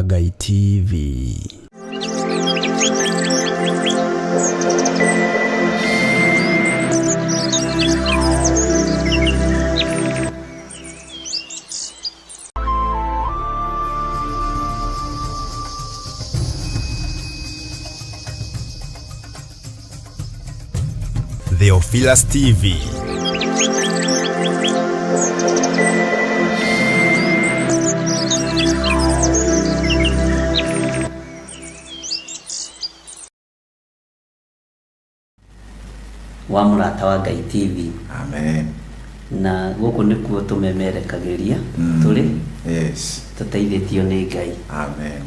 wa Ngai TV. Theophilus TV. Wa Mũrata wa Ngai TV. Amen. Na gũkũ nĩkuo tũmemerekagĩria tũrĩ tũteithĩtio nĩ Ngai. Amen.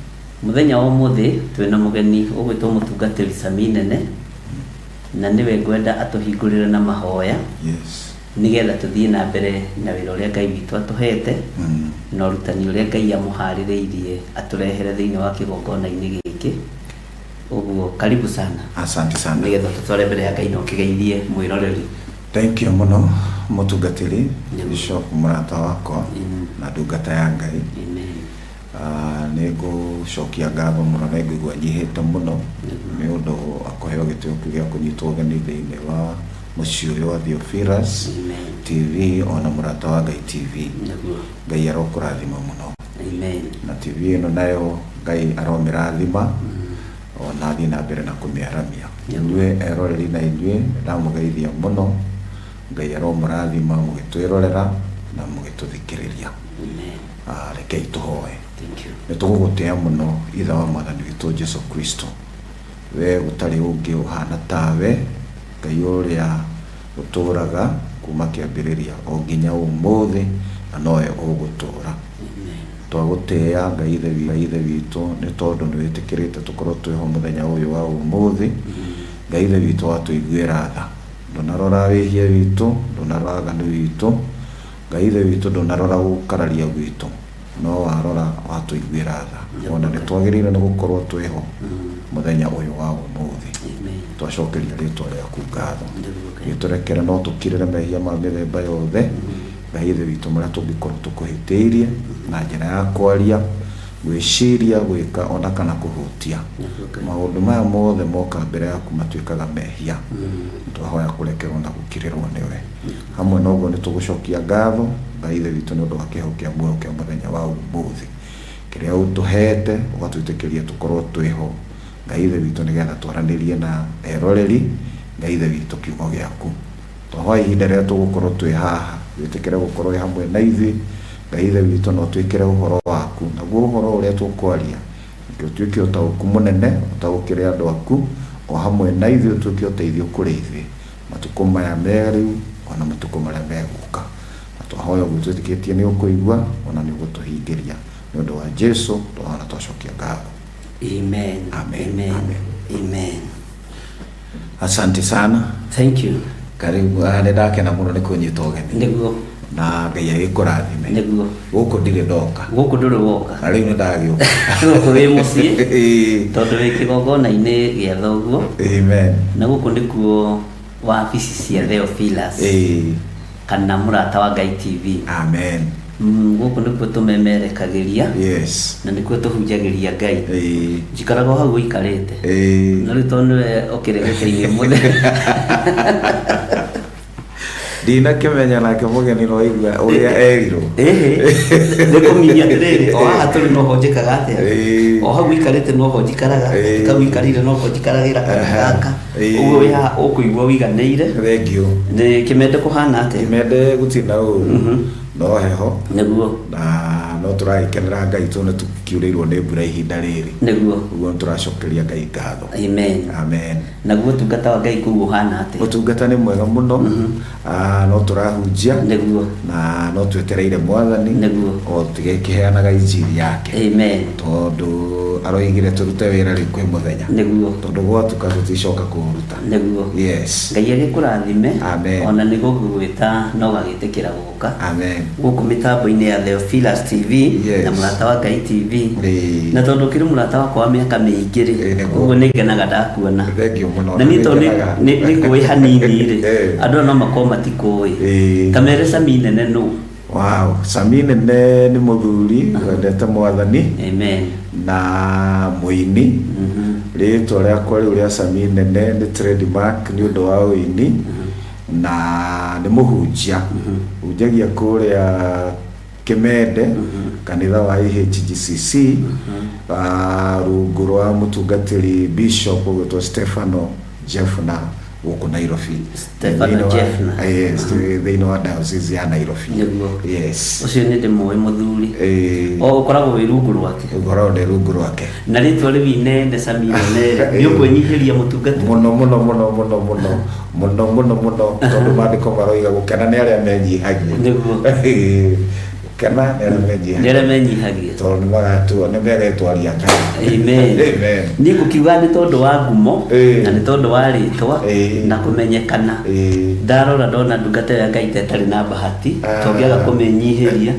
Mũthenya wa ũmũthĩ twĩna mũgeni ũgwĩtwo mũtungatĩri Sami Nene, na nĩwe ngwenda atũhingũrĩre na mahoya nĩgetha tũthiĩ na mbere na wĩra ũrĩa Ngai witũ atũhete na ũrutani ũrĩa Ngai amũharĩrĩirie atũrehere thĩinĩ wa kĩgongona-inĩ gĩkĩ. Ũguo karibu sana. Asante sana. Nĩgetha tũtware mbere ya Ngai na ũkĩgeithie mwĩroreri. Thank you mũno mũtungatĩri Bishop mũrata wakwa na ndungata ya Ngai. Amen. Nĩ ngũcokia ngatho mũno na ngũigua nyihĩte mũno nĩ ũndũ wa kũheo gĩtĩo kĩu gĩa kũnyitwo ũgeni thĩinĩ wa mũciĩ ũyũ wa Theophilus Amen. TV ona Mũrata wa Ngai TV. Nĩguo. Ngai arokũrathima mũno. Amen. Na TV ĩno nayo Ngai aromĩrathima ona athiĩ na mbere na kũmĩaramia. Inyuĩ eroreri na inyuĩ ndamũgeithia mũno. Ngai aromũrathima mũgĩtwĩrorera na mũgĩtũthikĩrĩria. Amen. Rekei tũhoe. Thank you. Nĩ tũgũgũtĩa mũno Ithe wa Mwathani witũ Jesu Kristo. We gũtarĩ ũngĩ ũhana tawe, Ngai ũrĩa ũtũũraga kuma kĩambĩrĩria o nginya ũmũthĩ na nowe ũgũtũũra. Amen. Twagũtĩĩa Ngai Ithe witũ nĩ tondũ nĩ wĩtĩkĩrĩte tũkorwo twĩho mũthenya ũyũ wa ũmũthĩ. Ngai Ithe witũ watũiguĩra tha. Ndũnarora wĩhia witũ, ndũnarora waganu witũ. Ngai Ithe witũ ndũnarora gũkararia gwitũ, no warora watũiguĩra tha. Ona nĩ twagĩrĩire nĩ gũkorwo twĩho mũthenya ũyũ wa ũmũthĩ. Amen. Twacokeria rĩtwa rĩaku ngatho. Nĩguo Ngai. Gĩtũrekere no tũkirĩre mehia ma mĩthemba yothe. Ngai Ithe witũ marĩa tũngĩkorwo tũkũhĩtĩirie na njĩra ya kwaria, gwĩciria, gwĩka ona kana kũhutia. Nĩguo Ngai. Maũndũ maya mothe moka mbere yaku matuĩkaga mehia. Twahoya kũrekerwo na gũkirĩrwo nĩwe. Hamwe na ũguo nĩ tũgũcokia ngatho Ngai Ithe witũ nĩ ũndũ wa kĩheo kĩa muoyo kĩa mũthenya wa ũmũthĩ. Kĩrĩa ũtũhete ũgatwĩtĩkĩria tũkorwo twĩho Ngai Ithe witũ nĩgetha twaranĩrie na eroreri Ngai Ithe witũ kiugo gĩaku. Twahoya ihinda rĩrĩa tũgũkorwo twĩ haha wĩtĩkĩre gũkorwo wĩ hamwe na ithuĩ Ngai Ithe witũ na ũtwĩkĩre ũhoro waku, naguo ũhoro ũrĩa tũkwaria reke ũtuĩke ũtaũku mũnene ũtaũkĩre andũ aku o hamwe na ithuĩ ũtuĩke ũteithio kũrĩ ithuĩ matukũ maya me rĩu ona matukũ marĩa megũka. Na twahoya ũguo twĩtĩkĩtie nĩ ũkũigua ona nĩ ũgũtũhingĩria nĩ ũndũ wa Jesu twahoya na twacokia ngatho. Amen. Amen. Amen. Amen. Amen. Asante sana. Thank you. Karibu. Nĩ ndakena mũno nĩ kũnyita ũgeni. Nĩguo. Na Ngai agĩkũrathime. Nĩguo. Gũkũ ndirĩ ndoka. Gũkũ ndũrĩ woka. Na rĩu nĩ ndagĩũka. Gũkũ wĩ mũciĩ. Tondũ wĩ kĩgongona-inĩ gĩa thoguo. Amen. Na gũkũ nĩkuo wabici cia Theophilus. Kana Mũrata wa Ngai TV. Amen. Gũkũ nĩkuo tũmemerekagĩria. Na nĩkuo tũhunjagĩria Ngai. Njikaraga o hau ũikarĩte. Na rĩu tondũ nĩwe ũkĩregete ũmũthĩ. Ndinakĩmenya nake mũgeni no aigua ũrĩa erirwo. Nĩ kũminyia atĩrĩrĩ, o haha tũrĩ noho njĩkaga atĩa? O hau ũikarĩte noho njikaraga, kau ũikarĩire noho njikaragĩra kana gaka. Ũguo wĩ haha ũkũigua ũiganĩire. Thank you. Nĩ kĩmende kũhana atĩa? Kĩmende gũtirĩ na ũru. No heho. Nĩguo. Na no tũragĩkenera Ngai tondũ nĩ tũkiurĩirwo nĩ mbura ihinda rĩrĩ. Nĩguo. Ũguo nĩ tũracokeria Ngai ngatho. Amen. Amen. Naguo ũtungata wa Ngai kũu ũhana atĩa? Ũtungata nĩ mwega mũno. No tũrahunjia. Nĩguo. Na no twetereire Mwathani. Nĩguo. O tũgĩkĩheanaga injiri yake. Amen. Tondũ aroigire tũrute wĩra rĩu kwĩ mũthenya. Nĩguo. Tondũ gwatuka tũticoka kũũruta. Nĩguo. Yes. Ngai agĩkũrathime. Amen. Ona nĩ gũgũgwĩta na ũgagĩtĩkĩra gũka. Amen. Gũkũ mĩtambo-inĩ ya Theophilus TV Yes. na Mũrata wa Ngai TV. Ĩĩ. Na tondũ ũkĩrĩ mũrata wakwa wa mĩaka mĩingĩ rĩ, Ĩĩ, nĩguo. ũguo nĩ ngenaga ndakuona. Thank you mũno. Na niĩ tondũ Nĩngenaga. nĩ ngũĩ hanini rĩ, Ĩĩ. andũ aya no makorwo matikũĩ. Ĩĩ. Ta mere Sami Nene nũ? Wow, Sami Nene nĩ mũthuri wendete Mwathani. Amen. Na mũini. Rĩtwa rĩakwa rĩu rĩa Sami Nene nĩ trademark nĩ ũndũ wa ũini, na nĩ mũhunjia, hunjagia kũrĩa Kĩmende, kanitha wa IHGCC, rungu rwa mũtungatĩri Bishop ũgwĩtwo Stefano Jeffner gũkũ Nairobi. Stefano Thĩinĩ wa- Jeffner. Yes, thĩinĩ wa diocese ya Nairobi. Nĩguo. Yes. Ũcio nĩ ndĩmũĩ mũthuri. Eh, O ũkoragwo wĩ rungu rwake. Ũkoragwo ndĩ rungu rwake. Na rĩtwa rĩu inene Sami Nene nĩ ũkwĩnyihĩria mũtungatĩri? Mũno mũno mũno mũno mũno mũno mũno mũno, tondũ maandĩko maroiga gũkena nĩ arĩa menyihagia. Nĩguo. Gũkena nĩ arĩa Nĩ menyihagia. arĩa menyihagia. Tondũ nĩ magatua nĩ megetwaria Ngai. Amen. Amen. Niĩ ngũkiuga nĩ tondũ wa ngumo na nĩ tondũ wa rĩtwa na kũmenyekana. Ndarora ndona ndungata ĩyo ya Ngai ta ĩtarĩ na bahati, tongĩaga kũmĩnyihĩria.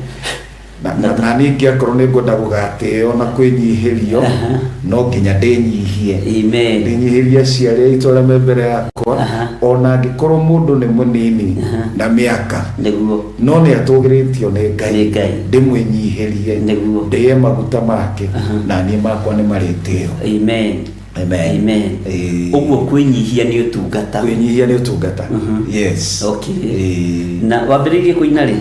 Na ningĩ akorwo nĩ ngwenda gũgatĩo na kwĩnyihĩrio, no nginya ndĩnyihie. Amen. Ndĩnyihĩrie aciari aitũ arĩa me mbere yakwa, ona angĩkorwo mũndũ nĩ mũnini na mĩaka, Nĩguo. no nĩ atũgĩrĩtio nĩ Ngai. Nĩ Ngai. Ndĩmwĩnyihĩrie. Nĩguo. Ndĩe maguta make, na niĩ makwa nĩ marĩtĩo. Amen. Amen. Amen. Ĩĩ. Ũguo kwĩnyihia nĩ ũtungata. Kwĩnyihia nĩ ũtungata. Yes. Okay. Ĩĩ. Na wambĩrĩirie kũina rĩ?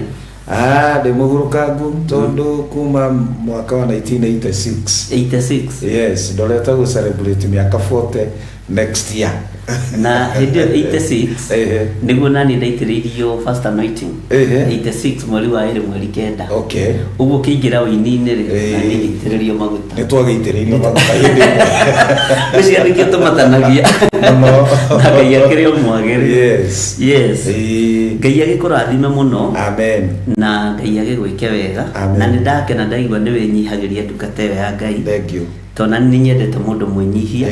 Ah, ndĩ mũhurũkangu tondũ kuma mwaka wa 1986. 86. Yes, ndorete gũ celebrate mĩaka 40 next year. Na hĩndĩ ĩyo 86 nĩguo nani ndaitĩrĩirio first anointing. 86 mweri wa ĩrĩ mweri 9. Ũguo ũkĩingĩra ũini-inĩ rĩ, na niĩ ngĩitĩrĩrio maguta. Nĩ twagĩitĩrĩirio maguta hĩndĩ ĩmwe. Ũcio nĩkĩo tũmatanagia. Mũno. Na Ngai akĩrĩ o mwagĩrĩru. Yes. Yes. Ĩĩ. Ngai agĩkũrathime mũno. Amen. Na Ngai agĩgwĩke wega. Amen. Na nĩ ndakena ndaigua nĩ wĩnyihagĩria ndungata ĩyo ya Ngai. Thank you. Tondũ na nĩ nyendete mũndũ mwĩnyihia.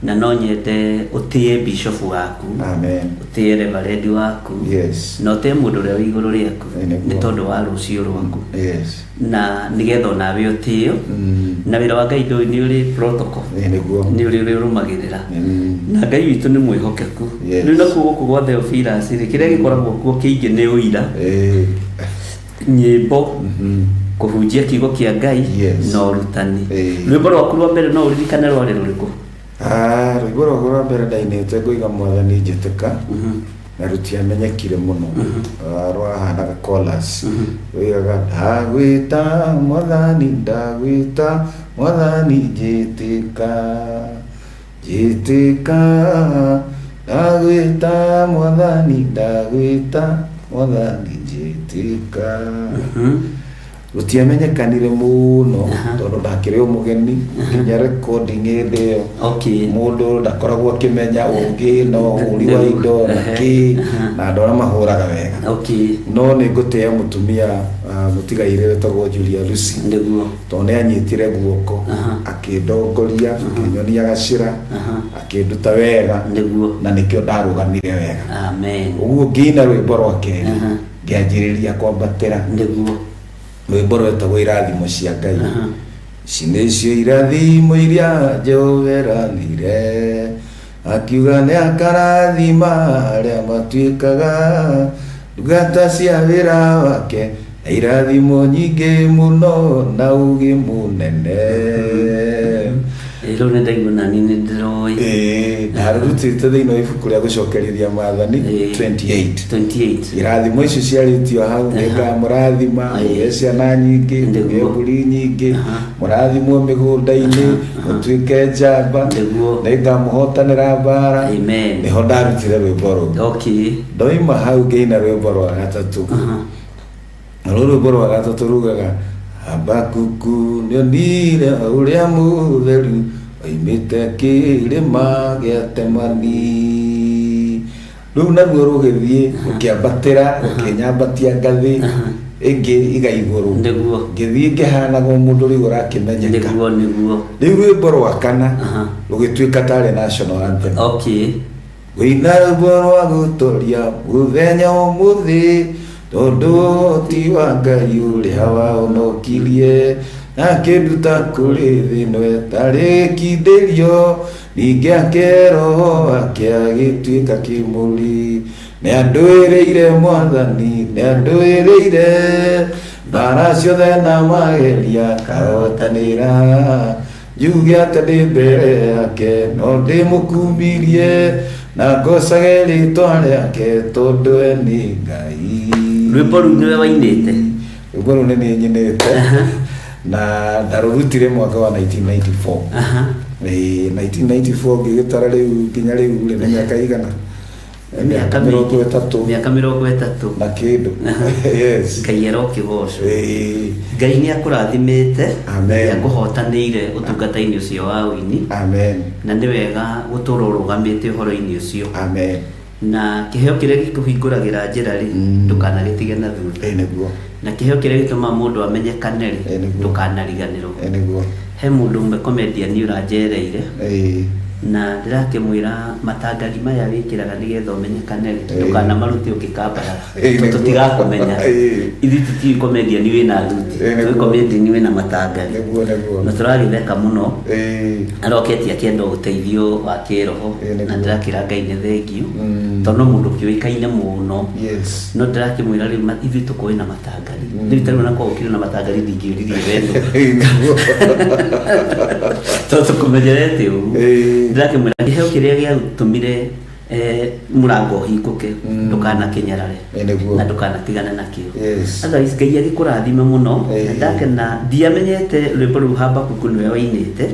Na no nyende ũtĩe bishop waku. Amen. Ũtĩe reverend waku. Yes. Na ũtĩe mũndũ ũrĩa wĩ igũrũ rĩaku. Nĩguo. Nĩ tondũ wa rũciũ rwaku. Yes. Na nĩgetha onawe ũtĩo. Na wĩra wa Ngai ndũĩ nĩ ũrĩ protocol. Nĩguo. Nĩ ũrĩ ũrĩa ũrũmagĩrĩra. Na Ngai witũ nĩ mwĩhokeku. Yes. Rĩu nakuo gũkũ gwa Theophilus rĩ, kĩrĩa gĩkoragwo kuo kĩingĩ nĩ ũira. Nyĩmbo, kũhunjia kiugo kĩa Ngai, Yes. na ũrutani. Rwĩmbo rwaku rwa mbere no ũririkane rwarĩ rũrĩkũ? Ah, rwĩmbo rwakwa rwa mbere ndainĩte ngũiga mwathani njĩtĩka, na rũtiamenyekire mũno. Ah, rwahanaga chorus. Rũigaga ndagwĩta mwathani, ndagwĩta mwathani njĩtĩka, njĩtĩka, ndagwĩta mwathani, ndagwĩta mwathani njĩtĩka. Rũtiamenyekanire mũno tondũ ndakĩrĩ o mũgeni nginya recording hĩndĩ ĩyo. Okay. Mũndũ ndakoragwo akĩmenya ũngĩ na ũhũri wa indo na kĩ, na andũ arĩa mahũraga wega. Okay. No nĩ ngũtĩĩa mũtumia, mũtigairĩ wĩtagwo Julia Lucy. Nĩguo. Tondũ nĩ anyitire guoko, akĩndongoria, akĩnyonia gacĩra, akĩnduta wega. Nĩguo. Na nĩkĩo ndarũgamire wega. Amen. Ũguo ngĩina rwĩmbo rwa kerĩ, ngĩanjĩrĩria kwambatĩra. Nĩguo. Rwĩmbo rwetagwo irathimo cia Ngai. Ici nĩcio irathimo iria Jehova eranĩire, akiuga nĩ akarathima arĩa matuĩkaga ndungata cia wĩra wake, na irathimo nyingĩ mũno na ũũgĩ mũnene. Rĩu nĩ ndaigua nani nĩ ndĩroĩ. Ĩĩ, ndarũrutĩte thĩinĩ wa ibuku rĩa gũcokerithia maathani 28. 28. Irathimo icio ciarĩtio hau, nĩ ngamũrathima, mũgĩe ciana nyingĩ, mũgĩe mbũri nyingĩ, mũrathimwo mĩgũnda-inĩ, mũtuĩke njamba, nĩ ngamũhotanĩra mbara. Amen. Nĩho ndarutire rwĩmbo rũu. Okay. Ndoima hau ngĩina rwĩmbo rwa gatatũ. Naruo rwĩmbo rwa gatatũ rugaga Habakuku nĩonire ũrĩa mũtheru oimĩte kĩrĩma gĩa Temani. Rĩu naruo rũgĩthiĩ rũkĩambatĩra, rũkĩnyambatia ngathĩ ĩngĩ iga igũrũ. Nĩguo. Ngĩthiĩ ngĩhanaga o mũndũ rĩu ũrakĩmenyeka. Nĩguo, nĩguo. Rĩu rwĩmbo rwa kana rũgĩtuĩka tarĩ national anthem. Okay. Ngũina rwĩmbo rwa gũtoria mũthenya ũmũthĩ, tondũ ũhoti wa Ngai ũrĩa wahonokirie, akĩnduta kũrĩ thĩ ĩno ĩtarĩ kindĩrio, ningĩ ake roho wake agĩtuĩka kĩmũri. Nĩ andũĩrĩire mwathani, nĩ andũĩrĩire Mbara ciothe na mageria kahotanĩra, njuge atĩ ndĩ mbere yake no ndĩmũkumirie na ngocage rĩtwa rĩake tondũ we nĩ Ngai. Rwĩmbo rũu nĩwe wainĩte? Rwĩmbo rũu nĩ niĩ nyinĩte na ndarũrutire mwaka wa 1994. 1994 ngĩgĩtara rĩu nginya rĩu rĩ nĩ mĩaka igana? Mĩaka 30. Mĩaka 30 na kĩndũ. Yes. Ngai arokĩgocwo. Ngai nĩ akũrathimĩte, Amen. nĩ akũhotanĩire ũtungata-inĩ ũcio wa ũini. Amen. Na nĩ wega gũtũra ũrũgamĩte ũhoro-inĩ ũcio. Amen. Na kĩheo kĩrĩa gĩkũhingũragĩra njĩra rĩ, ndũkanagĩtige na thutha. Nĩguo. Na kĩheo kĩrĩa gĩtũmaga mũndũ amenyekane rĩ, Nĩguo. ndũkanariganĩrwo. Nĩguo. He mũndũ ũmwe comedian ũranjereire, na ndĩrakĩmwĩra matangari maya wĩkĩraga nĩgetha ũmenyekane rĩ, ndũkanamarute ũngĩkambarara, tondũ tũtigakũmenya. Ithuĩ tũtiũĩ comedian wĩna thuti, tũĩ comedian wĩna matangari. Nĩguo, nĩguo. Na tũragĩtheka mũno. Aroketie akĩenda ũteithio wa kĩroho, na ndĩrakĩra Ngai nĩ thengiũ, tondũ no mũndũ ũkĩũĩkaine mũno. Yes. No ndĩrakĩmwĩra rĩu ithuĩ tũkũĩ na matangari. Rĩu tarĩu ona korwo ũkĩrĩ na matangari ndingĩũririe wendo. Tondũ tũkũmenyerete ũguo. Ndĩrakĩmwĩra kĩheo kĩrĩa gĩatũmire mũrango ũhingũke, ndũkanakĩnyarare Nĩguo. na ndũkanatigane nakĩo. Yes. Otherwise Ngai agĩkũrathime mũno. Na ndakena ndiamenyete rwĩmbo rũu Habakuku nĩwe wainĩte,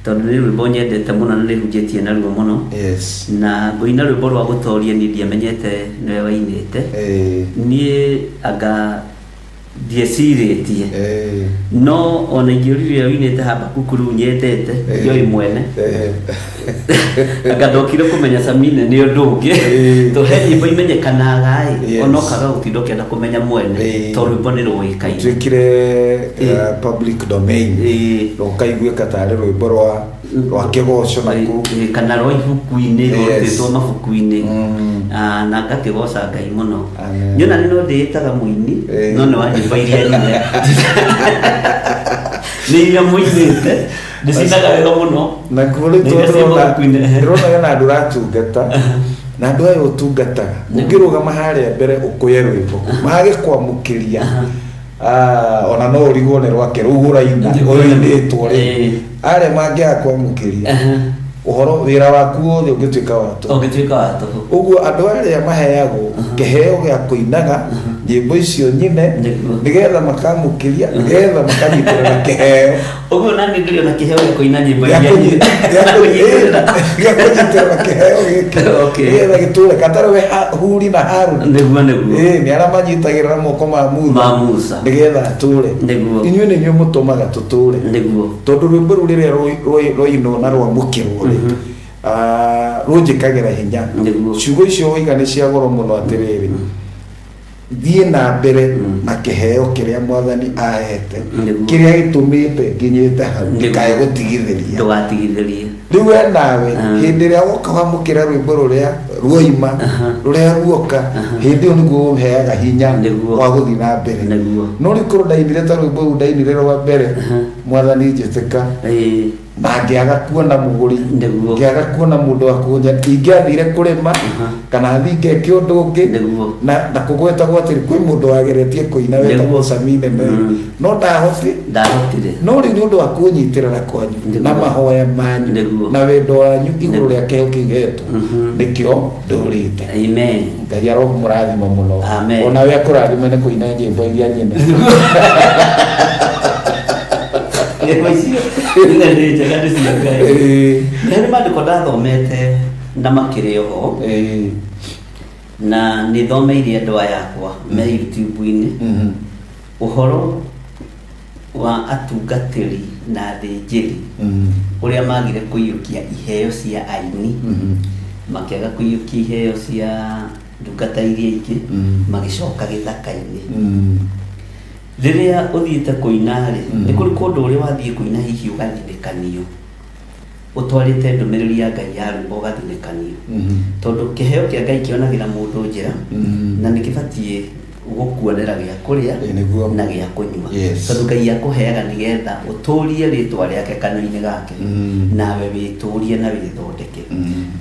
tondũ nĩ rwĩmbo nyendete mũno na nĩhunjĩtie naruo mũno. Yes. Na ngũina rwĩmbo rwa gũtoria niĩ ndiamenyete nĩwe wainĩte. Niĩ anga ndiecirĩtie, no ona ingĩũririe ũrĩa ũinĩte Habakuku rĩu nyendete, ndioĩ mwene. Anga ndokire kũmenya Samine nĩ ũndũ ũngĩ, tondũ he nyĩmbo imenyekanaga ĩ, ona ũkaga gũtinda ũkĩenda kũmenya mwene, tondũ rwĩmbo nĩ rũĩkaine. Tuĩkire public domain, rũkaiguĩka tarĩ rwĩmbo rwa kĩgoco na kũu. Kana rwa ibuku-inĩ, rũrutĩtwo mabuku-inĩ. Na ngakĩgoca Ngai mũno. Niĩ ona nĩ no ndĩĩtaga mũini, no nĩ wa nyĩmbo iria nyine. Nĩ iria mũinĩte, ndĩcinaga wega mũno. Na kuo rĩu Nĩ iria ciĩ mabuku-inĩ. ndĩrona hena andũ ũratungata, na andũ aya ũtungataga ũngĩrũgama harĩa mbere ũkũye rwĩmbo mage kwamũkĩria, ona no ũrigwo nĩ rwake rũu ũraina ũinĩtwo rĩ, arĩa mangĩaga kwamũkĩria ũhoro wĩra waku wothe ũngĩtuĩka wa tũhũ. Ũngĩtuĩka wa tũhũ. Ũguo andũ arĩa maheagwo kĩheo gĩa kũinaga nyĩmbo icio nyine nĩgetha makamũkĩria, nĩgetha makanyitĩrĩra kĩheo. Ũguo nani ndĩrĩ ona kĩheo gĩa kũina nyĩmbo iria nyine. Gĩa kũnyitĩrĩra kĩheo gĩkĩ nĩgetha gĩtũre katarĩ we Huri na Haruni. Nĩguo, nĩguo. Nĩ arĩa manyitagĩrĩra moko ma Musa. Ma Musa. Nĩgetha atũre. Nĩguo. Inyuĩ nĩ inyuĩ mũtũmaga tũtũre. Nĩguo. Tondũ rwĩmbo rũu rĩrĩa rwainwo na rwamũkĩrwo rĩ, rũnjĩkagĩra hinya. Ciugo icio woiga nĩ cia goro mũno atĩrĩrĩ, thiĩ na mbere na kĩheo kĩrĩa mwathani ahete, kĩrĩa gĩtũmĩte nginyĩte hau, ndikae gũtigithĩria. Ndũgatigithĩrie. Rĩu we nawe hĩndĩ ĩrĩa woka wamũkĩra rwĩmbo rũrĩa ruoima, rũrĩa ruoka, hĩndĩ ĩyo nĩguo ũheaga hinya wa gũthiĩ na mbere. No rĩu korwo ndainire ta rwĩmbo rũu ndainire rwa mbere, mwathani njĩtĩka, na ngĩaga kuona mũgũri, ngĩaga kuona mũndũ wa kũnja, ingĩathire kũrĩma kana thiĩ ngeke ũndũ ũngĩ, na kũgwetagwo atĩrĩ kwĩ mũndũ wageretie kũina wetagwo Samine no ndahotire. No rĩu nĩ ũndũ wa kũnyitĩrĩra kwanyu na mahoya manyu na wendo wanyu igũrũ rĩa kĩheo kĩu hetwo, nĩkĩo ndũrĩte. Amen. Ngai aromũrathima mũno. Amen. Ona we akũrathime nĩ kũina nyĩmbo iria nyine. Nyĩmbo icio nĩ njega, nĩ cia Ngai. Nĩ maandĩko ndathomete na makĩrĩ oho, na nĩ thomeire andũ aya akwa me YouTube-inĩ ũhoro wa atungatĩri na athĩnjĩri ũrĩa magire kũiyũkia iheo cia aini, makĩaga kũiyũkia iheo cia ndungata iria ingĩ, magĩcoka gĩthaka-inĩ. Rĩrĩa ũthiĩte kũina rĩ, nĩ kũrĩ kũndũ ũrĩa wathiĩ kũina hihi ũgathinĩkanio, ũtwarĩte ndũmĩrĩri ya Ngai ya rwĩmbo ũgathinĩkanio, tondũ kĩheo kĩa Ngai kĩonagĩra mũndũ njĩra, na nĩ kĩbatiĩ Gũkuonera gĩa kũrĩa Ĩ, nĩguo. na gĩa kũnyua. Yes. Tondũ Ngai akũheaga nĩgetha ũtũrie rĩtwa rĩake kanua-inĩ gake, nawe wĩtũrie na wĩthondeke.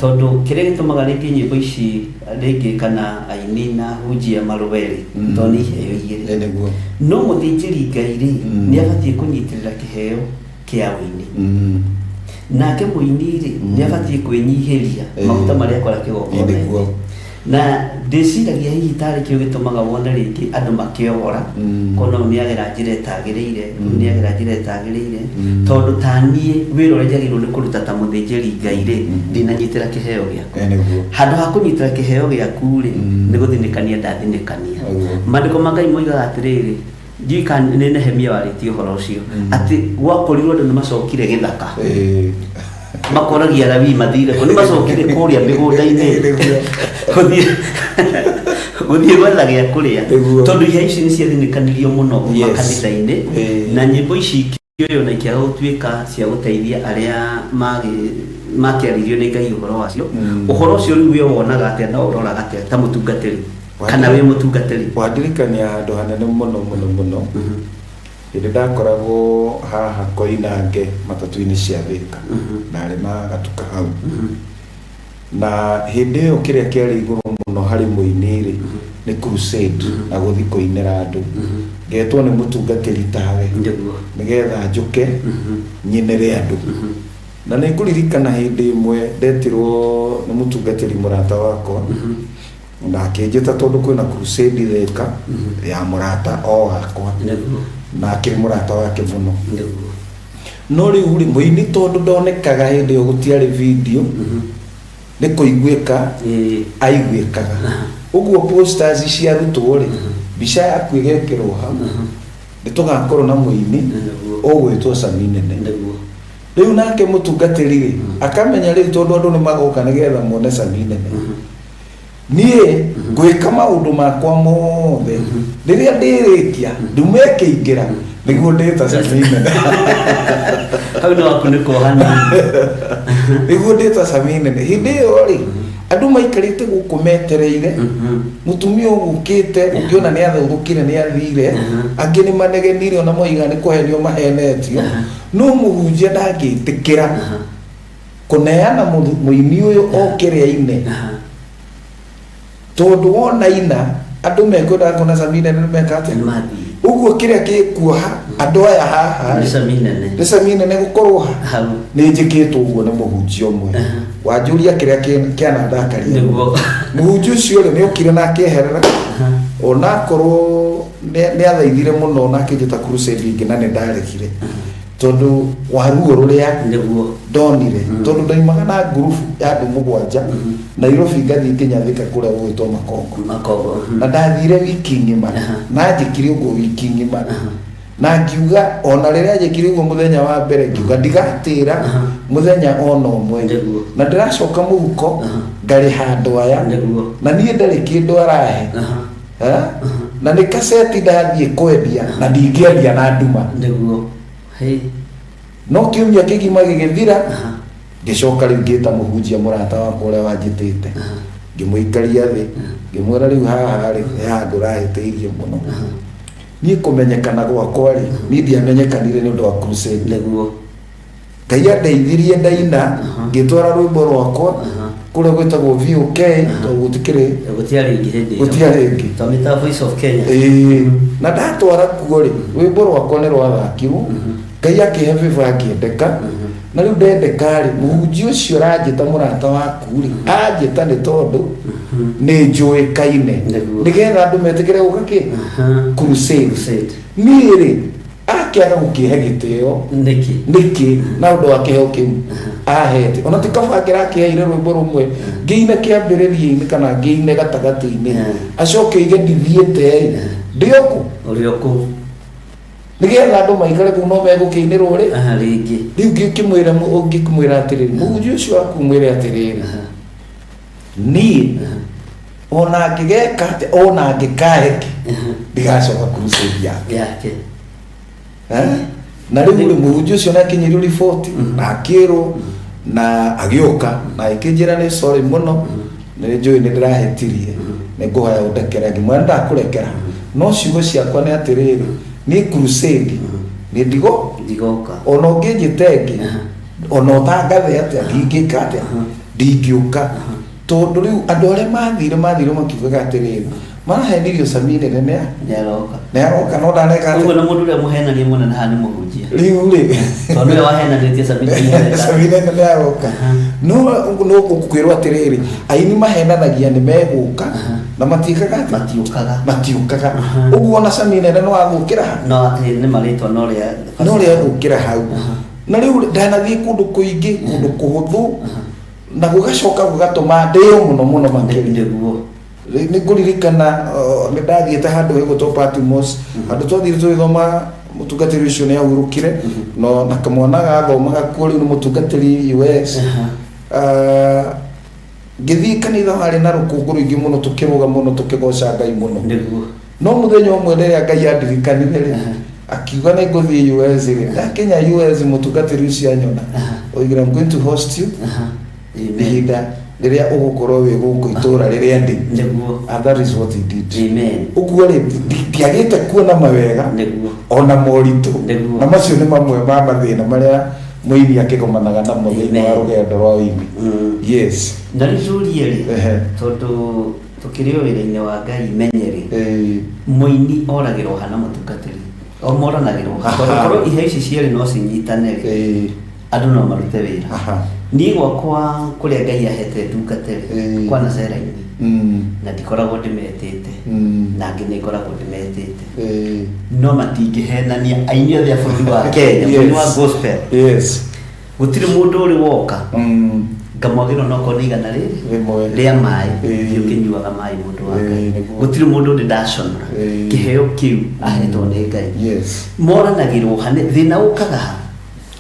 Tondũ kĩrĩa gĩtũmaga rĩngĩ nyĩmbo ici rĩngĩ kana aini na hunjia marũe rĩ, tondũ nĩ iheo igĩrĩ. Ĩ, nĩguo. No mũthĩnjĩri Ngai rĩ, nĩ abatiĩ kũnyitĩrĩra kĩheo kĩa ũini. Nake mũini rĩ, nĩ abatiĩ kwĩnyihĩria maguta marĩa akora Ĩ, nĩguo. kĩgongona-inĩ. Na ndĩciragia hihi tarĩ kĩo gĩtũmaga wone rĩngĩ andũ makĩogora, kona ũyũ nĩagera njĩra ĩtagĩrĩire, ũyũ nĩagera njĩra ĩtagĩrĩire. Tondũ ta niĩ wĩra ũrĩa njagĩrĩirwo nĩ kũruta ta mũthĩnjĩri Ngai rĩ, ndinanyitĩra kĩheo gĩakwa. Ĩ, nĩguo. Handũ ha kũnyitĩra kĩheo gĩaku rĩ, nĩ gũthinĩkania ndathinĩkania. Nĩguo. Maandĩko ma Ngai moigaga atĩrĩrĩ, ndiũĩ kana nĩ Nehemia warĩtie ũhoro ũcio, atĩ gwakorirwo andũ nĩ macokire gĩthaka. Makoragia Alawii mathire kũ, nĩ macokire kũrĩa mĩgũnda-inĩ. Nĩguo. Gũthiĩ gwetha gĩa kũrĩa. Nĩguo. Tondũ iheo ici nĩ ciathinĩkanirio mũno makanitha-inĩ, na nyĩmbo ici ikĩoywo na ikĩaga gũtuĩka cia gũteithia arĩa makĩarĩirio nĩ Ngai ũhoro wacio. Ũhoro ũcio rĩu we wonaga atĩa na ũroraga atĩa ta mũtungatĩri? Kana wĩ mũtungatĩri? Wandirikania handũ hanene mũno mũno mũno. Hĩndĩ ndakoragwo haha Koinange matatũ-inĩ cia Thĩka. Ndarĩ na gatuka hau. Na hĩndĩ ĩyo kĩrĩa kĩarĩ igũrũ mũno harĩ mũini rĩ, nĩ crusade na gũthiĩ kũinĩra andũ. Ngetwo nĩ mũtungatĩri tawe. Nĩguo. Nĩgetha njũke nyinĩre andũ. Na nĩ ngũririkana hĩndĩ ĩmwe ndetirwo nĩ mũtungatĩri mũrata wakwa. Na akĩnjĩta tondũ kwĩna crusade Thĩka ya mũrata o wakwa. Nĩguo. Na akĩrĩ mũrata wake mũno. Nĩguo. No rĩu rĩ, mũini tondũ ndonekaga hĩndĩ ĩyo gũtiarĩ video, nĩ kũiguĩka aiguĩkaga. Ũguo posters ciarutwo rĩ, mbica yaku ĩgekĩrwo hau, nĩ tũgakorwo na mũini ũgwĩtwo Sami Nene. Nĩguo. Rĩu nake mũtungatĩri rĩ, akamenya rĩu tondũ andũ nĩ magoka nĩgetha mone Sami Nene. Niĩ ngwĩka maũndũ makwa mothe, rĩrĩa ndĩrĩkia ndume ĩkĩingĩra nĩguo ndĩta Sami Nene. Hau nĩ wakunĩkwo hanini. Nĩguo ndĩta Sami Nene. Hĩndĩ ĩyo rĩ, andũ maikarĩte gũkũ metereire, mũtumia ũgũkĩte ũngĩona nĩ athũrũkire nĩ athire, angĩ nĩ manegenire ona moiga nĩ kũhenio mahenetio, no mũhunjia ndangĩtĩkĩra kũneana mũini ũyũ okĩre aine. Tondũ wona ina andũ mekwendaga kuona Sami Nene nĩ meka atĩa? Nĩ mathiĩ. Ũguo kĩrĩa gĩkuoha andũ aya haha Nĩ Sami Nene. Nĩ Sami Nene gũkorwo ha Hau. Nĩ njĩkĩtwo ũguo nĩ mũhunjia ũmwe. Wanjũria kĩrĩa kĩanandakaria. Nĩguo. Mũhunjia ũcio rĩ, nĩ okire na akĩeherera. Onakorwo nĩ athaithire mũno na akĩnjĩta crusade ĩngĩ na nĩ ndaregire. Tondũ wa ruo rũrĩa Nĩguo. ndonire. Tondũ ndoimaga na ngurubu ya andũ mũgwanja, Nairobi ngathiĩ nginya Thĩka kũrĩa gũgwĩtwo Makongo. Makongo. Na ndathire wiki ng'ima. Na njĩkire ũguo wiki ng'ima. Na ngiuga ona rĩrĩa njĩkire ũguo mũthenya wa mbere ngiuga ndigatĩra mũthenya ona ũmwe. Nĩguo. Na ndĩracoka mũhuko ngarĩha andũ aya. Nĩguo. Na niĩ ndarĩ kĩndũ arahe. Na nĩ kaseti ndathiĩ kwendia na ndingĩendia na nduma. Nĩguo. Hey. No kiumia kĩgima gĩgĩthira, ngĩcoka rĩu ngĩta mũhunjia mũrata wakwa ũrĩa wanjĩtĩte. Ngĩmũikaria thĩ, ngĩmwĩra rĩu haha rĩ, he handũ ũrahĩtĩirie mũno. Niĩ kũmenyekana gwakwa rĩ, niĩ ndiamenyekanire nĩ ũndũ wa crusade. Nĩguo. Ngai andeithirie ndaina, ngĩtwara rwĩmbo rwakwa kũrĩa gwĩtagwo VOK, tondũ gũtikĩrĩ Gũtiarĩ ĩngĩ hĩndĩ ĩyo. Gũtiarĩ ĩngĩ. Twamĩtaga Voice of Kenya. Ĩĩ, na ndatwara kuo rĩ, rwĩmbo rwakwa nĩ rwathakirwo, Ngai akĩhe favor akĩendeka, na rĩu ndendeka rĩ, mũhunjia ũcio ũranjĩta mũrata waku rĩ, anjĩta nĩ tondũ nĩ njũĩkaine. Nĩguo. Nĩgetha andũ metĩkĩre gũka kĩ? Crusade. Crusade. Niĩ rĩ, akĩaga gũkĩhe gĩtĩo. Nĩkĩ? Nĩkĩ? Na ũndũ wa kĩheo kĩu ahete. Ona ti kaba angĩrakĩheire rwĩmbo rũmwe, ngĩine kĩambĩrĩria-inĩ kana ngĩine gatagatĩ-inĩ. Acoke oige ndithiĩte ĩ, ndĩ o kũ? Ũrĩ o kũu. Nĩgetha andũ maikare kũu no megũkĩinĩrwo rĩ? Rĩngĩ. Rĩu ngĩkĩmwĩra atĩrĩrĩ, mũhunjia ũcio waku mwĩre atĩrĩrĩ, niĩ ona angĩgeka atĩa, ona angĩkahe kĩ, ndigacoka crusade yake. Yake. Na rĩu rĩ, mũhunjia ũcio nĩ akinyĩirio riboti, na akĩrwo, na agĩũka, na agĩkĩnjĩra nĩ sorry mũno, nĩ njũĩ nĩ ndĩrahĩtirie, nĩ ngũhoya ũndekere. Ngĩmwĩra nĩ ndakũrekera, No ciugo ciakwa nĩ atĩrĩrĩ, niĩ crusade nĩ ndigo Ndigoka. Ona ũngĩnjĩta ĩngĩ, ona ũtangathe atĩa, ndingĩka atĩa, ndingĩũka, tondũ rĩu andũ arĩa mathire makiugaga atĩrĩrĩ, marahenirio Sammy nene nĩ Nĩaroka. Nĩ aroka, no ndareka Ũguo atĩa. na mũndũ ũrĩa mũhenania mũnene haha nĩ mũhunjia. Rĩu rĩ, Tondũ nĩwe wahenanĩtie Sammy nene. Sammy nene nĩ aroka, no no gũkwĩrwo atĩrĩrĩ, aini mahenanagia nĩ megũka na matiĩkaga atĩa? Matiũkaga. Matiũkaga. Ũguo ona Sammy nene no athũkĩra ha? No atĩ nĩ marĩtwa no rĩa No rĩa gũkĩra hau. Na rĩu ndanathiĩ kũndũ kũingĩ, kũndũ kũhũthũ, na gũgacoka gũgatũma ndĩo mũno mũno makĩria. Nĩ ngũririkana nĩ ndathiĩte handũ hegũtwo Patmos, handũ twathire tũgĩthoma, mũtungatĩri ũcio nĩ ahurũkire, no na kamwana gathomaga kuo rĩu nĩ mũtungatĩri US. Ngĩthiĩ kanitha warĩ na rũkũngũ rũingĩ mũno, tũkĩrũga mũno, tũkĩgoca Ngai mũno. No mũthenya ũmwe rĩrĩa Ngai andirikanire rĩ, akiuga nĩ ngũthiĩ US rĩ, ndakinya US, mũtungatĩri ũcio anyona, oigire, "I'm going to host you ihinda rĩrĩa ũgũkorwo wĩ gũkũ itũũra rĩrĩa ndĩ." And that is what he did. Ũguo rĩ, ndiagĩte kuona mawega ona moritũ. Na macio nĩ mamwe ma mathĩna marĩa mũini akĩgomanaga namo thĩinĩ wa rũgendo rwa ũini. Yes. Na rĩu tũrie rĩ, tondũ tũkĩrĩ o wĩra-inĩ wa Ngai, menye rĩ, mũini oragĩrwo ha na mũtungatĩri, o moranagĩrwo ha? Tondũ korwo iheo ici cierĩ no cinyitane rĩ, andũ no marute wĩra. Niĩ gwakwa kũrĩa Ngai ahete ndungate rĩ, kwana cera-inĩ, na ndikoragwo ndĩmetĩte, na angĩ nĩ ngoragwo ndĩmetĩte, no matingĩhenania aini othe a bũrũri wa Kenya, mũini wa gospel, gũtirĩ mũndũ ũrĩ woka ngamwagĩrwo nokorwo nĩ 100 rĩrĩ Rĩmwe. rĩa maĩ. Thiĩ ũkĩnyuaga maĩ, mũndũ wa Ngai. Gũtirĩ mũndũ ũrĩ ndaconora. Kĩheo kĩu ahetwo nĩ Ngai. Moranagĩrwo ha? Thĩna ũkaga ha?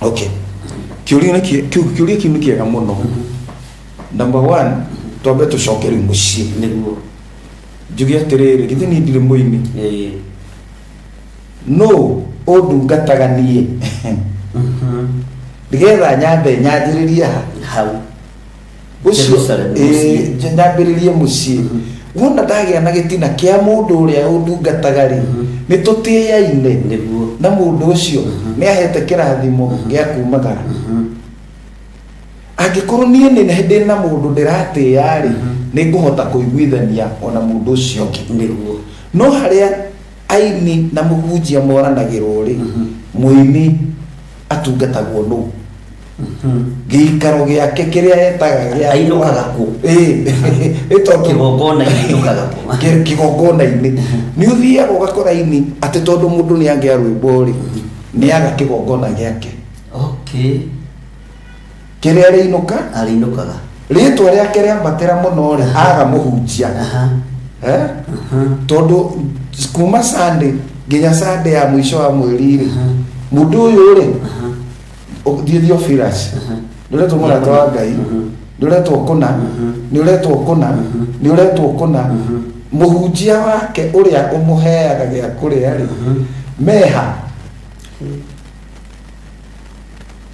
Okay, kĩũria nĩ kĩũria kĩu nĩ kĩega mũno. Number one, twambe tũcoke rĩu mũciĩ. Njuge atĩrĩrĩ, githĩ niĩ ndirĩ mũini? No ũndungataga niĩ nĩgetha nyambe nyanjĩrĩrie ha? Hau. Ũcio Jerusalem, mũciĩ. Nyambĩrĩrie mũciĩ. Wona ndagĩa na gĩtina kĩa mũndũ ũrĩa ũndungataga rĩ, nĩ tũtĩaine na mũndũ ũcio nĩ ahete kĩrathimo gĩa kumagara. Angĩkorwo niĩ nĩ ndĩ na mũndũ ndĩratĩĩa rĩ, nĩ ngũhota kũiguithania ona mũndũ ũcio ũngĩ. No harĩa aini na mũhunjia moranagĩrwo rĩ, mũini atungatagwo nũ? Gĩikaro gĩake kĩrĩa etaga gĩa Ainũkaga kũ? Ĩ tondũ Kĩgongona-inĩ ainũkaga kũ? Kĩgongona-inĩ nĩ ũthiaga ũgakora aini atĩ tondũ mũndũ nĩ angĩa rwĩmbo rĩ, nĩ aga kĩgongona gĩake kĩrĩa rĩinũka. Arĩinũkaga. Rĩtwa rĩake rĩambatĩra mũno rĩ, aga mũhunjia. Eh? Tondũ kuma Sunday nginya Sunday ya mũico wa mweri rĩ, mũndũ ũyũ rĩ, thiĩ Theophilus, nĩ ũretwo mũrata wa Ngai, nĩ ũretwo kũna, nĩ ũretwo kũna, nĩ ũretwo kũna. Mũhunjia wake ũrĩa ũmũheaga gĩa kũrĩa rĩ, meha?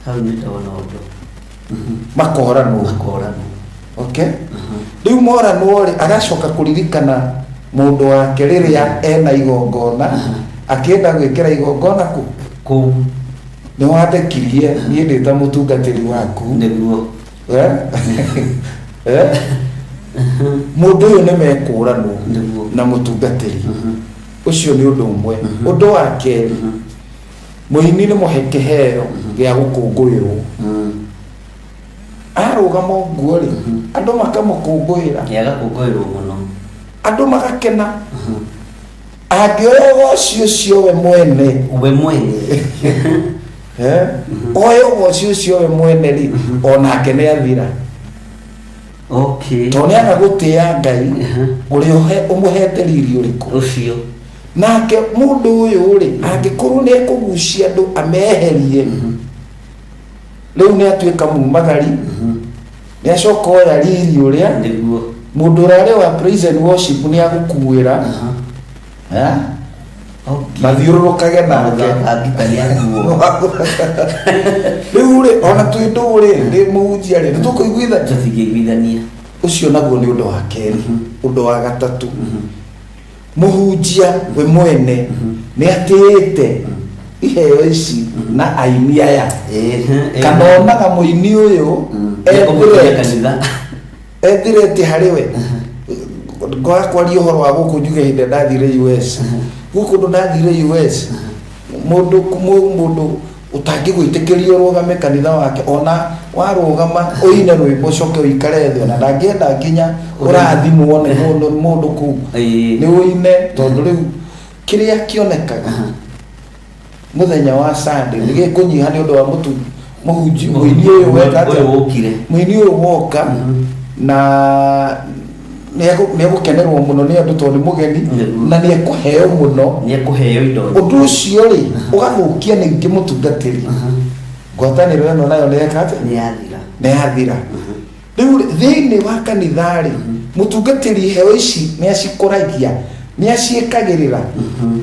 Hau nĩ ndona ũndũ. Makoranwo. Makoranwo. Okay, rĩu moranwo rĩ, agacoka kũririkana mũndũ wake rĩrĩa ena igongona, akĩenda gwĩkĩra igongona kũ? Kũu. Nĩ wandekirie niĩ ndĩ ta mũtungatĩri waku. Eh? Eh? Mũndũ ũyũ nĩ mekũranwo na mũtungatĩri ũcio. Nĩ ũndũ ũmwe. Ũndũ wa kerĩ, mũini nĩ mũhe kĩheo gĩa gũkũngũĩrwo. Arũgama ũguo rĩ, andũ makamũkũngũĩra. Agakũngũĩrwo mũno. Andũ magakena. Angĩoya ũgoci ũcio we mwene, We mwene. Eh? Oe ũgoci ũcio we mwene rĩ, onake nĩ athira. Tondũ nĩ aga gũtĩa Ngai ũrĩa ũmũhete riri ũrĩkũ. Ũcio. Nake mũndũ ũyũ rĩ, angĩkorwo nĩ ekũgucia andũ ameherie, rĩu nĩ atuĩka mumagari, nĩ acoka oya riri ũrĩa mũndũ ũrĩa arĩ wa praise and worship nĩ agũkuĩra. Eh? Mathiũrũrũkage nake. Gũthaka ngita nĩ akuo. Rĩu rĩ, ona twĩ ndũũ rĩ, ndĩ mũhunjia rĩ, nĩ tũkũiguithania? Tũtingĩiguithania. Ũcio naguo nĩ ũndũ wa kerĩ. Ũndũ wa gatatũ, Mũhunjia we mwene nĩ atĩĩte iheo ici na aini aya, kana onaga mũini ũyũ Nĩekũmũkinyia kanitha. Ethirete harĩ we. Ngoya kwaria ũhoro wa gũkũ, njuge hĩndĩ ĩrĩa ndathire US, gũkũ ndũ ndathire US, mũndũ mũndũ ũtangĩgwĩtĩkĩria ũrũgame kanitha wake, ona warũgama ũine rwĩmbo ũcoke ũikare thĩ, ona ndangĩenda nginya ũrathimwo nĩ mũndũ kũu. Nĩ ũine, tondũ rĩu kĩrĩa kĩonekaga mũthenya wa Sunday nĩ gĩkũnyiha nĩ ũndũ wa mũtu mũhunji mũini ũyũ weka atĩa? Ũyũ wũkire. Mũini ũyũ woka na nĩ egũkenerwo mũno nĩ andũ tondũ nĩ mũgeni na nĩ ekũheo mũno. Nĩekũheo indo. Ũndũ ũcio rĩ, ũgathũkia ningĩ mũtungatĩri. Ngwatanĩro ĩno nayo nĩ yeka atĩa? Nĩ yathira. Nĩ yathira. Rĩu rĩ, thĩinĩ wa kanitha rĩ, mũtungatĩri iheo ici nĩ acikũragia, nĩ aciĩkagĩrĩra,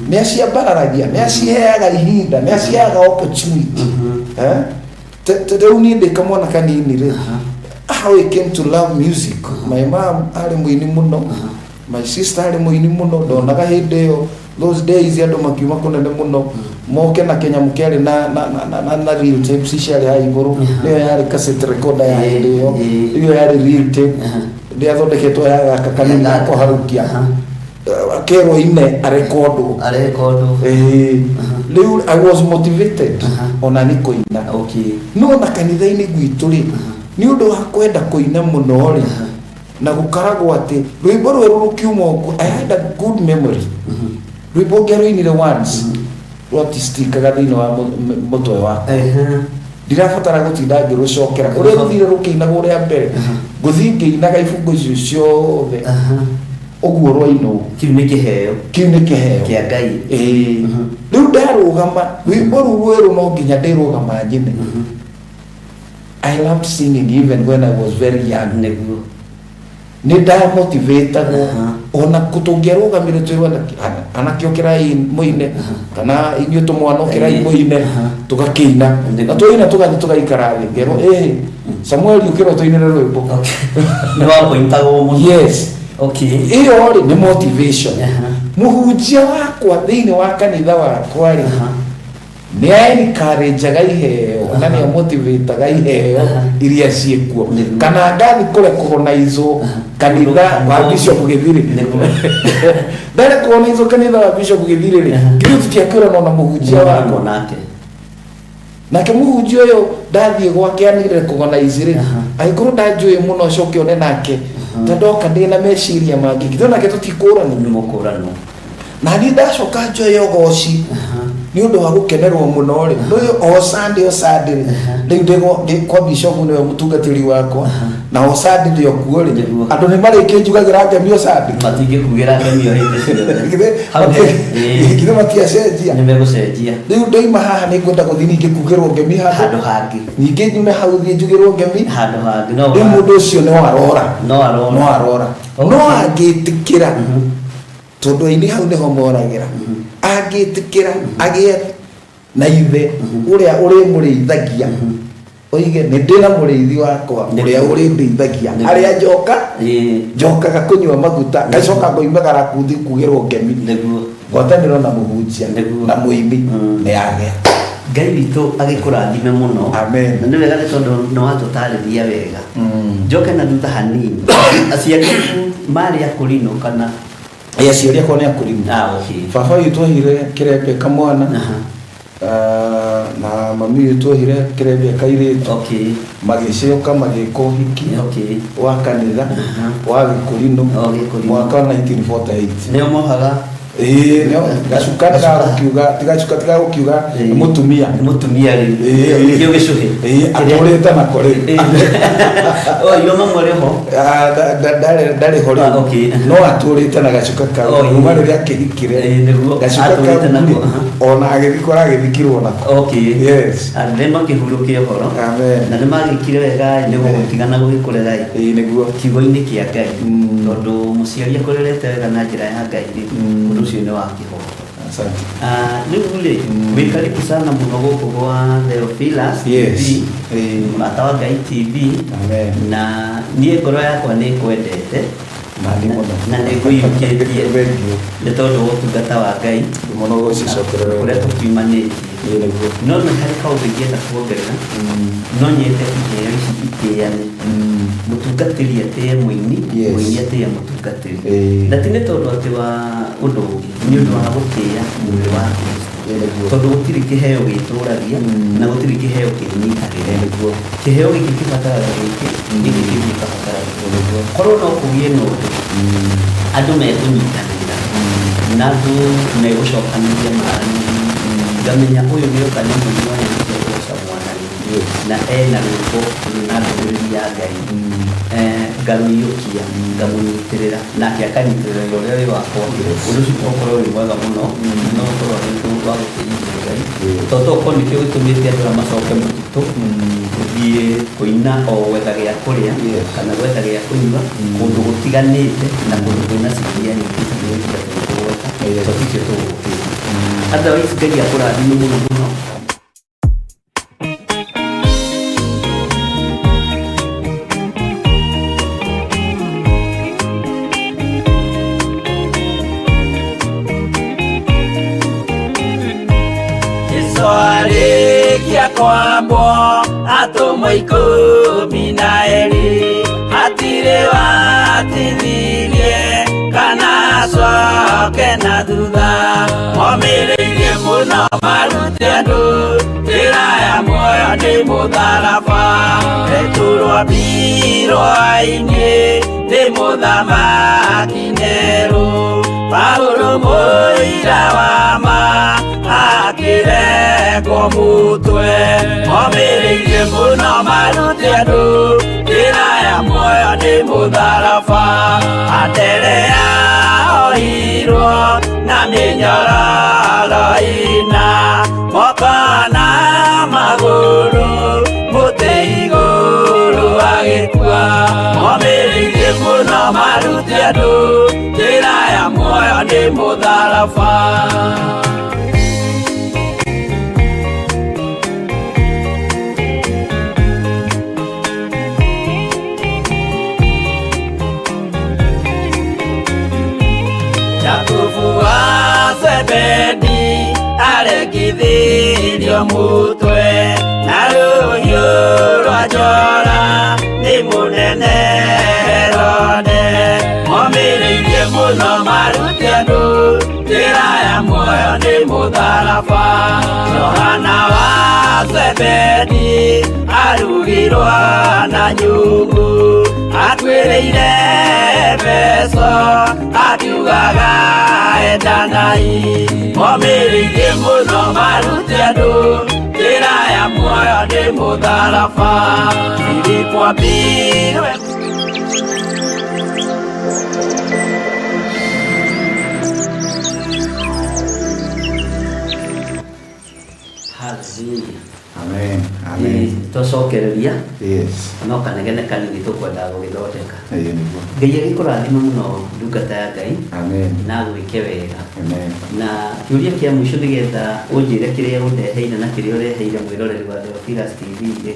nĩ aciambararagia, nĩ aciheaga ihinda, nĩ aciheaga opportunity. Eh? Rĩu niĩ ndĩ kamwana kanini rĩ, how I came to love music, my mom arĩ mũini mũno, my sister arĩ mũini mũno. Ndonaga hĩndĩ ĩyo, those days, andũ makiuma kũnene mũno moke na kĩnyamũ kĩarĩ na reel tapes ciarĩ haha igũrũ, nĩyo yarĩ cassette recorder ya hĩndĩ ĩyo. Ĩyo yarĩ reel tape, ndĩathondeketwo ya gaka kanini Ya ga gaka. kũharũkia, akerwo ine arekondwo. Arekondwo. Ĩĩ. Rĩu I was motivated ona nĩ kũina. No na kanitha-inĩ gwitũ rĩ, nĩ ũndũ wa kwenda kũina mũno rĩ, na gũkaragwo atĩ rwĩmbo rwerũ rũkiuma ũguo, I had a good memory. Rwĩmbo ngĩarũinire once rwatistikaga thĩinĩ wa mũtwe wakwa. Ndirabatara gũtinda ngĩrũcokera ũrĩa rũthire rũkĩinagwo rĩa mbere, ngũthiĩ ngĩinaga ibungo icio ciothe ũguo rwainwo. Kĩu nĩ kĩheo. Kĩu nĩ kĩheo kĩa Ngai. Ĩĩ. Rĩu ndarũgama rwĩmbo rũu rwerũ no nginya ndĩrũgama nyine. I loved singing even when I was very young. Nĩ ndamotivatagwo. Ona tũngĩarũgamire twĩrwo anake ũkĩrai mũine, kana inyuĩ tũmwana ũkĩrai mũine, tũgakĩina. Na twaina tũgathiĩ tũgaikara thĩ, ngerwo, "Ĩ Samuel, ũkĩrwo tũinĩre rwĩmbo." Nĩ wapointagwo mũno. Yes. Ĩyo rĩ nĩ motivation. Mũhunjia wakwa thĩinĩ wa kanitha wakwa rĩ, nĩ encourageaga iheo na nĩ amotivataga iheo iria ciĩkuo. Kana ngathi kũrekognizwo kanitha wa Bishop Gĩthirĩ, ndarekognizwo kanitha wa Bishop Gĩthirĩ rĩ, githĩ tũtiakĩũranwo na mũhunjia wakwa? Nake. Nake mũhunjia ũyũ ndathiĩ gwake anirecognize rĩ, angĩkorwo ndanjũĩ mũno, acoke one nake ta ndoka ndĩ na meciria mangĩ, githĩ nake tũtikũrana? Nĩ mũkũrano. Na niĩ ndacoka njoye ũgoci nĩ ũndũ wa gũkenerwo mũno rĩ, rĩu o Sunday, o Sunday rĩ, rĩu ndĩ kwa bishop, nĩwe mũtungatĩri wakwa, na o Sunday ndĩ o kuo rĩ, andũ nĩ marĩkĩnjugagĩra ngemi o Sunday. Matingĩkugĩra ngemio hĩndĩ ciothe. Hau githĩ matiacenjia? Nĩ megũcenjia. Rĩu ndoima haha nĩ ngwenda gũthiĩ ningĩ kugĩrwo ngemi handũ hangĩ. Ningĩ nyume hau thiĩ njugĩrwo ngemi handũ hangĩ. No Rĩu mũndũ ũcio no arora. No arora. No arora. No angĩtĩkĩra, tondũ aini hau nĩho moragĩra, angĩtĩkĩra agĩe na ithe ũrĩa ũrĩmũrĩithagia, oige nĩ ndĩ na mũrĩithi wakwa ũrĩa ũrĩndĩithagia harĩa njoka njokaga kũnyua maguta, ngacoka ngoimagara kuthi kugĩrwo ngemi. Ngwatanĩro na mũhunjia na mũini nĩ yagĩa. Ngai witũ agĩkũrathime mũno. Amen. Na nĩ wega nĩ tondũ nĩ watũtarĩria wega. Njoke na thutha hanini, aciari aku marĩ akũrinũ kana? Ĩ, aciari akwa nĩ akũrinũ. Ah, okay. Baba witũ ohire kĩrembe kamwana. Na mami witũ ohire kĩrembe kairĩtu. Magĩcoka magĩka ũhiki wa kanitha wa gĩkũrinũ. O Gĩkũrinũ. Mwaka wa 1948. Nĩo mohaga? Ĩĩ, nĩo gacuka tigagũkiuga, tigacuka tigagũkiuga nĩ mũtumia. Nĩ mũtumia rĩu. Ĩĩ. Kĩo gĩcũhĩ. Ĩĩ, atũrĩte nako rĩu. O irio mamwe rĩ ho? Ah, ndarĩ ho Ah, rĩu. No atũrĩte na gacuka kau. Kuma rĩrĩa akĩhikire Nĩguo gacuka atũrĩte kau nako, rĩ, ona agĩthikwo aragĩthikirwo nako. Yes. Nĩ makĩhurũke ũhoro. Amen. Na nĩ magĩkire wega nĩ gũgũtigana gũgĩkũrera ĩ Ĩĩ, nĩguo. Kiugo-inĩ kĩa Ngai, tondũ mũciari akũrerete wega na njĩra ya Ngai rĩ, ũndũ ũcio nĩ wa kĩhoto. Asante. Ah, rĩu rĩ, wĩ karibu sana mũno gũkũ gwa Theophilus TV, Mũrata wa Ngai TV. Amen. Na niĩ ngoro yakwa nĩ ĩkwendete. Na nĩ mũno. Na nĩ ngũiyũkĩtie Thank you. nĩ tondũ wa ũtungata wa Ngai Mũno gũcicokerera. ũrĩa tũkiumanĩtie. Ĩĩ nĩguo. No nĩ harĩ kaũndũ ingĩenda kuongerera. No nyende iheo ici itĩane. Mũtungatĩri atĩe mũini, mũini atĩe mũtungatĩri. Na ti nĩ tondũ atĩ wa ũndũ ũngĩ, nĩ ũndũ wa gũtĩĩa mwĩrĩ wa Kristo. Ĩĩ nĩguo. Tondũ gũtirĩ kĩheo gĩtũragia na gũtirĩ kĩheo kĩnyitagĩrĩra. Ĩĩ nĩguo. Kĩheo gĩkĩ kĩbataraga gĩkĩ, gĩkĩ kĩngĩ gĩkabatara gĩkĩ. Korwo no kũgĩe na ũndũ andũ mekũnyitanĩra na andũ megũcokanĩria maranĩrie, ngamenya ũyũ nĩoka nĩ mũini wa nyĩmbo cia kũgoca Mwathani na ena rwĩmbo rwĩna ndũmĩrĩri ya Ngai, ngamũiyũkia, ngamũnyitĩrĩra nake akanyitĩrĩra wĩra ũrĩa wĩ wakwa. Ũndũ ũcio no ũkorwo wĩ mwega mũno, no ũkorwo wĩ ũndũ wa gũtĩithia Ngai, tondũ to ũkorwo nĩkĩo gĩtũmĩte andũ aya macoke mũtitũ gũthiĩ kũina o gwetha gĩa kũrĩa kana gwetha gĩa kũnyua kũndũ gũtiganĩte na kũndũ kwĩna cikiria nyingĩ itigĩrĩte tũgũgweta, tondũ tikĩo tũgũkĩte. Otherwise Ngai akũrathime mũno mũno. Jesu arĩkia kwambwo atũmwo 12 hatirĩ watithirie kana acoke na thutha, momĩrĩirie mũno marute andũ njĩra ya muoyo nĩ mũtharaba, Petero ambirwo ainĩ nĩ mũthamaki Nero, Paulo mũira wa ma akĩrengwo mũtwe, momĩrĩirie mũno marute andũ njĩra ya muoyo nĩ mũtharaba, Anderea ohirwo na mĩnyororo ĩna, moko na magũrũ mũtĩ igũrũ agĩkua, momĩrĩirie mũno marute andũ njĩra ya muoyo nĩ mũtharaba. Jakubu wa Zebedi arekithirio mũtwe na rũhiũ rwa njora nĩ mũnene Herode, momĩrĩirie mũno marute andũ njĩra ya muoyo nĩ mũtharaba, Johana wa Zebedi arugirwo na nyũngũ, atuĩrĩire Efeso akiugaga endanai, momĩrĩirie mũno marute andũ njĩra ya muoyo nĩ mũtharaba, Filipo ambirwe. Hallelujah. Amen. Amen. Twacokereria. Yes. No kanegene kanini tũkwendaga gũgĩthondeka. Ĩĩ nĩguo. Ngai agĩkũrathime mũno ndungata ya Ngai. Amen. Na gwĩke wega. Amen. Na kĩũria kĩa mũico nĩgetha ũnjĩre kĩrĩa ũndeheire na kĩrĩa ũreheire mwĩroreri wa Theophilus TV rĩ,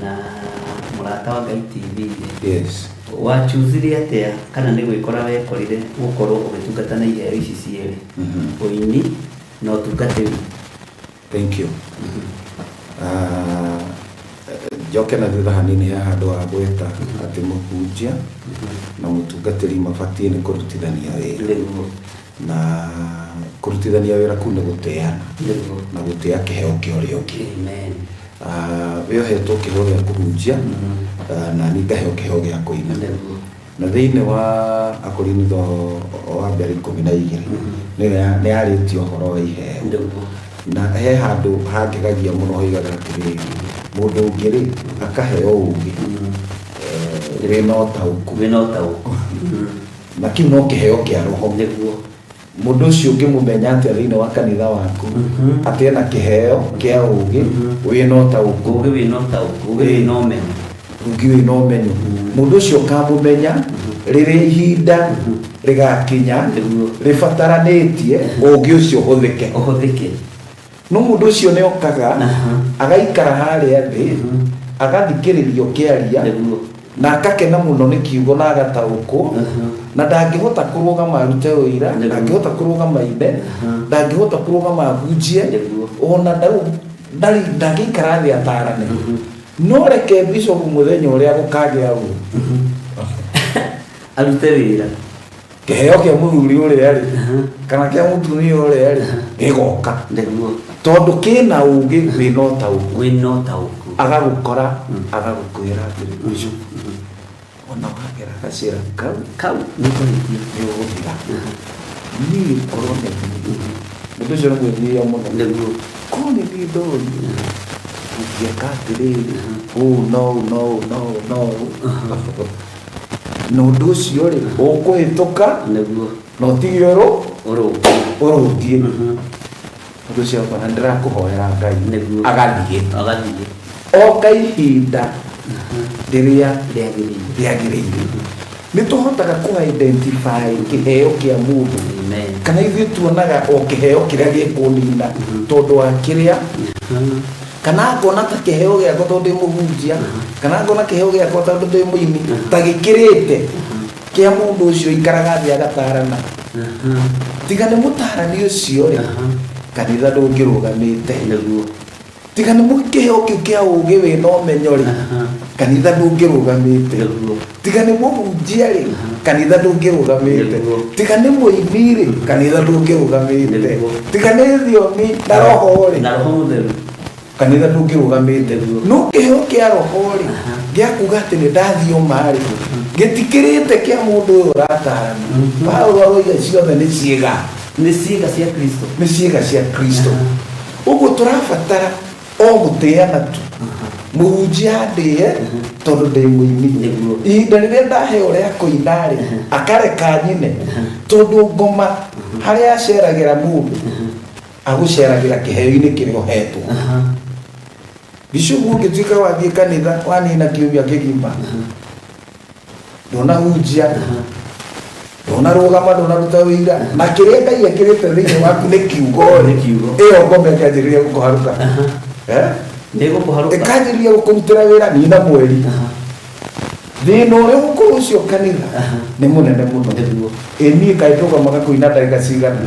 na mũrata wa Ngai TV rĩ. Yes. Wachuzire atĩa kana nĩ gwĩkora wekorire gũkorwo ũgĩtungata na iheo ici cierĩ, ũini na ũtungatĩri? Thank you. Njoke na thutha hanini he handũ wa gweta atĩ mũhunjia na mũtungatĩri mabatiĩ nĩ kũrutithania wĩra. Nĩguo. Na kũrutithania wĩra kũu nĩ gũtĩana. Nĩguo. Na gũtĩa kĩheo kĩa ũrĩa ũngĩ. Amen. We ũhetwo kĩheo gĩa kũhunjia, na niĩ ngaheo kĩheo gĩa kũina. Nĩguo. Na thĩinĩ wa Akorintho wa mbere 12 nĩ yarĩtie ũhoro wa iheo. Nĩguo. Na he handũ hangegagia mũno hoigaga atĩrĩrĩ, mũndũ ũngĩ rĩ akaheo ũũgĩ, wĩna ũtaũku. Wĩna ũtaũku. Na kĩu no kĩheo kĩa roho. Nĩguo. Mũndũ ũcio ũngĩmũmenya atĩa thĩinĩ wa kanitha waku, atĩ ena kĩheo kĩa ũũgĩ, wĩna ũtaũku. Ũũgĩ wĩna ũtaũku, ũũgĩ wĩna ũmenyo. Ũũgĩ wĩna ũmenyo. Mũndũ ũcio ũkamũmenya rĩrĩa ihinda rĩgakinya Nĩguo. rĩbataranĩtie ũũgĩ ũcio ũhũthĩke. Ũhũthĩke. No mũndũ ũcio nĩ okaga, agaikara harĩa thĩ, agathikĩrĩria ũkĩaria, Nĩguo. Na akakena mũno nĩ kiugo na agataũkwo, na ndangĩhota kũrũgama arute ũira, ndangĩhota kũrũgama ine, ndangĩhota kũrũgama ahunjie, ona ndangĩikara thĩ atarane. No reke bishop mũthenya ũrĩa gũkagĩa ũũ arute wĩra, kĩheo kĩa mũthuri ũrĩa rĩ, kana kĩa mũtumia ũrĩa rĩ, gĩgoka. Tondũ kĩna ũgĩ wĩna ũtaũku, agagũkora, agagũkwĩra atĩrĩ, bishop, ona wagera gacĩra kau kau nĩ ũgũthira. Niĩ korwo nĩ niĩ, mũndũ ũcio nĩ mwĩnyihia mũno. Korwo nĩ niĩ ndorio, ingĩeka atĩrĩrĩ, ũũ no ũũ no ũũ no ũũ no ũũ. Na ũndũ ũcio rĩ, ũkũhĩtũka na ũtige ũrũngiĩ. Ũndũ ũcio akona ndĩrakũhoera Ngai, agathiĩ. Oka ihinda rĩrĩa rĩagĩrĩire. Nĩ tũhotaga kũ identify kĩheo kĩa mũndũ. Kana ithuĩ tuonaga o kĩheo kĩrĩa gĩkũnina tondũ wa kĩrĩa, kana ngona ta kĩheo gĩakwa tondũ ndĩ mũhunjia, kana ngona kĩheo gĩakwa tondũ ndĩ mũini, ta gĩkĩrĩte kĩa mũndũ ũcio ikaraga thĩ agatarana. Tiga nĩ mũtarani ũcio rĩ, kanitha ndũngĩrũgamĩte. Tiga nĩ kĩheo kĩu kĩa ũgĩ wĩna ũmenyo rĩ, kanitha ndũngĩrũgamĩte. Tiga nĩ mũhunjia rĩ, kanitha ndũngĩrũgamĩte. Tiga nĩ mũini rĩ, kanitha ndũngĩrũgamĩte. Tiga nĩ thiomi na roho rĩ, kanitha ndũngĩrũgamĩte. No kĩheo kĩa roho rĩ, gĩa kuga atĩ nĩ ndathioma rĩ, gĩtikĩrĩte kĩa mũndũ ũyũ ũratarana. Paulo aroiga ciothe nĩ ciĩga. Nĩ ciĩga cia Kristo. Nĩ ciĩga cia Kristo. Ũguo tũrabatara o gũtĩana tu. Mũhunjia andĩe tondũ ndĩ mũini. Ihinda rĩrĩa ndaheo rĩa kũina rĩ, akareka nyine. Tondũ ngoma harĩa aceragĩra mũndũ, agũceragĩra kĩheo-inĩ kĩrĩa ũhetwo. Bishop ũngĩtuĩka wathiĩ kanitha wanina kiumia kĩgima, ndũnahunjia, ndũnarũgama, ndũnaruta wĩira, na kĩrĩa Ngai ekĩrĩte thĩinĩ waku nĩ kiugo rĩ, ĩyo ngoma ĩkanjĩrĩria gũkũharũka. Ĩkanjĩrĩria gũkũrutĩra wĩra nina mweri. Thĩna ũrĩa ũgũkorwo ũcio kanitha nĩ mũnene mũno. Ĩ niĩ kaĩ ndũgamaga kũina ndagĩka cigana?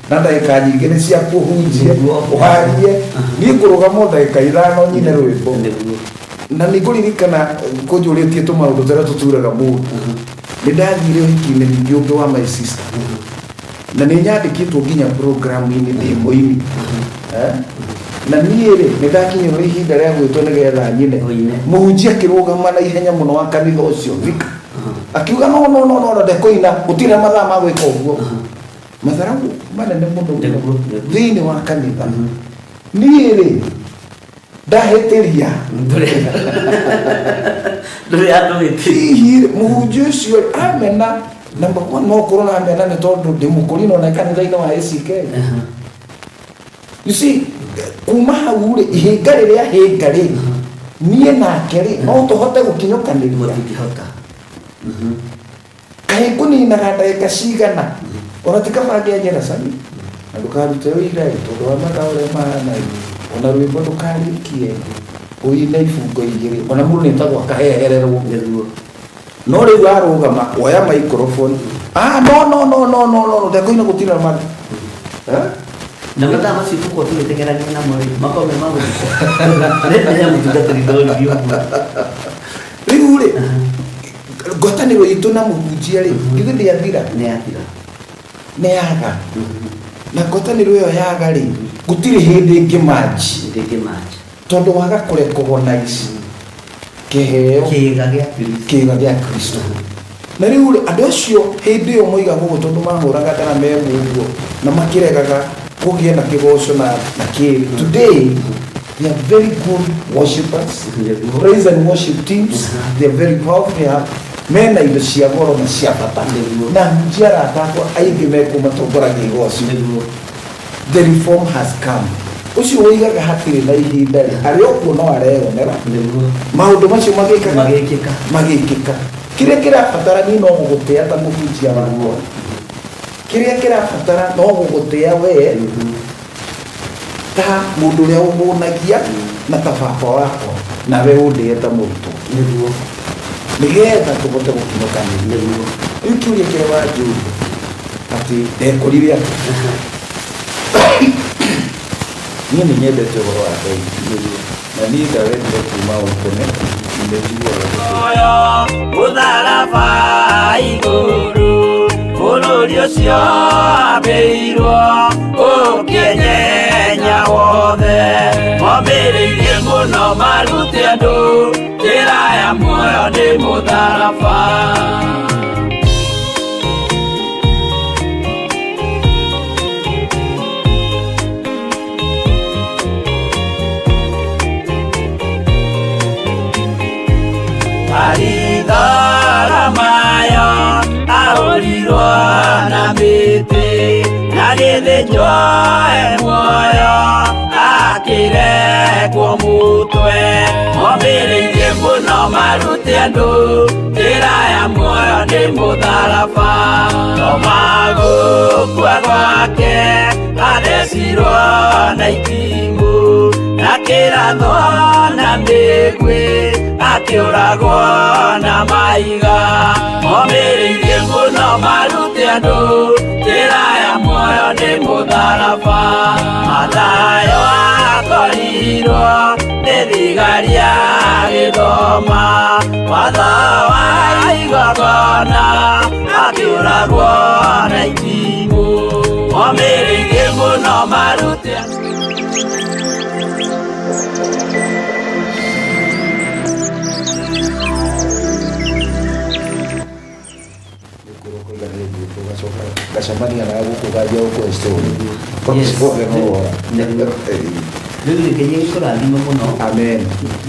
Na ndagĩka nyingĩ nĩ cia kũhunjia, ũharie. Niĩ ngũrũgama o ndagĩka ithano nyine rwĩmbo. Na nĩ ngũririkana kũnjũrĩtie tũmaũndũ tũrĩa tũturaga mũndũ. Nĩ ndathire ũhiki-inĩ ningĩ ũngĩ wa my sister. Na nĩ nyandĩkĩtwo nginya program-inĩ ndĩ mũini. Na niĩ rĩ, nĩ ndakinyĩrwo ihinda rĩa gwĩtwo nĩgetha nyine. Mũhunjia akĩrũgama na ihenya mũno wa kanitha ũcio, Vika. Akiuga no no no no ndekũina, gũtirĩ mathaa ma gwĩka ũguo. Matharau manene mũno thĩinĩ wa kanitha. Niĩ rĩ, ndahĩtĩria. Ndũrĩ andũ hĩtĩria. Hihi mũhunjia ũcio amena, number one no ũkorwo na amena nĩ tondũ ndĩ mũkũrino na kanitha-inĩ wa ACK. You see, kuma hau rĩ, ihinga rĩrĩa hĩnga rĩ, niĩ nake rĩ, no tũhote gũkinyũkanĩria. Mũtingĩhota. Kaĩ ngũninaga ndagĩka cigana, ona ti kaba ngĩanjĩra cami, na ndũkarute ũira ĩ, tondũ wa mathaa ũrĩa mahana ĩ, ona rwĩmbo ndũkarĩkie, ũine ibungo igĩrĩ, ona mũndũ nĩ etagwo akahehererwo. No rĩu arũgama, oya microphone. Ah, no no no no no no, ndekũina gũtirĩ na mathaa. Na mathaa macio tũkorwo tũgĩteng'erania namo rĩ, makorwo me ma gũthikwo. Nĩ ya mũtungatĩri ndoririe ũguo. Rĩu rĩ, ngwatanĩro itũ na mũhunjia rĩ, githĩ ndĩathira? Nĩ yathira. Nĩ yaga. Na ngwatanĩro ĩyo yaga rĩ, gũtirĩ hĩndĩ ĩngĩmanji. Ndĩngĩmanji. Tondũ waga kũrecognize kĩheo kĩĩga gĩa Kristo. Kĩĩga gĩa Kristo. Na rĩu rĩ, andũ acio hĩndĩ ĩyo moigaga ũguo tondũ mahũraga ndarama ĩmwe ũguo na makĩregaga kũgĩa na kĩgoco na kĩrĩ. Today they are very good worshipers, praise and worship teams, they are very powerful, they have mena indo cia goro na cia bata. Na hunjia arata akwa aingĩ mekuo matongoragia igoco. The reform has come. Ũcio woigaga hatirĩ na ihinda rĩ, arĩ o kuo no areyonera. Maũndũ macio magĩkaga magĩkĩka. Magĩkĩka. Kĩrĩa kĩrabatara niĩ no gũgũtĩa ta mũhunjia wakwa. Kĩrĩa kĩrabatara no gũgũtĩa we ta mũndũ ũrĩa ũhũnagia na ta baba wakwa, nawe ũndĩe ta mũrutwo. Nĩgetha tũhote gũkinyũkanĩria. Rĩu kĩũria kĩrĩa wanjũria atĩ ndekorire atĩ niĩ nĩ nyendete ũhoro wa Ngai, na niĩ ndawendire kuma o tene, nĩ njiguaga Muoyo mũtharaba igũrũ, bũrũri ũcio ambĩirwo ũkĩnyenya wothe, mombĩrĩirie mũno marute andũ njĩra ya muoyo nĩ mũtharaba. Maritharamayo ahũrirwo na mĩtĩ, na gĩthĩnjwo e muoyo akĩrekwo mũtwe, mombĩrĩirie mũno marute andũ njĩra ya muoyo nĩ mũtharaba. Toma gũkua gwake athecirwo na itimũ, na kĩrathwo na mĩguĩ, akĩũragwo na maiga, mombĩrĩirie mũno marute andũ njĩra ya muoyo nĩ mũtharaba. Mathayo akorirwo nĩ thigari agĩthoma watho wa igongona, akĩũragwo na itimũ, mombĩrĩirie mũno marute andũ. Ngacemania nawe gũkũ nganjia gũkũhe story. Yes. Ciothe no wora. Nĩguo. Rĩu rĩ, Ngai agĩkũrathime mũno Amen.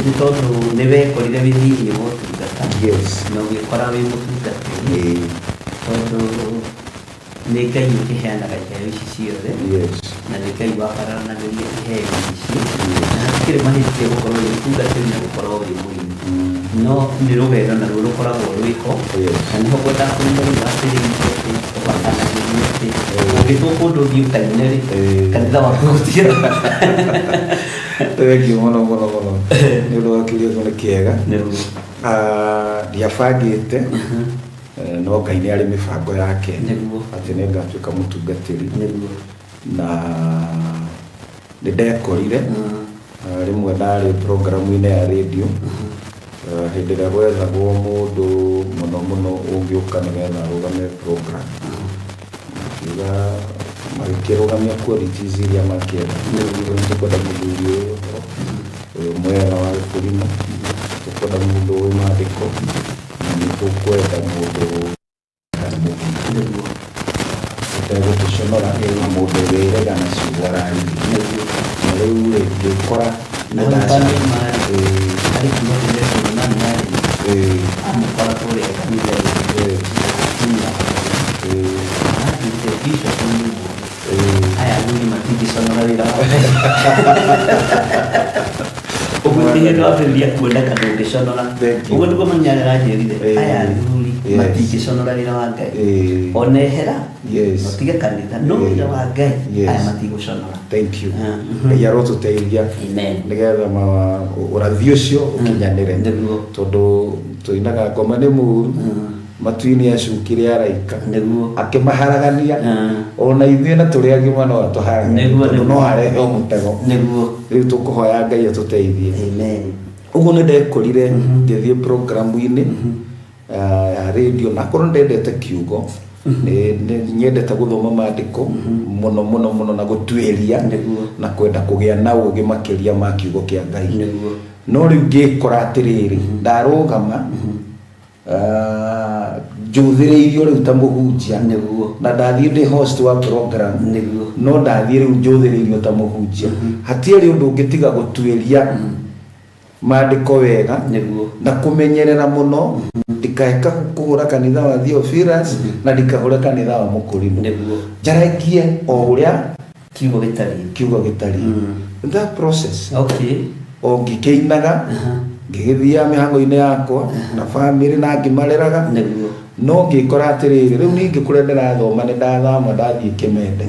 nĩ tondũ nĩ wekorire wĩ thĩiniĩ wa ũtungata na ũgĩkora wĩ mũtungatĩri, tondũ nĩ Ngai ũkĩheanaga iheo ici ciothe, na nĩ Ngai wambaranagĩria iheo ici, na hatikĩrĩ mahĩtia gũkorwo wĩ mũtungatĩri na gũkorwo wĩ mũini, no nĩ rũgendo naruo rũkoragwo rwĩho, na nĩho ngwendaga kũmenya rĩu atĩrĩrĩ, atĩ ũbatanagĩrio atĩ ũngĩtwo kũndũ ũthiĩ ũkaine rĩ, kanitha waku gũtigĩra. Thengiũ mũno mũno mũno nĩ ũndũ wa kĩũria kĩu, nĩ kĩega. Nĩguo. Ndiabangĩte, no Ngai nĩ arĩ mĩbango yake atĩ nĩ ngatuĩka mũtungatĩri, na nĩ ndekorire rĩmwe ndarĩ programu-inĩ ya radio, hĩndĩ ĩrĩa gwethagwo mũndũ mũno mũno ũngĩũka nĩgetha arũgame program, makiuga magĩkĩrũgamia qualities iria makĩenda. Rĩu tũkwenda mũthuri ũyũ ũyũ mwega wa gĩkũrinũ, tũkwenda mũndũ ũĩ maandĩko, na nĩ tũkwenda mũndũ mũthingu, ũtegũtũconora, na mũndũ wĩrega na ciugo araririe. Na rĩu rĩ, ngĩkora Na hau ũtanauma rĩ, harĩ kiugo kĩretwo Mani yarĩ amũkora kũrĩa kanitha-inĩ, atumia anjĩrire, "Bishop nĩ mũũgĩ, aya athuri matingĩconora wĩra wa Ngai." Ũguo nĩ hĩndĩ wambĩrĩria kuoneka ndũngĩconora. Thank you. Ũguo nĩguo mami aranjĩrire, aya athuri matingĩconora wĩra wa Ngai, ona ehera ũtige kanitha, no wĩra wa Ngai aya matigũconora. Thank you. Ah. Ngai arotũteithia Amen. nĩgetha ũrathi ũcio ũkinyanĩre, tondũ tũinaga ngoma nĩ mũru, matu-inĩ acukire araika akĩmaharagania, ona ithuĩ na tũrĩ agima no atũharaganie, tondũ no arehe o mũtego. Rĩu tũkũhoya Ngai atũteithie. Amen. Ũguo nĩ ndekorire ngĩthiĩ programu-inĩ ya radio, na akorwo ndendete kiugo, nĩ nyendete gũthoma maandĩko mũno mũno mũno na gũtuĩria na kwenda kũgĩa na ũgĩ makĩria ma kiugo kĩa Ngai. No rĩu ngĩkora atĩrĩrĩ, ndarũgama njũthĩrĩirio rĩu ta mũhunjia, na ndathiĩ ndĩ host wa program, no ndathiĩ rĩu njũthĩrĩirio ta mũhunjia, hatiarĩ ũndũ ũngĩ tiga gũtuĩria maandĩko wega na kũmenyerera mũno ndikae kũhũra kanitha wa Theophilus na ndikahũre kanitha wa Mũkũrinũ, njaragie o ũrĩa kiugo gĩtariĩ. Kiugo gĩtariĩ. In that process, o ngĩkĩinaga, ngĩgĩthiaga mĩhango-inĩ yakwa na bamĩrĩ na ngĩmareraga, no ngĩkora atĩrĩrĩ, rĩu ningĩ kũrĩa ndĩrathoma nĩ ndathama ndathiĩ Kĩmende.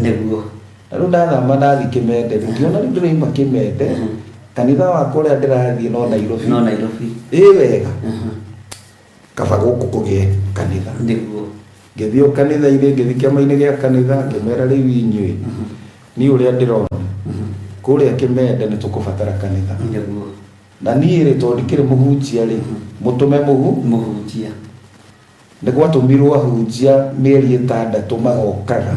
Na rĩu ndathama ndathiĩ Kĩmende rĩ, ngĩona rĩu ndĩraima Kĩmende, kanitha wakwa ũrĩa ndĩrathiĩ no Nairobi. No Nairobi. Ĩ wega. Kaba gũkũ kũgĩe kanitha. Nĩguo. Ngĩthiĩ o kanitha-inĩ, ngĩthiĩ kĩama-inĩ gĩa kanitha, ngĩmera rĩu inyuĩ, niĩ ũrĩa ndĩrona, kũrĩa Kĩmende nĩ tũkũbatara kanitha. Nĩguo. Na niĩ rĩ, tondũ ndikĩrĩ mũhunjia rĩ, mũtũme mũhunjia. Nĩ gwatũmirwo ahunjia mĩeri 6 magokaga.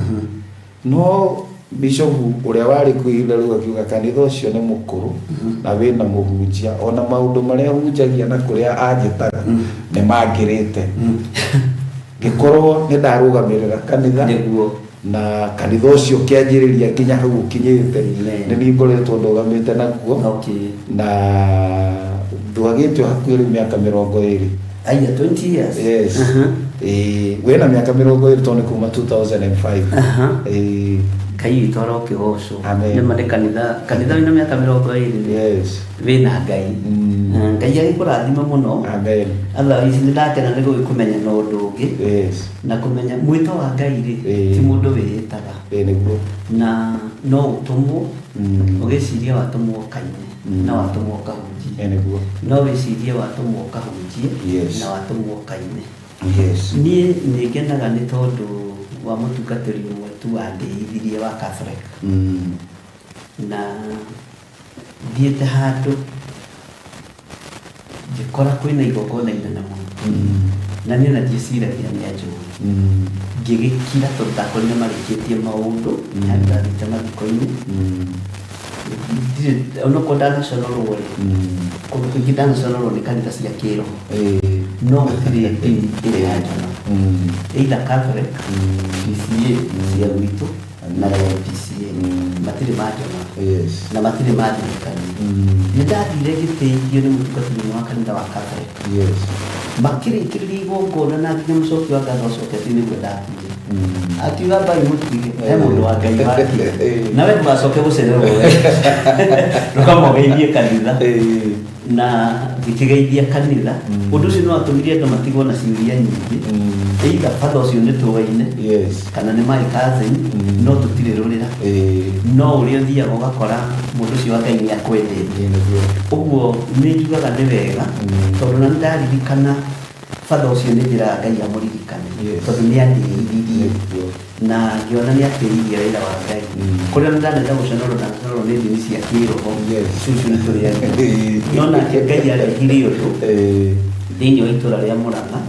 No bishofu ũrĩa warĩ kuo ihinda rĩu akiuga kanitha ũcio nĩ mũkũrũ na wĩna mũhunjia, ona maũndũ marĩa ahunjagia na kũrĩa anjĩtaga nĩ mangĩrĩte. Ngĩkorwo nĩ ndarũgamĩrĩra kanitha. Nĩguo. Na kanitha ũcio ũkĩanjĩrĩria nginya hau ũkinyĩte. Amen. Nĩ niĩ ngoretwo ndũgamĩte naguo. Na ndwagĩte hakuhĩ rĩu mĩaka 20. Aya, 20 years. Yes. Wĩna mĩaka 20 tondũ nĩ kuma 2005. Ngai witũ arokĩgocwo. Amen. Nĩ ma nĩ kanitha wĩna mĩaka 20. Yes. Wĩna Ngai. Ngai agĩkũrathime mũno. Amen. Otherwise nĩ ndakena nĩ gũgĩkũmenya na ũndũ ũngĩ. Yes. Na kũmenya mwĩto wa Ngai rĩ, ti mũndũ wĩĩtaga. Nĩguo. Na no ũtũmwo, ũgĩciria watũmwo kaine, na watũmwo kahunjie. Nĩguo. No wĩcirie watũmwo kahunjie, Yes. na watũmwo kaine. Yes. Niĩ nĩ ngenaga nĩ tondũ wa mũtungatĩri ũmwe tu wandĩithirie wa Catholic. Na thiĩte handũ ngĩkora kwĩna igongona inene mũno. Na niĩ ona ndieciragia nĩ anjũĩ. Ngĩgĩkira tondũ ndakorire marĩkĩtie maũndũ, na ndathiĩte mathiko-inĩ. Ndirĩ, onokorwo ndanaconorwo rĩ, kũndũ kũingĩ ndanaconorwo nĩ kanitha cia kĩroho. No gũtirĩ ndini ĩrĩ yanjona. Either Catholic, PCA cia gwitũ, na PCA. Matirĩ manjona. Yes. Na matirĩ mandirikania. Nĩ ndathire ngĩteithio nĩ mũtungatĩri ũmwe wa kanitha wa Catholic. Yes. Makĩrĩkĩrĩria igongona na nginya mũcoki wa ngatho acoketie nĩguo ndakinyire. Akiuga mbai mũtige, he mũndũ wa Ngai wakinya. Nawe ndũgacoke gũcererwo we. Ndũkamũgeithie kanitha. Na ngĩkĩgeithia kanitha. Ũndũ ũcio nĩ watũmire andũ matigwo na ciũria nyingĩ. Either batha ũcio nĩ tũwaine, Yes. kana nĩ my cousin, no tũtirĩ rũrĩra. No ũrĩa ũthiaga ũgakora mũndũ ũcio wa Ngai nĩ akwendete. Ũguo nĩ njugaga nĩ wega, tondũ na nĩ ndaririkana batha ũcio nĩ njĩraga Ngai amũririkane, tondũ nĩ andĩithirie. Na ngĩona nĩ atĩithirie wĩra wa Ngai. Kũrĩa nĩ ndanenda gũconorwo, ndanaconorwo nĩ ndini cia kĩroho. Cucu nĩ tũrĩ andũ. No nake Ngai arehire ũndũ thĩinĩ wa itũũra rĩa Mũrang'a,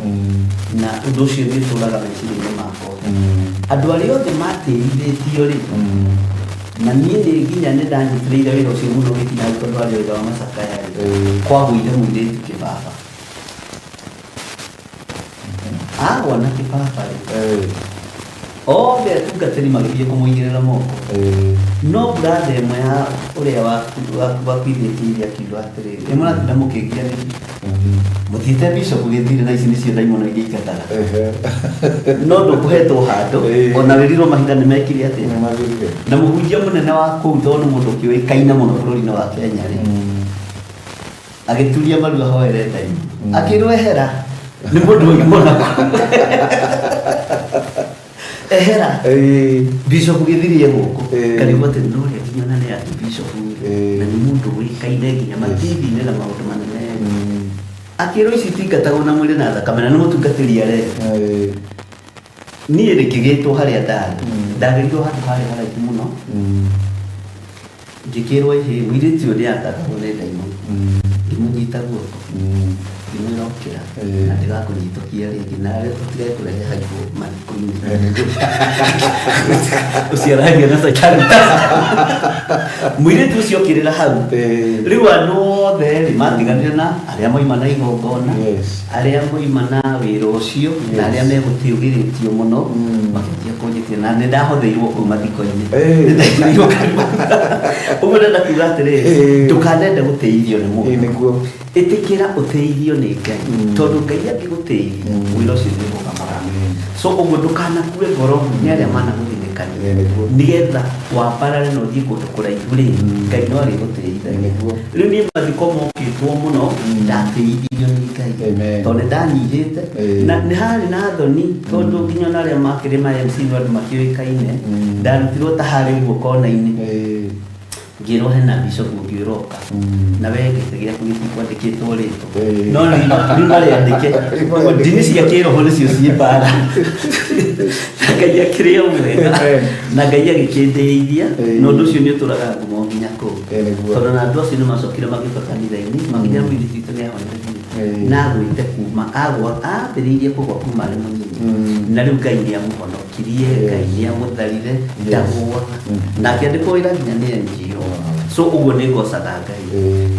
na ũndũ ũcio nĩ ũtũũraga meciria-inĩ makwa. Andũ arĩa othe matĩithĩtio rĩ, na niĩ nĩ nginya nĩ ndanyitĩrĩire wĩra ũcio mũno gĩtina tondũ warĩ wĩra wa macakaya rĩ, kwagũire mũirĩtu kĩbaba. Agwa na kĩbaba rĩ, othe atungatĩri magĩthiĩ kũmũigĩrĩra moko. No brother ĩmwe ya ũrĩa wakuithĩtie iria akiuga atĩrĩrĩ, ĩ mũratinda mũkĩngia nĩkĩ? Mũthiĩte bishop gĩthire na ici nĩcio ndaimono iria ingataga. No ndũkũhetwo handũ, ona wĩrirwo mahinda nĩ mekire atĩa? Nĩmathirire. Na mũhunjia mũnene wa kũu tondũ nĩ mũndũ ũkĩũĩkaine mũno bũrũri-inĩ wa Kenya rĩ, agĩturia maru ahoere ndaimono. Akĩrwo ehera, nĩ mũndũ waimwo na kũu. Ehera. Bishop gĩthirie gũkũ. Karigwo atĩ no ũrĩa nginya ona nĩ atĩ bishop na nĩ mũndũ ũĩkaine nginya matithi-inĩ na maũndũ manene. Akĩrwo ici itingatagwo na mwĩrĩ na thakame na nĩ mũtungatĩri areka. Niĩ rĩkĩgĩtwo harĩa ndarĩ. Ndagĩrirwo handũ harĩ haraihu mũno. Ngĩkĩrwo ĩhĩ, mũirĩtu ũyũ nĩ athatagwo nĩ ndaimono. Ngĩmũnyita guoko. Ngĩmwĩra ũkĩra, na ndĩgakũnyitũkia rĩngĩ, na ũtige kũrehe haibũ mathiko-inĩ. Ũcio aragia na Caitani. Mũirĩtu ũcio okĩrĩra hau. Rĩu andũ othe rĩ, matiganire na arĩa moima na igongona, arĩa moima na wĩra ũcio, na arĩa megũtĩũgĩrĩtio mũno, makĩanjia kũnjĩtia, na nĩ ndahotheirwo kũu mathiko-inĩ. Nĩ ndaigĩrĩirwo kanua. Ũguo ndĩrenda kuga atĩrĩrĩ, ndũkanende gũtĩithio nĩ mũndũ. Nĩguo. Ĩtĩkĩra ũteithio nĩ Ngai, tondũ Ngai angĩgũteithia, wĩra ũcio nĩ ũrũgamaga. So ũguo ndũkanakue ngoro nĩ arĩa managũthinĩkania, nĩgetha wambarare na ũthiĩ kũndũ kũraihu rĩ, Ngai no arĩgũteithagia. Rĩu niĩ mathiko mokĩtwo mũno, ndateithirio nĩ Ngai. Tondũ nĩ ndanyihĩte, na nĩ harĩ na thoni, tondũ nginya ona arĩa makĩrĩ ma MC nĩ andũ makĩũĩkaine, ndarutirwo ta harĩ ũguo kona-inĩ. Ngĩrwo hena bishop ũngĩ ũroka na we gĩtĩ gĩaku gĩtikwandĩkĩtwo rĩtwa. No riuma rĩandĩke. Riuma Ũguo rĩandĩke. ndini cia kĩroho nĩcio ciĩ mbara. Na Ngai akĩrĩ o mwega. Amen. Na Ngai agĩkĩndĩithia. Na ũndũ ũcio nĩ ũtũraga ngumo nginya kũu. Nĩguo. Tondũ na andũ acio nĩ macokire magĩũka kanitha-inĩ makĩnjĩra mũirĩtu witũ nĩ ahonire biũ. Na agwĩte kuma agwa ambĩrĩirie kũgwa kuma arĩ mũnini. Na rĩu Ngai nĩ amũhonokirie, Ngai nĩ amũtharire, ndagũaga. Na akĩandĩkwo wĩra nginya nĩ NGO. So ũguo nĩ ngocaga Ngai.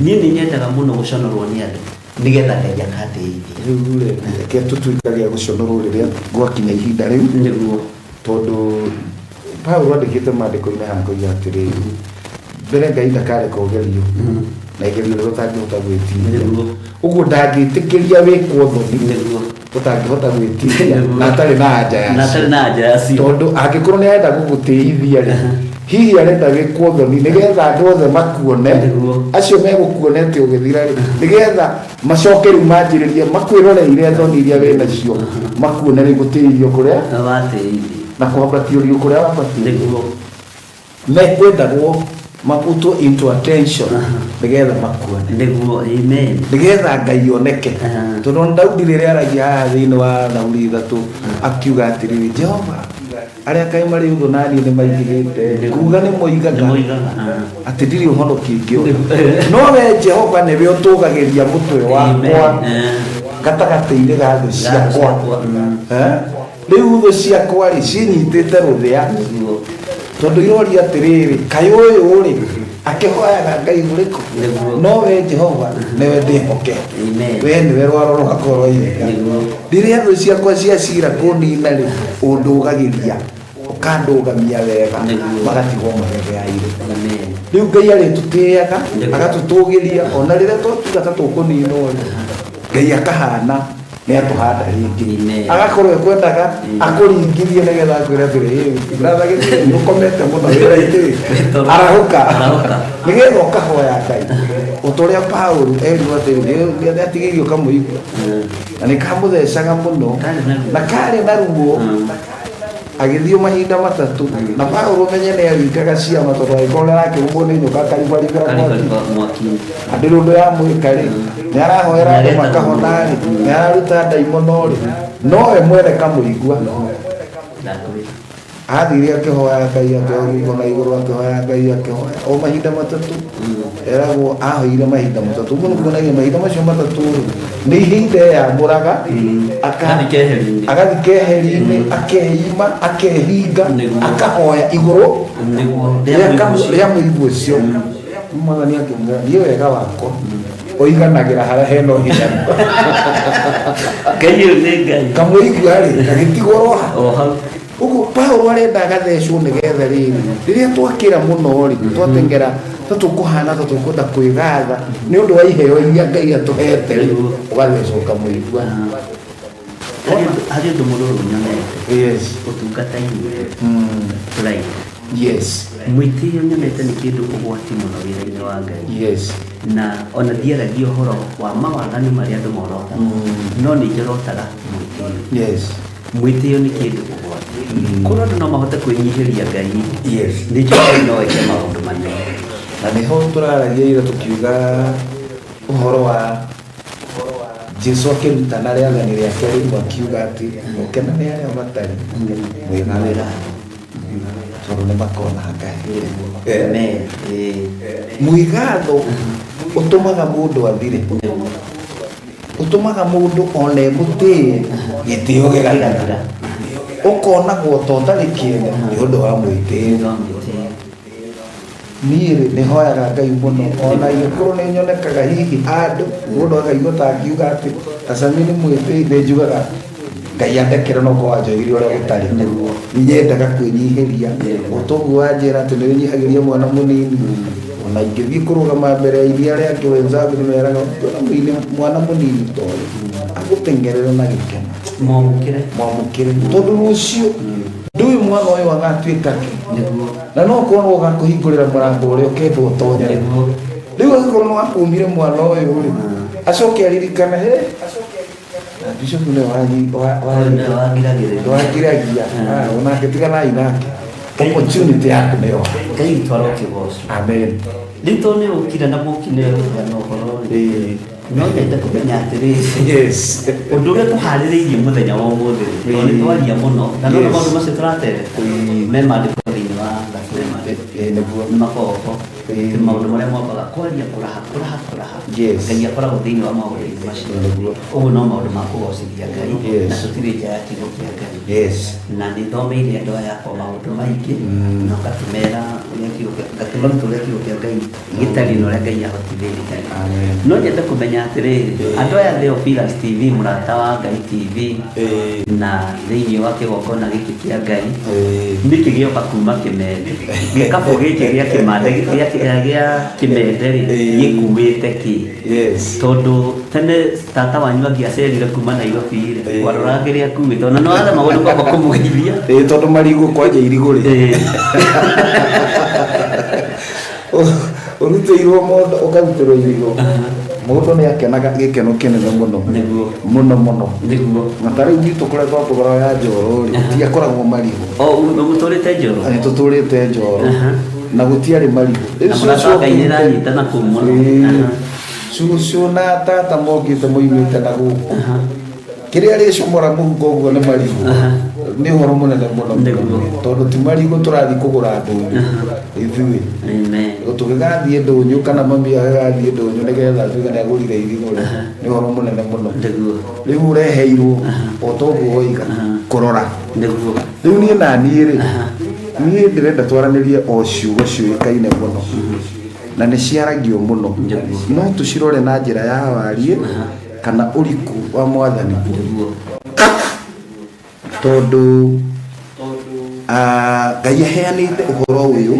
Niĩ nĩ nyendaga mũno gũconorwo nĩ andũ nĩgetha Ngai akandeithia. Rĩu rĩ, reke tũtuĩkage a gũconorwo rĩrĩa gwakinya ihinda rĩu. Nĩguo. Tondũ Paulo andĩkĩte maandĩko-inĩ haha akoiga atĩrĩrĩ, mbere Ngai ndakareka ũgerio na igerio rĩrĩa ũtangĩhota gwĩtiria. Ũguo ndangĩtĩkĩria wĩkwo thoni ũtangĩhota gwĩtiria na atarĩ na anja yacio. Na atarĩ na anja yacio. Tondũ angĩkorwo nĩ arenda gũgũtĩithia rĩ, hihi arenda wĩkwo thoni nĩgetha andũ othe makuone, acio megũkuona atĩ ũgĩthira rĩ, nĩgetha macoke rĩu manjĩrĩrie makwĩroreire thoni iria wĩ nacio, makuone rĩu gũtĩithio kũrĩa watĩithio na kwambatio kũrĩa wambatio. Nĩguo. Mekwendagwo maputwo into attention nĩgetha makuone. Nĩguo, amen. Nĩgetha Ngai oneke. Tondũ ona Daudi rĩrĩa aragia haha thĩinĩ wa Thaburi 3 akiuga atĩrĩrĩ, Jehova, arĩa kaĩ marĩ ũthũ na niĩ nĩ maingĩhĩte, kuga nĩ moigaga Nĩ moigaga, atĩ ndirĩ ũhonoki ingĩona. No we Jehova nĩwe ũtũgagĩria mũtwe wakwa gatagatĩ-inĩ ga thũ ciakwa. Rĩu thũ ciakwa rĩ cinyitĩte rũthĩa. Tondũ iroria atĩrĩrĩ, kaĩ ũyũ rĩ akĩhoyaga Ngai ũrĩkũ? No we Jehova nĩwe ndĩhokete. We nĩwe rwaro rwakwa rwa ihiga. Rĩrĩa thũ ciakwa ciacira kũnina rĩ, ũndũgagĩria, ũkandũgamia wega, magatigwo magegeaire. Rĩu Ngai arĩtũtĩaga, agatũtũgĩria, ona rĩrĩa twatuga ta tũkũninwo rĩ, Ngai akahana nĩ atũhanda rĩngĩ. Agakorwo ekwendaga akũringithie nĩgetha akwĩre atĩrĩ, brother gĩtĩri ũkomete mũno wĩra-inĩ, arahũka. Nĩgetha ũkahoya Ngai. O ta ũrĩa Paũlũ erirwo atĩrĩ, nĩ atigĩirio kamũigua. Na nĩ kamũthecaga mũno, na karĩ na ruo. Agĩthiĩ mahinda matatũ. Na Paũlũ ũmenye nĩ aringaga ciama tondũ angĩkorwo nĩ arakĩrũmwo nĩ nyoka akaribaribĩra mwaki. Na ndĩrĩ ũndũ yamwĩka rĩ, nĩ arahoera andũ makahona rĩ, nĩ araruta ndaimono rĩ, no we mwene kamũigua. Athire akĩhoya Ngai, akĩhoya na igũrũ, akĩhoya Ngai, akĩhoya o mahinda matatũ. Eragwo ahoire mahinda matatũ. Ũguo nĩ kuonania mahinda macio matatũ rĩ, nĩ ihinda eyamũraga, agathiĩ keheri-inĩ, akeima, akehinga, akahoya igũrũ rĩa mũigua ũcio. Mwathani akĩmwĩra, niĩ wega wakwa ũiganagĩra harĩa hena ũhinyanu. Ngai ũyũ nĩ Ngai. Kamũigua rĩ, gagĩtigwo ro hau. Ũguo Paũlũ arenda agathecwo nĩgetha rĩrĩ, rĩrĩa twakĩra mũno rĩ, twateng'era ta tũkũhana ta tũkwenda kwĩgatha nĩ ũndũ wa iheo iria Ngai atũhete rĩ, ũgathecwo kamũigua. Harĩ ũndũ mũrũrũ nyonete. Ũtungata-inĩ. Pride. Mwĩtĩo nyonete nĩ kĩndũ ũgwati mũno wĩra-inĩ wa Ngai. Na ona ndiaragia ũhoro wa mawaganu marĩa andũ morotaga. No nĩ njorotaga mwĩtĩo. Mwĩtĩo nĩ kĩndũ ũgwati. Korwo andũ no mahote kwĩnyihĩria Ngai. Nĩ njũĩ Ngai no eke maũndũ manene. Na nĩho tũraragia ira tũkiuga ũhoro wa Jesu akĩrutana rĩathani rĩake rĩmwe akiuga atĩ gũkena nĩ arĩa matarĩ mwĩgathĩra tondũ nĩ makona Ngai. Mwĩgatho ũtũmaga mũndũ athire, ũtũmaga mũndũ one mũtĩe gĩtĩo gĩgathira, ũkonagwo ta ũtarĩ kĩene nĩ ũndũ wa mwĩtĩo. Niĩ rĩ nĩ hoyaga Ngai mũno, ona ingĩkorwo nĩ nyonekaga hihi handũ mũndũ akaigua ta angiuga atĩ Tacami nĩ mwĩtĩi, nĩ njugaga Ngai andekere no korwo anjohirie ũrĩa gũtarĩ. Nyendaga kwĩnyihĩria, o ta ũguo wanjĩra atĩ nĩ wĩnyihagĩria mwana mũnini, ona ingĩthiĩ kũrũgama mbere ya iria arĩa angĩ wenzangu nĩ meraga ũngĩona mwana mũnini ta ũyũ agũteng'erere na gĩkeno, Mwamũkĩre. Mwamũkĩre, tondũ rũciũ ndũĩ mwana ũyũ agatuĩka kĩ. Na no korwo ũgakũhingũrĩra mũrango ũrĩa ũkendwo ũtonye. Rĩu angĩkorwo nĩ wakumire mwana ũyũ rĩ, acoke aririkane, he, na bishop nĩwe wangiragia. Onake tiganai nake. Opportunity ya kũneo. Ngai witũ arokĩgocwo. Amen. Rĩu tondũ nĩ ũkire na mũkine ũheana ũhoro rĩ, Ĩĩ. no nyende kũmenya atĩrĩrĩ, Yes. ũndũ ũrĩa tũharĩrĩirie mũthenya wa ũmũthĩ rĩ, tondũ nĩ twaria mũno na no Yes. maũndũ macio tũratereta Ĩĩ. me maandĩko thĩinĩ wa thaburi. Ĩĩ, nĩguo. Nĩ makoragwo ho. Ĩĩ. Atĩ maũndũ marĩa mwambaga kwaria kũraha kũraha kũraha, Yes. Ngai akoragwo thĩinĩ wa maũndũ-inĩ macio. Nĩguo. Ũguo no maũndũ ma kũgocithia Ngai Yes. na tũtirĩ nja ya kiugo kĩa Ngai. Yes. Na nĩ thomeire andũ aya akwa maũndũ maingĩ na ngatũmera ũrĩa kiugo kĩa ngatũmaruta ũrĩa kiugo kĩa Ngai gĩtariĩ na ũrĩa Ngai ahotithĩtie. Amen. No nyende kũmenya atĩrĩrĩ, andũ aya Theophilus TV, mũrata wa Ngai TV, Ĩĩ. na thĩinĩ wa kĩgongona gĩkĩ kĩa Ngai, Ĩĩ. nĩkĩ gĩoka kuma Kĩmende? Gĩkabũ gĩkĩ gĩa Kĩmande gĩa Kĩmende rĩ, Ĩĩ. gĩkuĩte kĩ? Yes. Tondũ tene tata wanyu angĩacerire kuma Nairobi rĩ, Ĩĩ. waroraga kĩrĩa akuĩte, ona nĩ waremagwo nĩ kwamba kũmũgeithia. Ĩĩ, tondũ marigũ kwanja irigũ rĩ, Ĩĩ. Ũrutĩirwo mũndũ ũkarutĩrwo irigũ, mũndũ nĩ akenaga gĩkeno kĩnene mũno. Nĩguo. Mũno mũno. Nĩguo. Na ta rĩu gwitũ kũrĩa twatũgũraga ya Njoro rĩ, gũtiakoragwo marigũ. O mũtũrĩte Njoro? Nĩ tũtũrĩte Njoro. Aha. Na gũtiarĩ marigũ. Rĩu Na mũrata cũcũ wa Ngai okĩte- nĩranyita na kũu mũno. Ĩĩ. Aha. Cũcũ na tata mokĩte moimĩte na gũkũ, kĩrĩa rĩcomora mũhuko ũguo nĩ marigũ, nĩ ũhoro mũnene mũno. Nĩguo. Tondũ ti marigũ tũrathiĩ kũgũra ndũnyũ ithuĩ. Amen. Tũgĩgathiĩ ndũnyũ kana mami agĩgathiĩ ndũnyũ nĩgetha atuĩke nĩ agũrire irigũ rĩ, nĩ ũhoro mũnene mũno. Nĩguo. Rĩu ũreheirwo o toguo woiga kũrora. Nĩguo. Rĩu niĩ na niĩ rĩ, niĩ ndĩrenda twaranĩrie o ciugo ciũĩkaine mũno na nĩ ciaragio mũno, Nĩguo. no tũcirore na njĩra ya wariĩ kana ũriku wa Mwathani. Nĩguo. Tondũ Ngai aheanĩte ũhoro ũyũ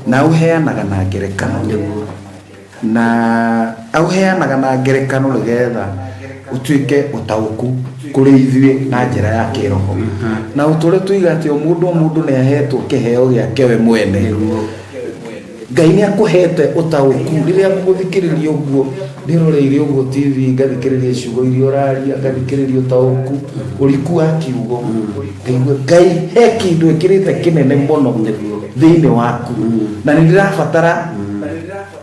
na ũheanaga na ngerekano. Nĩguo. Na aũheanaga na ngerekano nĩgetha ũtuĩke ũtaũku kũrĩ ithuĩ na njĩra ya kĩroho, na ũtũre tuiga atĩ o mũndũ o mũndũ nĩ ahetwo kĩheo gĩake we mwene. Nĩguo. Ngai nĩ akũhete ũtaũku. Rĩrĩa ngũgũthikĩrĩria ũguo, ndĩroreire ũguo TV, ngathikĩrĩria ciugo iria ũraria, ngathikĩrĩria ũtaũku, ũriku wa kiugo, ngaigua Ngai he kĩndũ ĩkĩrĩte kĩnene mũno Nĩguo. thĩinĩ waku, na nĩ ndĩrabatara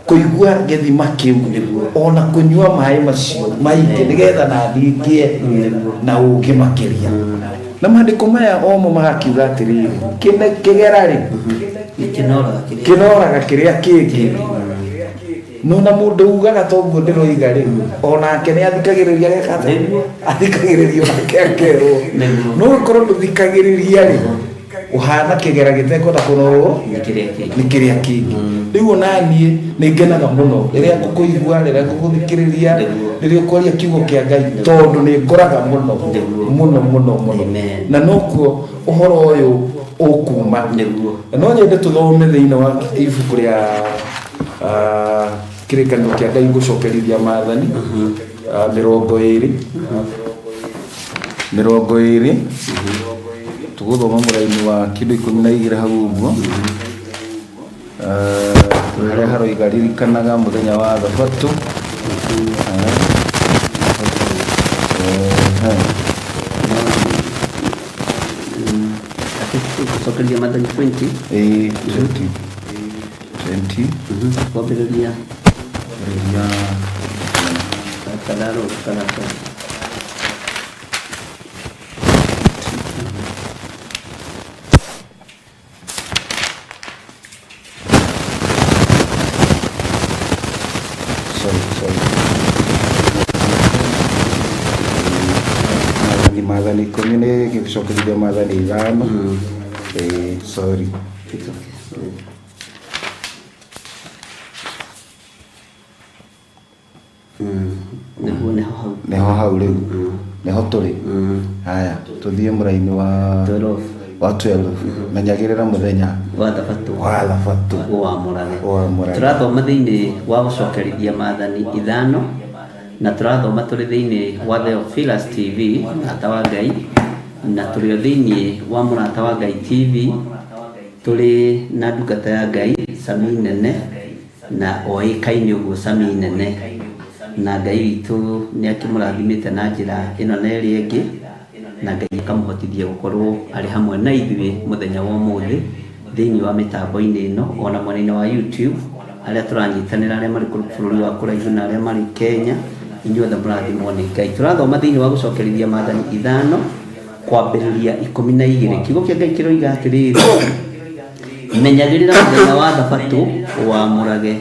kũigua gĩthima kĩu ona kũnyua maĩ macio maingĩ nĩgetha naniĩ ngĩe na ũũgĩ makĩria. Na maandĩko maya omo magakiuga atĩrĩrĩ, kĩgera rĩ, Gĩkĩnoraga kĩrĩa kĩnoraga kĩrĩa kĩngĩ. No na mũndũ ugaga toguo ndĩroiga rĩ, onake nĩ athikagĩrĩria geka atĩa? Nĩguo. Athikagĩrĩria onake akerwo. Nĩguo. No ũkorwo ndũthikagĩrĩria rĩ, ũhana kĩgera gĩtekwenda kũnorwo nĩ kĩrĩa kĩngĩ. Nĩ kĩrĩa kĩngĩ. Rĩu ona niĩ nĩ ngenaga mũno rĩrĩa ngũkũigua, rĩrĩa ngũgũthikĩrĩria, Nĩguo. rĩrĩa ũkwaria kiugo kĩa Ngai, tondũ nĩ ngũraga mũno. Nĩguo. Mũno mũno mũno. Amen. Na nokuo ũhoro ũyũ ũkuma. Nĩguo. Na no nyende tũthome thĩinĩ wa ibuku rĩa kĩrĩkanĩro kĩa Ngai, gũcokerithia maathani, 20, 20, tũgũthoma mũraini wa kĩndũ 12 hau ũguo. Harĩa haroiga, "Ririkanaga mũthenya wa thabatũ." Atĩ gũcokeria maathani 20? Ĩĩ, 20, 20. Kwambĩrĩria Rĩrĩa kandarũ kana Sorry, sorry, maathani 10 nĩ gĩcokerithia maathani 5. Ĩĩ, sorry. It's okay. Nĩguo, nĩho hau. Nĩho hau rĩu, nĩho tũrĩ. Haya, tũthiĩ mũraini wa 12. Wa 12: "Menyagĩrĩra mũthenya wa thabatũ wa thabatũ ũwamũrage." Ũwamũrage. Tũrathoma thĩinĩ wa gũcokerithia maathani 5, na tũrathoma tũrĩ thĩinĩ wa Theophilus TV, mũrata wa Ngai, na tũrĩ o thĩinĩ wa mũrata wa Ngai TV, tũrĩ na ndungata ya Ngai Sami Nene, na oĩkaine ũguo Sami Nene, na Ngai witũ nĩ akĩmũrathimĩte na njĩra ĩno na ĩrĩa ĩngĩ. Na Ngai akamũhotithia gũkorwo arĩ hamwe na ithuĩ mũthenya wa ũmũthĩ thĩinĩ wa mĩtambo-inĩ ĩno, ona mwena-inĩ wa YouTube, arĩa tũranyitanĩra, arĩa marĩ bũrũri wa kũraihu na arĩa marĩ Kenya, inyuothe mũrathimwo nĩ Ngai. Tũrathoma thĩinĩ wa gũcokerithia maathani 5 kwambĩrĩria 12. Kiugo kĩa Ngai kĩroiga atĩrĩrĩ, menyagĩrĩra mũthenya wa thabatũ ũwamũrage,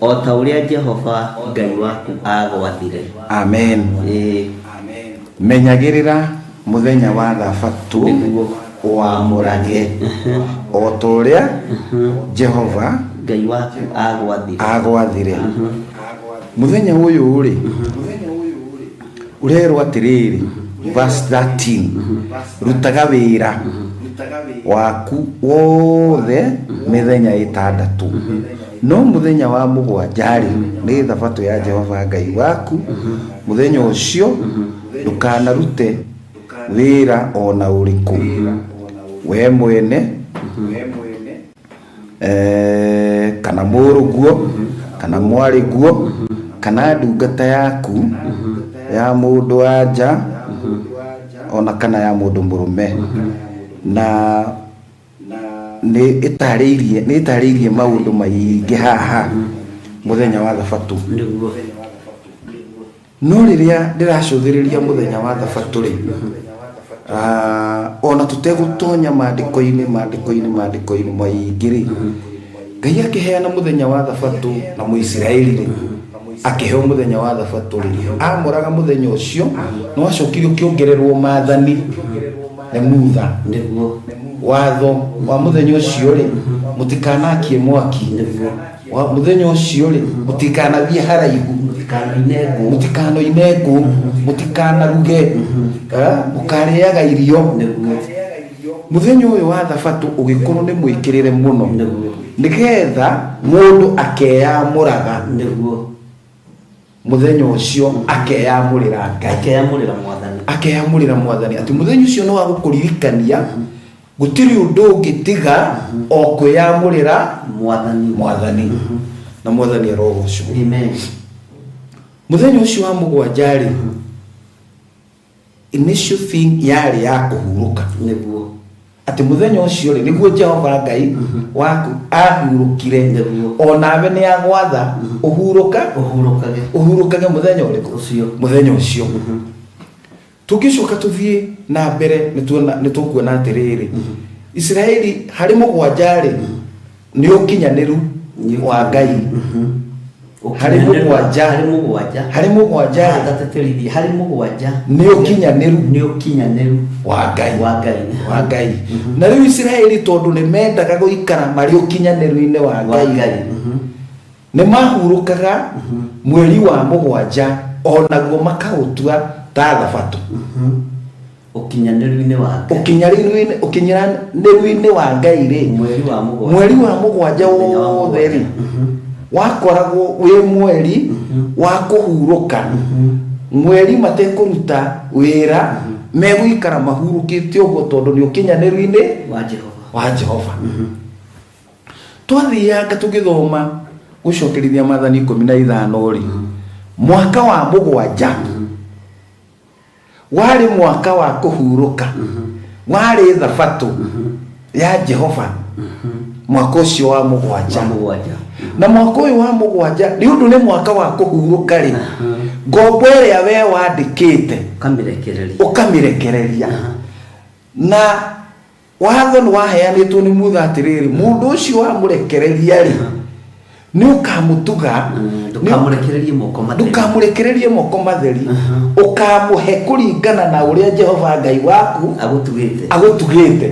o ta ũrĩa Jehova Ngai waku agwathire. Amen. Menyagĩrĩra mũthenya wa thabatũ ũwamũrage, o ta ũrĩa Jehova Ngai waku agwathire. Agwathire. Mũthenya ũyũ rĩ, ũrerwo atĩrĩrĩ, verse 13, rutaga wĩra waku wothe mĩthenya 6, no mũthenya wa mũgwanja rĩ, nĩ thabatũ ya Jehova Ngai waku. Mũthenya ũcio ndũkanarute wĩra ona ũrĩkũ, we mwene kana mũrũguo kana mwarĩguo kana ndungata yaku ya mũndũ wa nja ona kana ya mũndũ mũrũme. Na nĩ ĩtarĩirie maũndũ maingĩ haha mũthenya wa thabatũ. No rĩrĩa ndĩracũthĩrĩria mũthenya wa thabatũ rĩ, ona tũtegũtonya maandĩko-inĩ maingĩ rĩ, Ngai akĩheana mũthenya wa thabatũ na Mũisiraeli rĩ, akĩheo mũthenya wa thabatũ rĩ, amũraga mũthenya ũcio, no acokire ũkĩongererwo maathani nĩ Mutha. Watho wa mũthenya ũcio rĩ, mũtikanakie mwaki. Wa mũthenya ũcio rĩ, mũtikanathiĩ haraihu, mũtikanoine ngũ, mũtikanaruge, mũkarĩaga irio. Mũthenya ũyũ wa thabatũ ũgĩkorwo nĩ mwĩkĩrĩre mũno, nĩgetha mũndũ akeyamũraga. Mũthenya ũcio akeyamũrĩra Ngai, akeyamũrĩra Mwathani, akeyamũrĩra Mwathani, atĩ mũthenya ũcio nĩ wa gũkũririkania gũtirĩ ũndũ ũngĩ tiga o kwĩyamũrĩra Mwathani. Na Mwathani arogocwo. Amen. Mũthenya ũcio wa mũgwanja rĩ, initial thing yarĩ ya kũhurũka. Atĩ mũthenya ũcio rĩ, nĩguo Jehova Ngai waku ahurũkire, onawe nĩ agwatha ũhurũka, ũhurũkage mũthenya ũrĩkũ? Mũthenya ũcio. Tũngĩcoka tũthiĩ na mbere, nĩ tũkuona atĩrĩrĩ, Isiraeli harĩ mũgwanja rĩ, nĩ ũkinyanĩru wa Ngai. Harĩ mũgwanja, harĩ mũgwanja, harĩ mũgwanja nĩ ũkinyanĩru, nĩ ũkinyanĩru wa Ngai, wa Ngai. Na rĩu Isiraeli tondũ nĩ mendaga gũikara marĩ ũkinyanĩru-inĩ wa Ngai, nĩ mahurũkaga mweri wa mũgwanja, onaguo makaũtua ta thabatũ. Ũkinyanĩru-inĩ wa Ngai, ũkinyanĩru-inĩ wa Ngai rĩ, mweri wa mũgwanja wothe rĩ, wakoragwo wĩ mweri wa kũhurũka, mweri matekũruta wĩra, megũikara mahurũkĩte ũguo tondũ nĩ ũkinyanĩru-inĩ wa Jehova. Twathianga tũgĩthoma gũcokerithia maathani 15 rĩ, mwaka wa mũgwanja warĩ mwaka wa kũhurũka, warĩ thabatũ ya Jehova, mwaka ũcio wa mũgwanja. Na mwaka ũyũ wa mũgwanja nĩ ũndũ nĩ mwaka wa kũhurũka rĩ, ngombo ĩrĩa we wandĩkĩte ũkamĩrekereria. Na watho nĩ waheanĩtwo nĩ Mutha atĩrĩrĩ, mũndũ ũcio wamũrekereria rĩ, nĩ ũkamũtuga, ndũkamũrekererie moko matheri, ũkamũhe kũringana na ũrĩa Jehova Ngai waku agũtugĩte.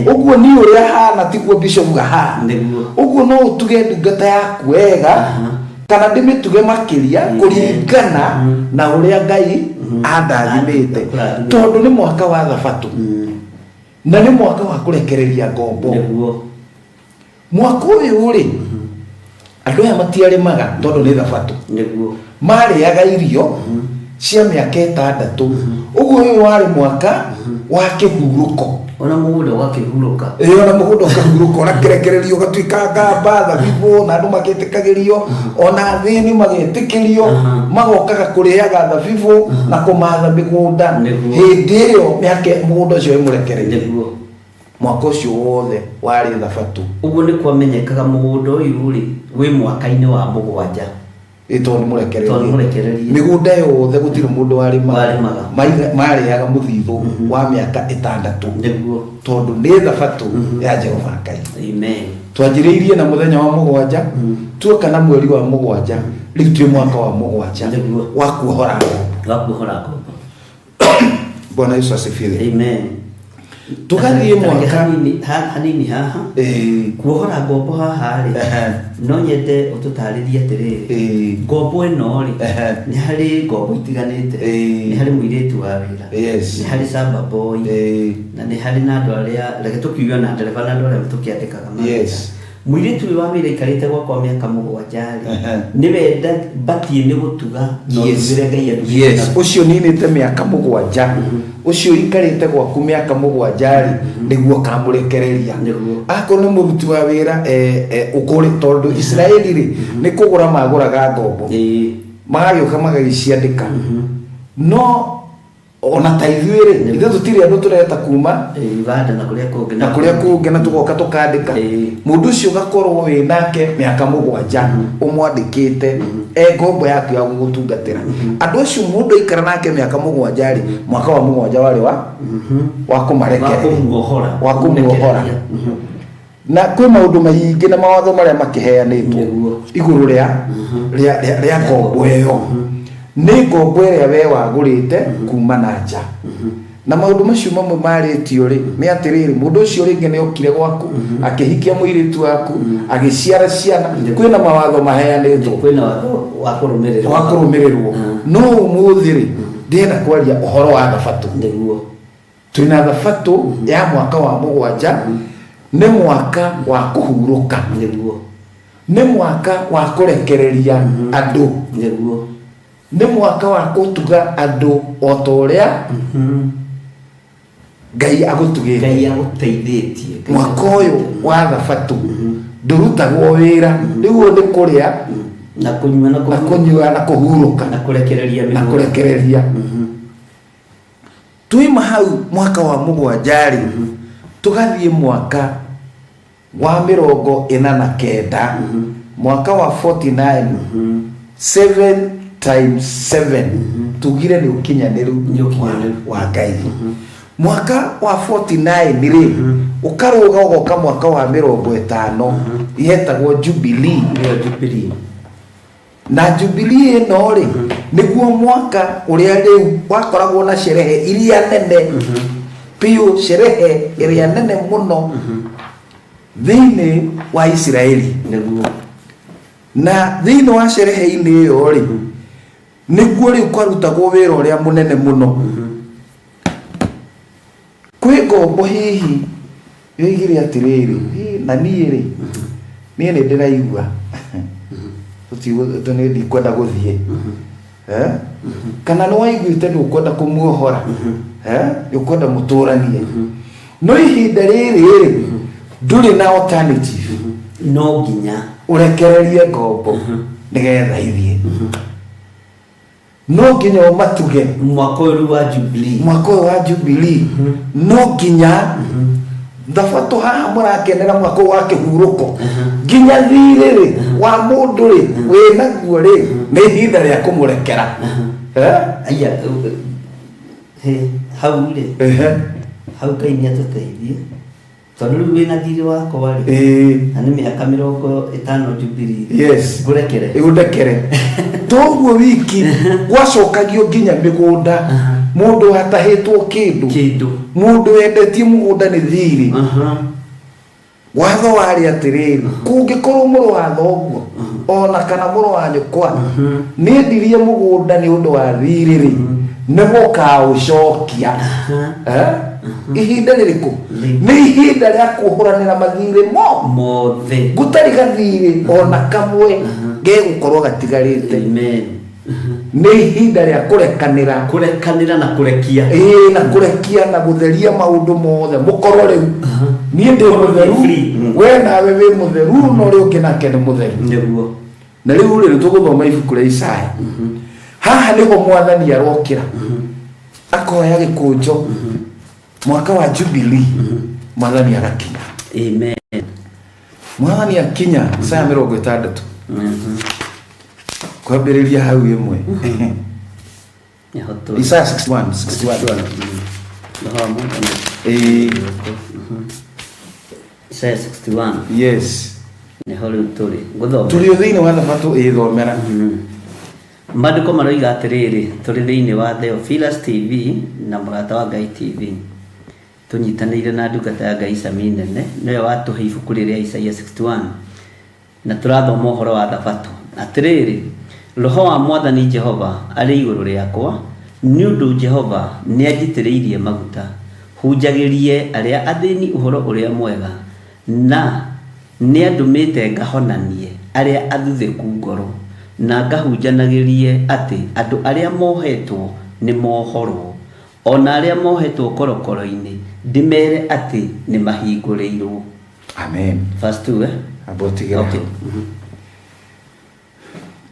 Ũguo ni ũrĩa hana tiguo bishop ahana. Ũguo no ũtuge ndungata yaku wega, kana ndĩmĩtuge makĩria kũringana na ũrĩa Ngai andathimĩte, tondũ nĩ mwaka wa thabatũ na nĩ mwaka wa kũrekereria ngombo. Mwaka ũyũ rĩ, andũ aya matiarĩmaga tondũ nĩ thabatũ, marĩaga irio cia mĩaka 6. Ũguo ũyũ warĩ mwaka Wa kĩhurũko. Ona mũgũnda ũgakĩhurũka. Ĩĩ, ona mũgũnda ũkahurũka, ũrakerekererio ũgatuĩka ngamba thabibũ, na andũ magĩtĩkagĩrio, ona athĩni magetĩkĩrio, magokaga kũrĩaga thabibũ na kũmatha mĩgũnda. Hĩndĩ ĩyo mĩaka mũgũnda ũcio wĩ mũrekererie. Mwaka ũcio wothe warĩ thabatũ. Ũguo nĩ kwamenyekaga mũgũnda ũyũ rĩ wĩ mwaka-inĩ wa mũgwanja. Ĩ, tondũ nĩ mũrekererie. Tondũ nĩ mũrekererie. Mĩgũnda yothe gũtirĩ mũndũ warĩmaga. Warĩmaga. Marĩaga mũthithũ wa mĩaka 6. Tondũ nĩ thabatũ ya Jehova Ngai. Amen. Twanjĩrĩirie na mũthenya wa mũgwanja, tuoka na mweri wa mũgwanja, rĩu twĩ mwaka wa mũgwanja wa kuohora ngombo. Wa kuohora ngombo. Bwana Yesu asifiwe. Amen. Tugathiĩ mwaka Hanini haha. Kuohora ngombo haha rĩ, no nyende ũtũtarĩrie atĩrĩrĩ, ngombo ĩno rĩ, nĩ harĩ ngombo itiganĩte. Nĩ harĩ mũirĩtu wa wĩra, nĩ harĩ shamba boy, na nĩ harĩ na andũ arĩa, reke tũkiuge na ndereba na andũ arĩa tũkĩandĩkaga mawĩra. Mũirĩtu ũyũ wa wĩra aikarĩte gwakwa mĩaka 7 rĩ, nĩwe batiĩ nĩ gũtuga na ũtugĩre Ngai andũ. Yes, ũcio ninĩte mĩaka 7, ũcio ũikarĩte gwaku mĩaka 7 rĩ, nĩguo ũkamũrekereria. Akorwo nĩ mũruti wa wĩra, ũkũrĩ, tondũ Israeli rĩ, nĩ kũgũra magũraga ngombo. Magagĩũka magagĩciandĩka. No ona ta ithuĩ rĩ, ithuĩ tũtirĩ andũ tũreta kuma Uganda na kũrĩa kũngĩ. Na kũrĩa kũngĩ, na tũgoka tũkandĩka. Mũndũ ũcio ũgakorwo wĩ nake mĩaka 7, ũmwandĩkĩte e ngombo yaku ya gũgũtungatĩra. Andũ acio mũndũ aikara nake mĩaka 7 rĩ, mwaka wa 7 warĩ wa kũmarekereria. Wa kũmuohora. Wa kũmuohora. Na kwĩ maũndũ maingĩ na mawatho marĩa makĩheanĩtwo igũrũ rĩa ngombo ĩyo. Nĩ ngombo ĩrĩa we wagũrĩte kuma na nja. Na maũndũ macio mamwe marĩtio rĩ, nĩ atĩrĩrĩ, mũndũ ũcio rĩngĩ nĩ okire gwaku, akĩhikia mũirĩtu waku, agĩciara ciana, kwĩna mawatho maheanĩtwo. Kwĩna watho wa kũrũmĩrĩrwo. Wa kũrũmĩrĩrwo. No ũmũthĩ rĩ, ndĩrenda kwaria ũhoro wa thabatũ. Twĩna thabatũ ya mwaka wa 7, nĩ mwaka wa kũhurũka. Nĩ mwaka wa kũrekereria andũ. Nĩ mwaka wa gũtuga andũ o ta ũrĩa Ngai agũtugĩte. Ngai agũteithĩtie. Mwaka ũyũ wa thabatũ ndũrutagwo wĩra, rĩu ũyũ nĩ kũrĩa na kũnyua na na kũnyua na kũhurũka na kũrekereria na kũrekereria. Tuima hau mwaka wa 7 rĩ, tũgathiĩ mwaka wa 49, mwaka wa 49, 7 times 7, tugire nĩ ũkinyanĩru wa Ngai. Mwaka wa 49 rĩ, ũkarũga ũgoka mwaka wa 50, yetagwo Jubilee. Jubilee. Na Jubilee ĩno rĩ, nĩguo mwaka ũrĩa rĩu wakoragwo na sherehe iria nene biũ, sherehe ĩrĩa nene mũno thĩinĩ wa Isiraeli. Na thĩinĩ wa sherehe-inĩ ĩyo rĩ, nĩguo rĩu kwarutagwo wĩra ũrĩa mũnene mũno. Kwĩ ngombo hihi yoigire atĩrĩrĩ, na niĩ rĩ, niĩ nĩ ndĩraigua nĩ ndikwenda gũthiĩ. Kana nĩ waiguĩte ndũkwenda kũmuohora, nĩ ũkwenda mũtũranie. No ihinda rĩrĩ rĩ, ndũrĩ na alternative. No nginya ũrekererie ngombo nĩgetha ithiĩ. No nginya ũmatuge. Mwaka ũyũ wa Jubilee. Mwaka ũyũ wa Jubilee. No nginya thabatũ haha mũrakenera mwaka ũyũ wa kĩhurũko. Nginya thirĩ rĩ, wa mũndũ rĩ, wĩnaguo rĩ, nĩ ihinda rĩa kũmũrekera. Aya, hau rĩ. Hau Ngai nĩ atũteithie. Tondũ rĩu wĩna thirĩ wakwa rĩ, na nĩ mĩaka 50 Jubilee. Ngũrekere. Ũndekere. Toguo wiki gwacokagio nginya mĩgũnda. Mũndũ atahĩtwo kĩndũ. Kĩndũ. Mũndũ wendetie mũgũnda nĩ thirĩ. Watho warĩ atĩrĩrĩ, kũngĩkorwo mũrũ wa thoguo ona kana mũrũ wa nyũkwa nĩendirie mũgũnda nĩ ũndũ wa thirĩ rĩ, nĩ mũkaũcokia. Ihinda rĩrĩkũ? Nĩ ihinda rĩa kũhũranĩra mathirĩ mothe. Gũtarĩ gathirĩ ona kamwe gegũkorwo gatigarĩte. Amen. Nĩ ihinda rĩa kũrekanĩra. Kũrekanĩra na kũrekia. Ĩĩ, na kũrekia na gũtheria maũndũ mothe, mũkorwo rĩu niĩ ndĩ mũtheru, Free. We nawe wĩ mũtheru, na ũrĩa ũngĩ nake nĩ mũtheru. Na rĩu rĩ, tũgũthoma ibuku rĩa Isaya. Haha nĩho Mwathani arokĩra akoya gĩkũnjo, mwaka wa Jubilee, Mwathani agakinya. Amen. Mwathani akinya, Isaya 60 kwambĩrĩria hau 1. Nĩho tũrĩ. Isaya 61, 61. Roho wa Mwathani. Ĩĩ. Isaya 61. Yes. Nĩho rĩu tũrĩ ngũthoma. Tũrĩ o thĩinĩ wa thabatũ, ĩĩ, thomera. Maandĩko maroiga atĩrĩrĩ, tũrĩ thĩinĩ wa Theophilus TV na Mũrata wa Ngai TV, tũnyitanĩire na ndungata ya Ngai Sami Nene, nĩwe watũhe ibuku rĩrĩa Isaiah 61, na tũrathoma ũhoro wa thabatũ. Atĩrĩrĩ, Roho wa Mwathani Jehova arĩ igũrũ rĩakwa, nĩ ũndũ Jehova nĩanjitĩrĩirie maguta hunjagĩrie arĩa athĩni ũhoro ũrĩa mwega, na nĩandũmĩte ngahonanie arĩa athuthĩku ngoro, na ngahunjanagĩrie atĩ andũ arĩa mohetwo nĩ mohorwo, o na arĩa mohetwo korokoro-inĩ ndĩmere atĩ nĩ mahingũrĩirwo. Amen. Verse 2, eh? Amba ũtigĩre Okay. hau.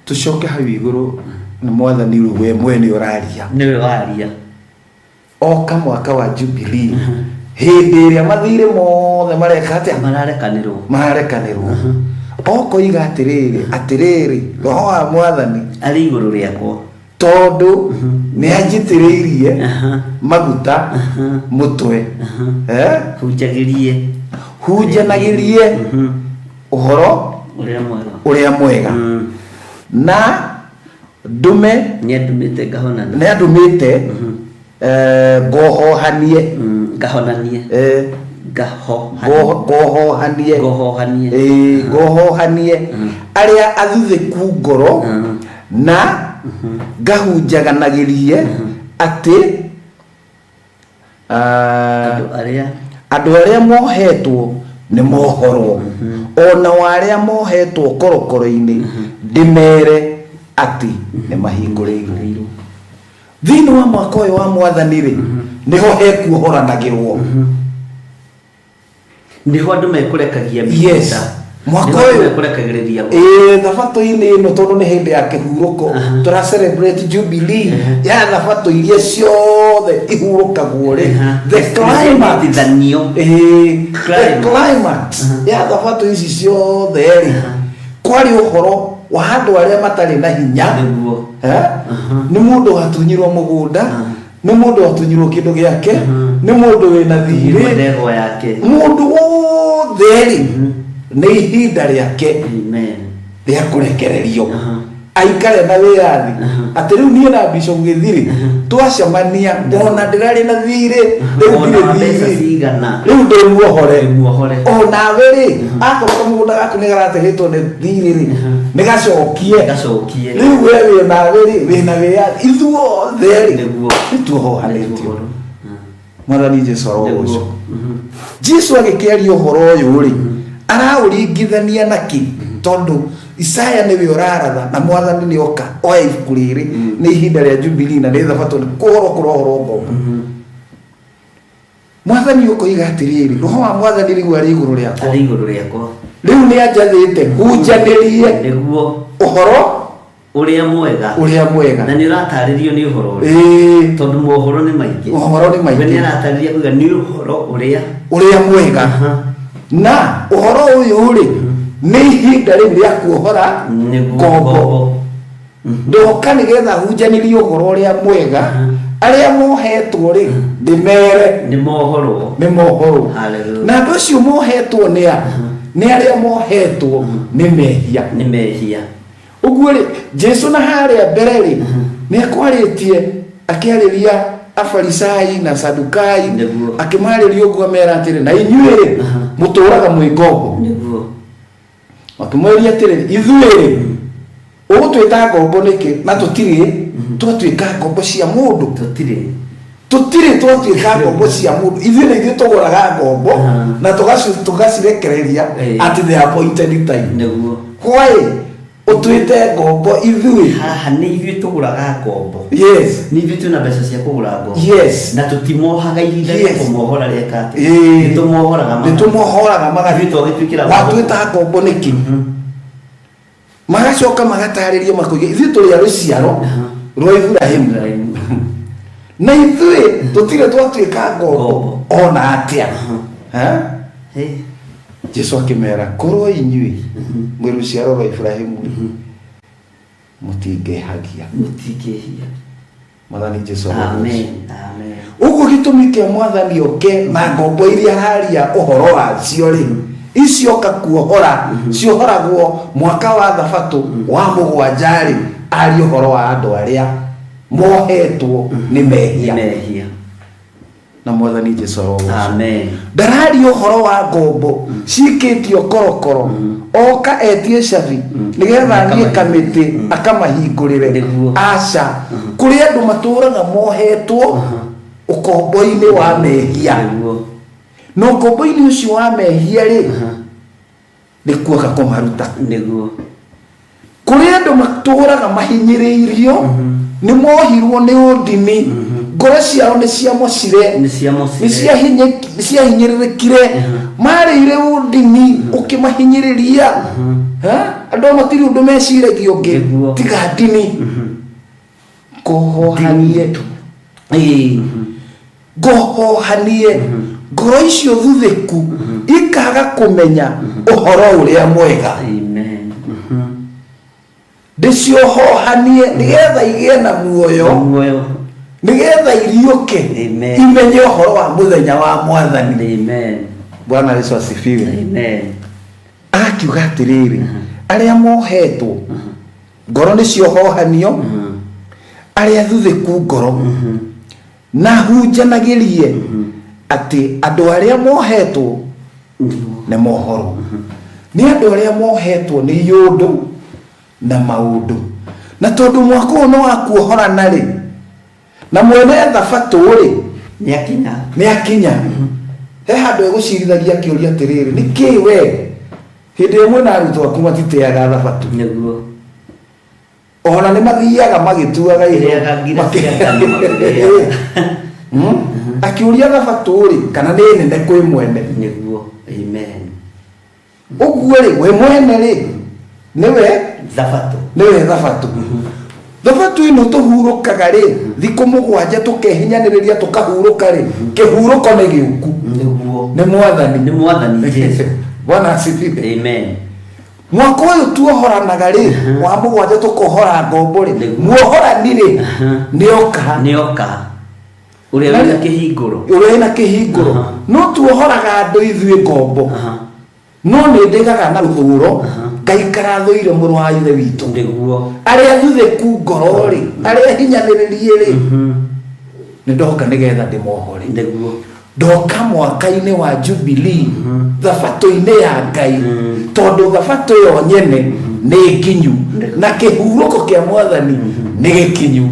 Tũcoke hau igũrũ, nĩ Mwathani rĩu we mwene ũraria. Nĩwe waria. Oka mwaka wa Jubilee, hĩndĩ ĩrĩa mathirĩ mothe mareka atĩa? Mararekanĩrwo. Mararekanĩrwo, okoiga atĩrĩrĩ, atĩrĩrĩ, Roho wa Mwathani arĩ igũrũ rĩakwa, tondũ nĩ anjitĩrĩirie maguta mũtwe. Eh? Hunjagĩrie. Hunjanagĩrie ũhoro ũrĩa mwega. Ũrĩa mwega, na ndume Nĩandũmĩte ngahonanie. Nĩ andũmĩte ngohohanie. Ngahonanie. Ngahohanie. Ngohohanie. Ngohohanie. Ĩĩ, ngohohanie arĩa athuthĩku ngoro, na ngahunjaganagĩrie atĩ andũ arĩa andũ arĩa mohetwo nĩ mohorwo, ona wa arĩa mohetwo korokoro-inĩ ndĩmere atĩ nĩ mahingũrĩirwo. Thĩinĩ wa mwaka ũyũ wa Mwathani rĩ, nĩho hekuohoranagĩrwo. Nĩho andũ mekũrekagia mĩgũnda. Mwaka Nĩho andũ ũyũ. mekũrekagĩrĩria. Ĩĩ, thabatũ-inĩ ĩno, tondũ nĩ hĩndĩ ya kĩhurũko, tũra celebrate Jubilee ya thabatũ iria ciothe ihurũkagwo rĩ, the climax. Nyitithanio. Ĩĩ, the Climax. climax ya thabatũ ici ciothe rĩ, kwarĩ ũhoro wa andũ arĩa matarĩ na hinya. Eh? Nĩ mũndũ watunyirwo mũgũnda, nĩ mũndũ watunyirwo kĩndũ gĩake, nĩ mũndũ wĩna Nyirwo thirĩ, ndegwa yake. Mũndũ wothe rĩ, nĩ ihinda rĩake Amen. Rĩa kũrekererio aikare na wĩyathi, atĩ rĩu niĩ na Bishop Gĩthiri twacemania, ona ndĩrarĩ na thirĩ, rĩu Ona ndirĩ mbeca thirĩ, cigana. Rĩu ndĩ muohore. Ndĩ muohore. Onawe rĩ, akorwo kamũgũnda gaku nĩ garatehĩtwo nĩ thirĩ rĩ, nĩ gacokie. Gacokie. Rĩu we wĩ nawe rĩ, wĩna wĩyathi, ithuothe rĩ, nĩ tuohohanĩtio. Mwathani Jesu arogocwo. Jesu agĩkĩaria ũhoro ũyũ rĩ, araũringithania na kĩ? Tondũ Isaya nĩwe ũraratha na Mwathani nĩ oka oya ibuku rĩrĩ, nĩ ihinda rĩa Jubilee na nĩ thabatũ, nĩ kũhoro kũrohoro ngombo. Mwathani ũkoiga atĩrĩrĩ, Roho wa Mwathani rĩu arĩ igũrũ rĩakwa, Arĩ igũrũ rĩakwa, rĩu nĩ anjathĩte hunjanĩrie ũhoro ũrĩa mwega. Ũrĩa mwega. Na nĩ ũratarĩrio nĩ ũhoro ũrĩa, tondũ mohoro nĩ maingĩ. Mohoro nĩ maingĩ. We nĩ aratarĩria kuga nĩ ũhoro ũrĩa ũrĩa mwega, na ũhoro ũyũ rĩ, nĩ ihinda rĩu rĩa kuohora ngombo. Ngombo. Ndoka nĩgetha hunjanĩrie ũhoro ũrĩa mwega, arĩa mohetwo rĩ, ndĩmere nĩ mohorwo. Nĩ mohorwo. Hallelujah. Na andũ acio mohetwo nĩ a? Nĩ arĩa mohetwo nĩ mehia. Nĩ mehia. Ũguo rĩ, Jesu na harĩa mbere rĩ, nĩ akwarĩtie akĩarĩria Afarisai na Sadukai, akĩmarĩria ũguo, amera atĩrĩ, na inyuĩ rĩ, mũtũraga mwĩ ngombo. Makĩmwĩria atĩrĩ, ithuĩ rĩ, ũgũtwĩta ngombo nĩkĩ, na tũtirĩ twatuĩka ngombo cia mũndũ? Tũtirĩ. Tũtirĩ twatuĩka ngombo cia mũndũ, ithuĩ nĩ ithuĩ tũgũraga ngombo na tũgacirekereria at the appointed time. Why? Ũtwĩte ngombo ithuĩ? Haha nĩ ithuĩ tũgũraga ngombo. Yes. Nĩ ithuĩ twĩna mbeca cia kũgũra ngombo. Yes. Na tũtimohaga ihinda rĩa Yes. kũmohora rĩeka atĩa? Ĩĩ. Nĩ tũmohoraga. Nĩ tũmohoraga. Ithuĩ twagĩtuĩkĩra Watwĩta ngombo nĩkĩ? Magacoka magatarĩria makoiga ithuĩ tũrĩ a rũciaro rwa Iburahĩmu na ithuĩ tũtirĩ twatuĩka ngombo Ngombo. ona atĩa. Ha? Hey. Jesu akĩmera, korwo inyuĩ mwĩ rũciaro rwa Iburahĩmu rĩ, mũtingĩhagia. Mũtingĩhia. Mwathani Jesu arogocwo. Amen, amen. Ũguo gĩtũmi kĩa Mwathani oke na ngombo iria araria ũhoro wacio rĩ, icioka kuohora ciohoragwo mwaka wa thabatũ wa mũgwanja rĩ, aria ũhoro wa andũ arĩa mohetwo nĩ mehia. Nĩ mehia. Na Mwathani Jesu arogocwo. Amen. Ndararia ũhoro wa ngombo cikĩtio korokoro, oka etie cabi nĩgetha athiĩ kamĩtĩ akamahingũrĩre. Nĩguo. Aca, kũrĩ andũ matũraga mohetwo ũkombo-inĩ wa mehia. Nĩguo. Na ũkombo-inĩ ũcio wa mehia rĩ, nĩ kuoka kũmaruta. Nĩguo. Kũrĩ andũ matũraga mahinyĩrĩirio, nĩ mohirwo nĩ ũndini, ngoro ciao nĩ ciamocire. Nĩ ciamocire. Nĩ ciahinyĩrĩrĩkire, marĩire ũndini ũkĩmahinyĩrĩria. Ha? Andũ matirĩ ũndũ meciragia ũngĩ Nĩguo. tiga ndini. Ngohohanie. Ĩĩ. Ngohohanie ngoro icio thuthĩku ikaga kũmenya ũhoro ũrĩa mwega. Amen. Ndĩciohohanie nĩgetha igĩe na muoyo, Muoyo. nĩgetha iriũke, Amen. imenye ũhoro wa mũthenya wa Mwathani. Amen. Bwana Yesu asifiwe. Amen. Akiuga atĩrĩrĩ, arĩa mohetwo ngoro nĩ ciohohanio, arĩa thuthĩku ngoro, na hunjanagĩrie atĩ andũ arĩa mohetwo nĩ mohorwo. Nĩ andũ arĩa mohetwo nĩ iũndũ na maũndũ, na tondũ mwaka ũyũ nĩ wa kuohorana rĩ, na mwene thabatũ rĩ, Nĩ akinya. Nĩ akinya. He handũ egũcirithagia akĩũria atĩrĩrĩ, nĩ kĩ we hĩndĩ ĩmwe na arutwo aku matitĩaga thabatũ? Nĩguo. Ona nĩ mathiaga magĩtuaga irio. Kĩrĩaga ngira cia ngano makĩrĩaga. Akĩũria thabatũ rĩ kana nĩ nene kwĩ mwene. Nĩguo. Amen. Ũguo rĩ, we mwene rĩ, nĩwe thabatũ. Nĩwe thabatũ. Thabatũ ĩno tũhurũkaga rĩ, thikũ 7 tũkehinyanĩrĩria tũkahurũka rĩ, kĩhurũko nĩ gĩũku. Nĩguo. Nĩ Mwathani. Nĩ Mwathani Jesu. Bwana asifiwe. Amen. Mwaka ũyũ tuohoranaga rĩ, wa mũgwanja tũkohora ngombo rĩ, Nĩguo. muohorani rĩ, nĩoka. Nĩoka ũrĩa wĩna kĩhingũro. Ũrĩa wĩna kĩhingũro. No tuohoraga andũ ithuĩ ngombo, no nĩ ndĩgaga na rũthũro ngaikara thũire mũrũ wa ithe witũ. Nĩguo. Arĩa thuthĩku ngoro rĩ, arĩa hinyanĩrĩrie rĩ, nĩ ndoka nĩgetha ndĩmohore. Nĩguo. Ndoka mwaka-inĩ wa Jubilee, thabatũ-inĩ ya Ngai, tondũ thabatũ ĩyo nyene nĩ nginyu na kĩhurũko kĩa Mwathani nĩ gĩkinyu,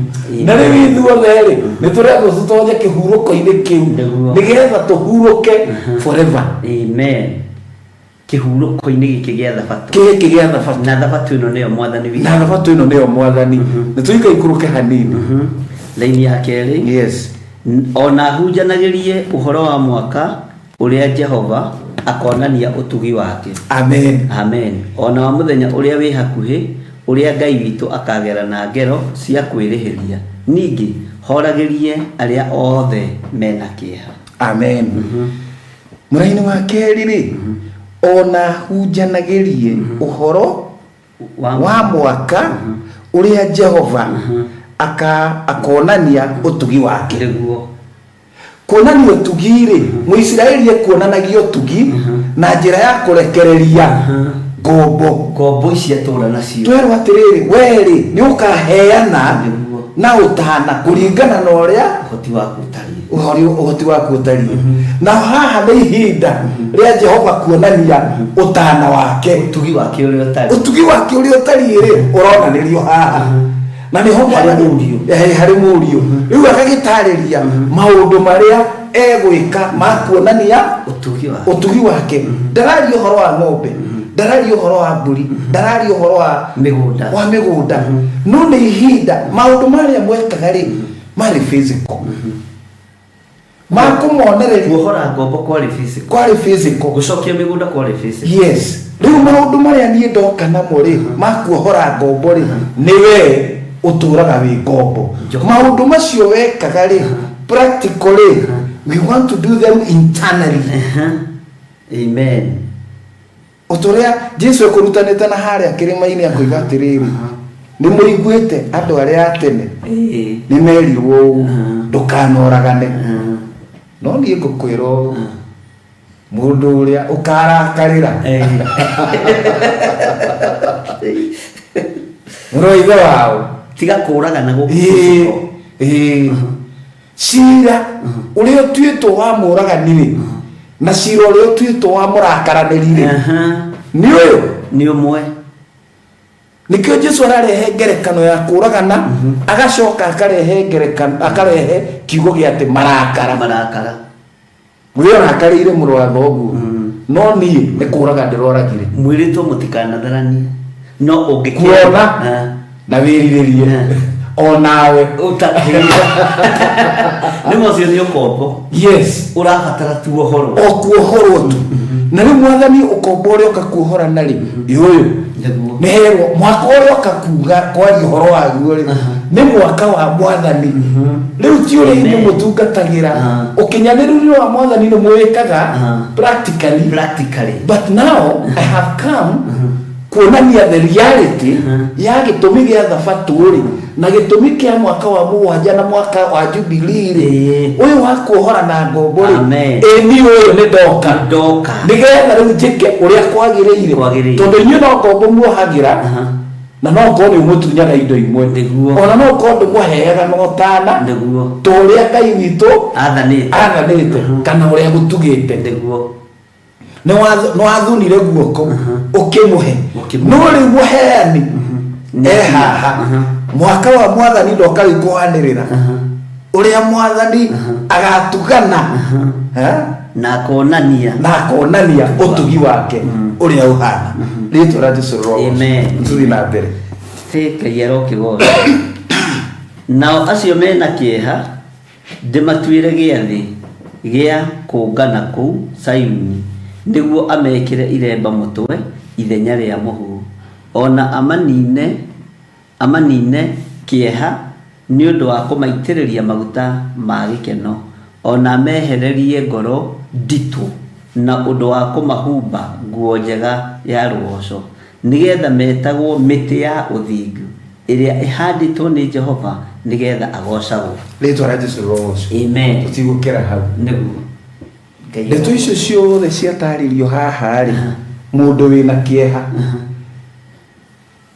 na rĩu ithuothe rĩ, nĩ tũrendwo tũtonye kĩhurũko-inĩ kĩu Nĩguo. nĩgetha tũhurũke forever. Amen. Kĩhurũko-inĩ gĩkĩ gĩa thabatũ. Gĩkĩ gĩa thabatũ. Na thabatũ ĩno nĩyo Mwathani witũ. Na thabatũ ĩno nĩyo Mwathani. Nĩ tũikaikũrũke hanini. Laini ya kerĩ. Yes. Ona hunjanagĩrie ũhoro wa mwaka ũrĩa Jehova akonania ũtugi wake. Amen. Amen. Ona wa mũthenya ũrĩa wĩ hakuhĩ, ũrĩa Ngai witũ akagera na ngero cia kwĩrĩhĩria, ningĩ horagĩrie arĩa othe mena kĩeha. Amen. Mũraini wa kerĩ rĩ, ona hunjanagĩrie ũhoro wa mwaka ũrĩa Jehova akonania ũtugi wake. Nĩguo. Kuonania ũtugi rĩ, Mũisiraeli ekuonanagia ũtugi na njĩra ya kũrekereria ngombo. Ngombo ici atũra nacio. Twerwo atĩrĩrĩ, we rĩ, nĩ ũkaheana Nĩguo. na ũtana kũringana na ũrĩa ũhoti waku ũtariĩ. Ũhoti waku ũtariĩ. Na haha nĩ ihinda rĩa Jehova kuonania ũtana wake. Ũtugi wake ũrĩa ũtariĩ. Ũtugi wake ũrĩa ũtariĩ rĩ, ũronanĩrio haha. Na nĩho Harĩ Mwathani- Mũriũ. Harĩ Mũriũ. Rĩu agagĩtarĩria maũndũ marĩa egwĩka ma kuonania ũtugi wake. Ũtugi wake. Ndararia ũhoro wa ng'ombe. Ndararia ũhoro wa mbũri, ndararia ũhoro wa Mĩgũnda. Wa mĩgũnda, no nĩ ihinda maũndũ marĩa mwekaga rĩ, marĩ physical, makũmonereria. Kuohora ngombo kwarĩ physical. Kwarĩ physical. Gũcokia mĩgũnda kwarĩ physical. Yes, rĩu maũndũ marĩa niĩ ndoka namo rĩ, makuohora ngombo rĩ, nĩ we ũtũraga wĩ ngombo. Maũndũ macio wekaga rĩ, practically we want to do them internally. Amen. O ta ũrĩa Jesu ekũrutanĩte na harĩa kĩrĩma-inĩ, akoiga atĩrĩrĩ, nĩ mũiguĩte andũ arĩa a tene nĩ merirwo ũũ, ndũkanoragane, no niĩ ngũkwĩra ũũ, mũndũ ũrĩa ũkarakarĩra mũrũ wa ithe wao. Tiga kũragana gũkũ. Ĩĩ, cira ũrĩa ũtuĩtwo wa mũragani rĩ, na cira ũrĩa ũtuĩtwo wa mũrakaranĩri rĩ, nĩ ũyũ. Nĩ ũmwe. Nĩkĩo Jesu ararehe ngerekano ya kũragana, agacoka akarehe ngerekano, akarehe kiugo gĩa atĩ marakara. Marakara. Ũrĩa ũrakarĩire mũrũ wa thoguo, no niĩ nĩ kũraga ndĩroragire. Mwĩrĩtwo mũtikanatharanie, no ũngĩkĩenda Kuona na wĩrirĩrie o nawe. Nĩ ũcio nĩ ũkombo. Ũrabatara tuohorwo. O kuohorwo tu. Na rĩu Mwathani, ũkombo ũrĩa ũka kuohorana rĩ, ĩ ũyũ. Nĩ herwo mwaka ũrĩa ũka kuga kwaria ũhoro waguo rĩ, nĩ mwaka wa Mwathani. Rĩu ti ũrĩa inyuĩ mũtungatagĩra. Ũkinyanĩru wa Mwathani nĩ mwĩkaga practically. Practically. But now I have come kuonania the reality ya gĩtũmi gĩa thabatũ rĩ, na gĩtũmi kĩa mwaka wa mũgwanja na mwaka wa Jubilee rĩ, ũyũ wa kuohora na ngombo rĩ. Amen. Ĩ niĩ ũyũ nĩ ndoka. Ndoka. Nĩgetha rĩu njĩke ũrĩa kwagĩrĩire. Kwagĩrĩire. Tondũ inyuĩ no ngombo muohagĩra, na no korwo nĩ ũmũtunyaga indo imwe, ona no korwo ndũmũheaga na ũtana ta ũrĩa Ngai witũ athanĩte. Athanĩte kana ũrĩa gũtugĩte. Nĩ wathunire guoko ũkĩmũhe, no rĩu mũheani e haha. Mwaka wa Mwathani ndoka rĩu kũhanĩrĩra ũrĩa Mwathani agatugana. Eh? Na akonania. Na akonania ũtugi wake ũrĩa ũhana. Rĩtwa rĩa Jesu rĩrogocwo. Amen. Tũthiĩ na mbere. Ĩ, Ngai arokĩgocwo. Nao acio mena kĩeha ndĩmatuĩre gĩathĩ gĩa kũngana kũu Sayuni, nĩguo amekĩre iremba mũtwe ithenya rĩa mũhu, ona amanine kĩeha nĩ ũndũ wa kũmaitĩrĩria maguta ma gĩkeno, ona amehererie ngoro nditũ na ũndũ wa kũmahumba nguo njega ya rũgoco, nĩgetha metagwo mĩtĩ ya ũthingu ĩrĩa ĩhandĩtwo nĩ Jehova nĩgetha agocagwo. Rĩtwa rĩa Jesu rĩrogocwo. Amen. Tũtigũkĩra hau. Nĩguo. Ngai. Ndeto icio ciothe ciatarĩrio haha rĩ, mũndũ wĩna kĩeha,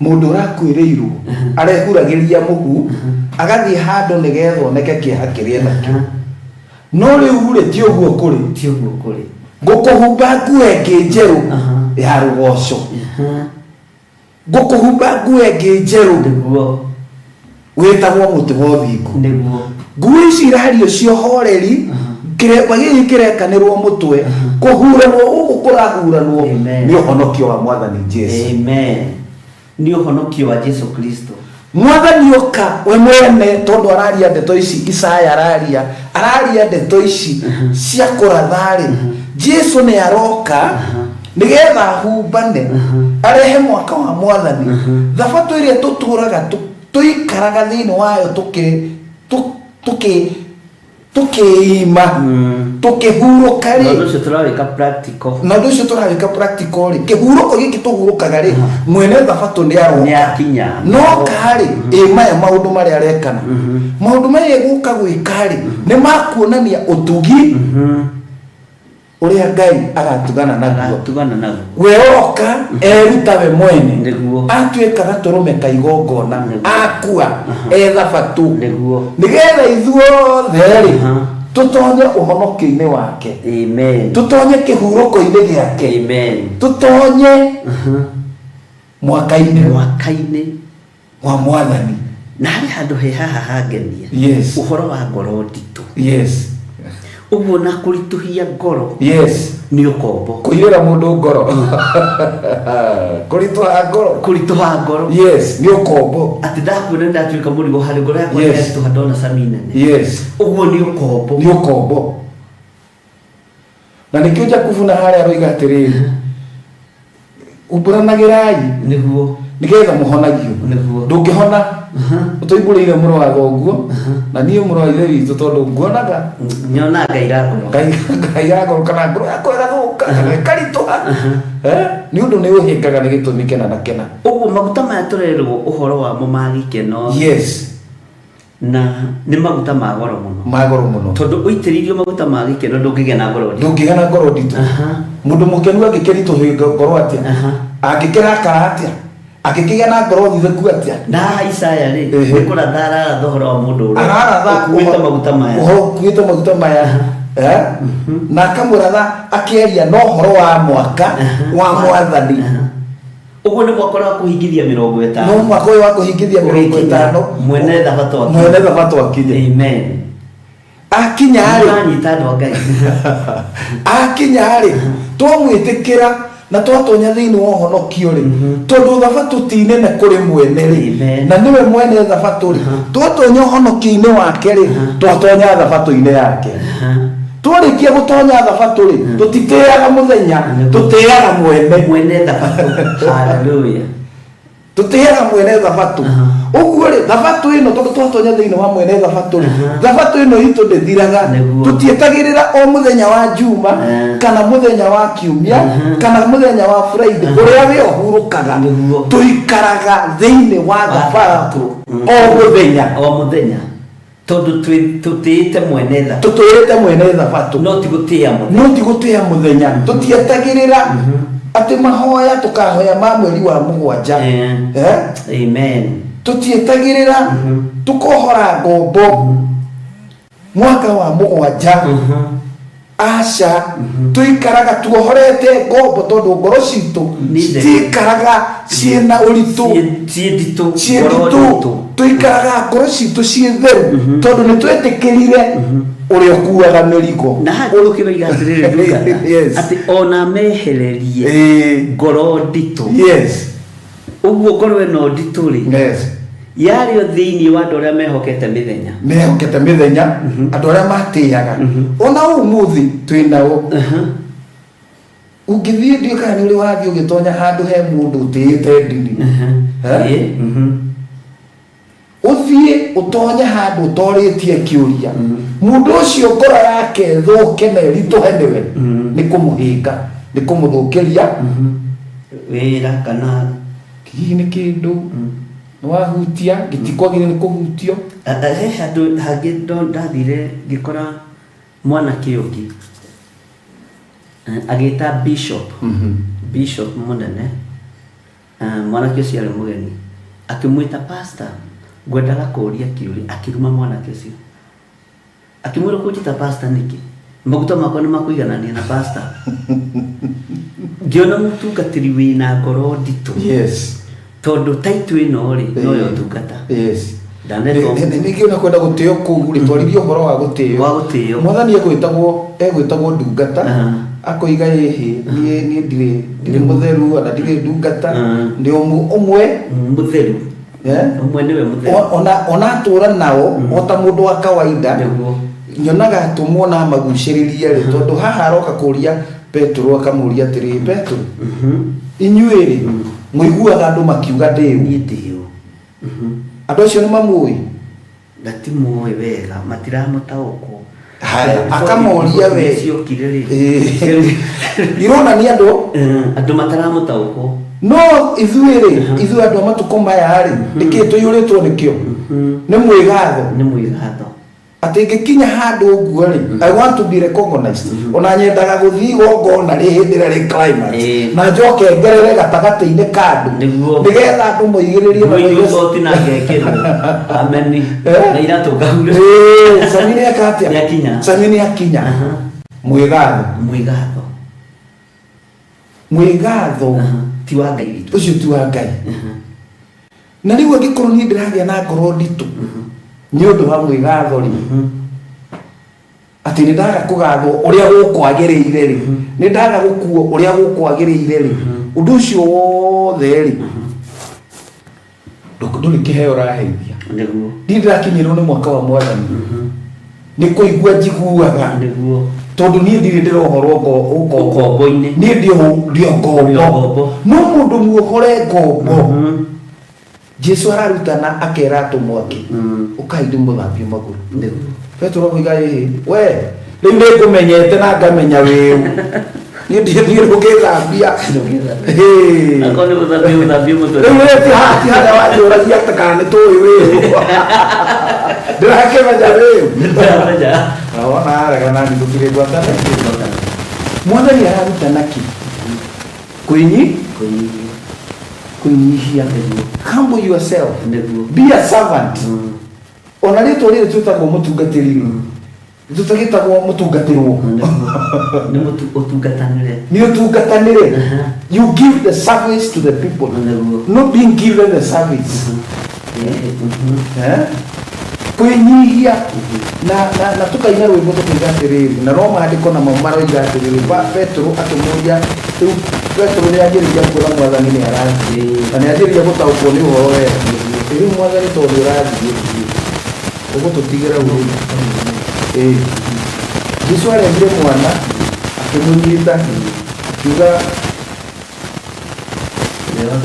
mũndũ ũrakuĩrĩirwo, arehuragĩria mũhu, agathiĩ handũ nĩgetha oneke kĩeha kĩrĩa nakĩo. No rĩu rĩ, ti ũguo kũrĩ. Ti ũguo kũrĩ. Ngũkũhumba nguo ĩngĩ njerũ ya rũgoco, ngũkũhumba nguo ĩngĩ njerũ wĩtagwo mũtĩ wa ũthingu. Nguo ici irario cia ũhoreri, kĩremba gĩkĩ kĩrekanĩrwo mũtwe, kũhuranwo gũkũ kũrahuranwo Amen. nĩ ũhonokio wa Mwathani Jesu. Amen. Nĩ ũhonokio wa Jesu Kristo. Mwathani oka we mwene, tondũ araria ndeto ici, Isaya araria ndeto ici cia kũratha-rĩ, Jesu nĩ aroka nĩgetha ahumbane, arehe mwaka wa Mwathani, thabatũ ĩrĩa tũtũraga tũikaraga thĩinĩ wayo, tũkĩima, tũkĩhurũka Na rĩ. ũndũ ũcio tũrawĩka practical. Na ũndũ ũcio tũrawĩka practical rĩ, kĩhurũko gĩkĩ tũhurũkaga rĩ, mwene thabatũ nĩ aroka. Nĩ akinya. No karĩ ĩ maya maũndũ marĩa arekana, maũndũ maya egũka gwĩka rĩ, nĩ makuonania ũtugi ũrĩa Ngai agatugana naguo. Agatugana naguo. We oka eruta we mwene. Atuĩka gatũrũme ka igongona, akua e thabatũ, nĩgetha ithuothe rĩ, tũtonye ũhonokio-inĩ wake. Amen. Tũtonye kĩhurũko-inĩ gĩake. Amen. Tũtonye mwaka-inĩ mwaka-inĩ wa Mwathani. Na harĩ handũ he haha hangenia. Ũhoro wa ngoro nditũ. Ũguo na kũritũhia ngoro Yes. nĩ ũkombo. Kũiyũra mũndũ ngoro, kũritũha ngoro. Kũritũha ngoro. Yes, nĩ ũkombo. Atĩ ndakuona ndatuĩka mũrigo harĩ ngoro yakwa. Nĩyaritũha ndona cami nene. Ũguo nĩ ũkombo. Nĩ ũkombo, na nĩkĩo Jakubu na harĩa aroiga atĩrĩrĩ, umbũranagĩrai nĩgetha mũhonagio. Ndũngĩhona ũtoimbũrĩire mũrũ wa thoguo na niĩ mũrũ wa ithe witũ, tondũ nguonaga Nyona ngaira ngoro. Ngai ngoro kana ngoro yakwa ĩgathũka kana ĩkaritũha. Eh? Nĩ ũndũ nĩ ũhĩngaga nĩ gĩtũmi kĩna na kĩna. Ũguo maguta maya tũrerwo ũhoro wamo ma gĩkeno na nĩ maguta ma goro mũno. Ma goro mũno. Tondũ ũitĩrĩirio maguta ma gĩkeno ndũngĩgĩa na ngoro nditũ. Ndũngĩgĩa na ngoro nditũ. Mũndũ mũkenu angĩkĩritũhio ngoro atĩa? Angĩkĩrakara atĩa? Angĩkĩgĩa na ngoro thuthĩku atĩa? Na haha Isaya rĩ, nĩ kũratha araratha ũhoro wa mũndũ ũrĩa Araratha ũkuĩte maguta maya. Ũhoro ũkuĩte maguta maya. Eh? Na akamũratha akĩaria na ũhoro wa mwaka wa Mwathani. Ũguo nĩ mwaka ũrĩa wa kũhingithia mĩrongo No ĩtano. Mwaka ũyũ wa kũhingithia mĩrongo Ũgĩkinya, ĩtano. Mwene thabatũ akinye. Mwene thabatũ akinye. Amen. Akinya rĩ, Nĩũranyita andũ a Ngai. Akinya rĩ, twamwĩtĩkĩra na twatonya thĩinĩ wa ũhonokio rĩ, tondũ thabatũ ti nene kũrĩ mwene rĩ, Amen. na nĩwe mwene thabatũ rĩ, twatonya ũhonokio-inĩ wake rĩ, twatonya thabatũ-inĩ yake. Twarĩkia gũtonya thabatũ rĩ, tũtitĩaga mũthenya, tũtĩaga mwene. Mwene thabatũ, haleluya. Tũtĩaga mwene thabatũ. Ũguo rĩ, thabatũ ĩno, tondũ twatonya thĩinĩ wa mwene thabatũ rĩ, thabatũ ĩno itũ ndĩthiraga. Tũtietagĩrĩra o mũthenya wa Juma kana mũthenya wa Kiumia kana mũthenya wa Friday ũrĩa we ũhurũkaga. Tũikaraga thĩinĩ wa thabatũ o mũthenya. O mũthenya, tondũ tũtĩĩte mwene thabatũ. Tũtĩĩte mwene thabatũ. No ti gũtĩĩa mũthenya. No ti gũtĩĩa mũthenya. Tũtietagĩrĩra atĩ mahoya tũkahoya ma mweri wa mũgwanja. Eh? Amen. Tũtietagĩrĩra tũkohora ngombo mwaka wa mũgwanja. Aca, tũikaraga tuohorete ngombo tondũ ngoro citũ Nĩ theru. citiikaraga ciĩna ũritũ. Ciĩ nditũ. Ciĩ Ngoro nditũ. nditũ. Tũikaraga ngoro citũ ciĩ theru tondũ nĩ twetĩkĩrire ũrĩa ũkuaga mĩrigo. Na haha ũkĩroiga atĩrĩrĩ, ndungata, atĩ ona mehererie ngoro nditũ. Ũguo ngoro ĩno nditũ rĩ, yarĩ o thĩinĩ wa andũ arĩa mehokete mĩthenya. Mehokete mĩthenya, andũ arĩa matĩaga. Ona ũmũthĩ twĩ nao. Ũngĩthiĩ, ndiũĩ kana nĩ ũrĩ wathiĩ ũgĩtonya handũ he mũndũ ũtĩĩte ndini. Eh? Ĩĩ, Ũthiĩ ũtonye handũ ũtorĩtie kĩũria, mũndũ ũcio ngoro yake thũke na ĩritũhe nĩwe, nĩ kũmũhĩnga, nĩ kũmũthũkĩria wĩra kana hihi nĩ kĩndũ nĩ wahutia gĩtikwagĩrĩire nĩ kũhutio. He handũ hangĩ ndathire ngĩkora mwanake ũngĩ, agĩta bishop, bishop mũnene. Mwanake ũcio arĩ mũgeni, akĩmwĩta pastor, ngwendaga kũũria kĩũria. Akĩruma mwanake ũcio, akĩmwĩra, kũnjĩta pastor nĩkĩ? Maguta makwa nĩ makũiganania na pastor? Ngĩona mũtungatĩri wĩna ngoro nditũ, tondũ taitũ ĩno rĩ, noyo ũtungata. Ndanetwo. Ningĩ ona kwenda gũtĩo kũu rĩ, twaririe ũhoro wa gũtĩo. Wa gũtĩo. Mwathani egwĩtagwo ndungata, akoiga, ĩhĩ, niĩ ndirĩ mũtheru ona ndirĩ ndungata, ndĩ ũmwe mũtheru. Eh? Ũmwe nĩwe mũtheru. Ona atũra nao o ta mũndũ wa kawaida. Nyonaga atũmwo na magucĩrĩrie rĩ, tondũ haha aroka kũria Petero, akamũria atĩrĩ, Petero, inyuĩ rĩ, mũiguaga andũ makiuga ndĩũ? Niĩ ndĩũ? Andũ acio nĩ mamũĩ? Gatimuoĩ wega, matiramũtaũkwo. Haya, akamoria we. Ciokire rĩ, Ironania andũ andũ mataramũtaũkwo. No ithuĩ rĩ, ithuĩ andũ a matukũ maya rĩ, nĩkĩ tũiyũrĩtwo nĩkĩo? Nĩ mwĩgatho. Nĩ mwĩgatho. Atĩ ngĩkinya handũ ũguo rĩ, I want to be recognized. Ona nyendaga gũthiĩ igongona rĩ hĩndĩ ĩrĩa rĩ climax, na njoke ngerere gatagatĩ-inĩ ka andũ, nĩgetha andũ moigĩrĩrie na Mũigũ moige coti na ngekĩrwo ameni. Eh? Na iratũ ngahure. "Ĩĩ, Sami nĩ eka atĩa? Nĩakinya. Sami nĩ akinya." Mwĩgatho. Mwĩgatho. Mwĩgatho. Ti wa Ngai witũ. Ũcio ti wa Ngai. Na rĩu angĩkorwo niĩ ndĩragĩa na ngoro nditũ nĩ ũndũ wa mwĩgatho rĩ, Atĩ nĩ ndaga kũgathwo ũrĩa gũkwagĩrĩire rĩ, nĩ ndaga gũkuo ũrĩa gũkwagĩrĩire rĩ, ũndũ ũcio wothe rĩ, ndũrĩ kĩheo ũraheithia. Nĩguo. Niĩ ndĩrakinyĩrwo nĩ mwaka wa mwathani nĩ kũigua njiguaga. Nĩguo. Tondũ niĩ ndirĩ ndĩrohorwo ũkombo-inĩ. Niĩ ndĩ Ndĩ o ngombo. Ngombo. No mũndũ muohore ngombo, Jesu ararutana akera atũmwo ake, "Ũkai ndĩmũthambie magũrũ." Nĩguo. Petero akoiga, "Ĩhĩ we, rĩu nĩ ngũmenyete na ngamenya wĩũ, niĩ ndiĩ ndũngĩthambia." Ĩĩ. Akorwo nĩ gũthambia gũthambia mũtwe. Rĩu we ti haha, ti harĩa wanjũragia atĩ kana nĩ tũĩ wĩũ, ndĩrakĩmenya wĩũ. Ndĩramenya. Wona arega nani tũtirĩ ngwatanĩro. Mwathani ararutana kĩ? Kwĩnyi Kwĩnyihia. Kwĩnyihia. Humble yourself. Nĩguo. Be a servant. Ona rĩtwa rĩrĩ twĩtagwo mũtungatĩri rĩ, tũtagĩtagwo mũtungatĩrwo. Nĩ mũtu ũtungatanĩre. Nĩ ũtungatanĩre. You give the service to the people, Nĩguo. not being given the service. Eh? Kwĩnyihia na tũkaina rwĩmbo tũkoiga atĩrĩrĩ, na no maandĩko namo maroiga atĩrĩrĩ, Petero akĩmũria. Rĩu Petero nĩ anjĩrĩria kuona mwathani nĩ arathiĩ na nĩ anjĩrĩria gũtaũkwo nĩ ũhoro wega. Rĩu mwathani, tondũ nĩ ũrathiĩ, ũgũtũtigĩra ũrĩ? Ĩĩ, Jesu arehire mwana, akĩmũnyita, akiuga,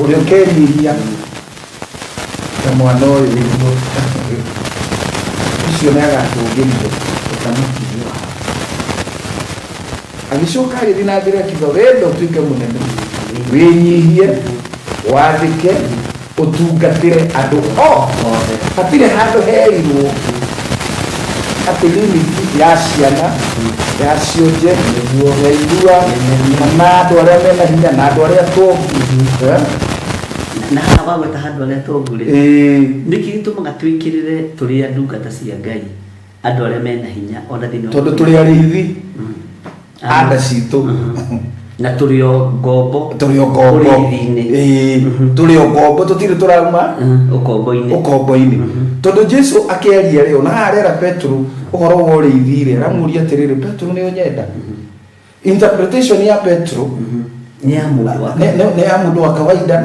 "Ũrĩa ũkenyihia ta mwana ũyũ, ũcio nĩ agatũgĩrio ũthamaki-inĩ wa." Agĩcoka agĩthiĩ na mbere akiuga, "Wenda ũtuĩke mũnene, wĩnyihie, wathĩke, ũtungatĩre andũ o othe." Hatirĩ handũ herirwo atĩ limit ya ciana, ya cionje, ya irua, na andũ arĩa mena hinya na andũ arĩa tongu. Eh? Na haha wagweta handũ arĩa tongu rĩ, Ĩĩ. Nĩkĩ gĩtũmaga twĩkĩrĩre tũrĩ a ndungata cia Ngai andũ arĩa mena hinya ona thĩinĩ wa Tondũ tũrĩ arĩithi anda citũ. Na tũrĩ o ngombo. Tũrĩ o ngombo. Ũrĩithi-inĩ. Ĩĩ, tũrĩ o ngombo, tũtirĩ tũrauma ũkombo-inĩ. Ũkombo-inĩ, tondũ Jesu akĩaria rĩ, ona haha arera Petero ũhoro wa ũrĩithi rĩ, aramũria atĩrĩrĩ, "Petero, nĩ ũnyenda?" Interpretation ya Petero nĩ ya mũndũ wa nĩ ya mũndũ wa kawaida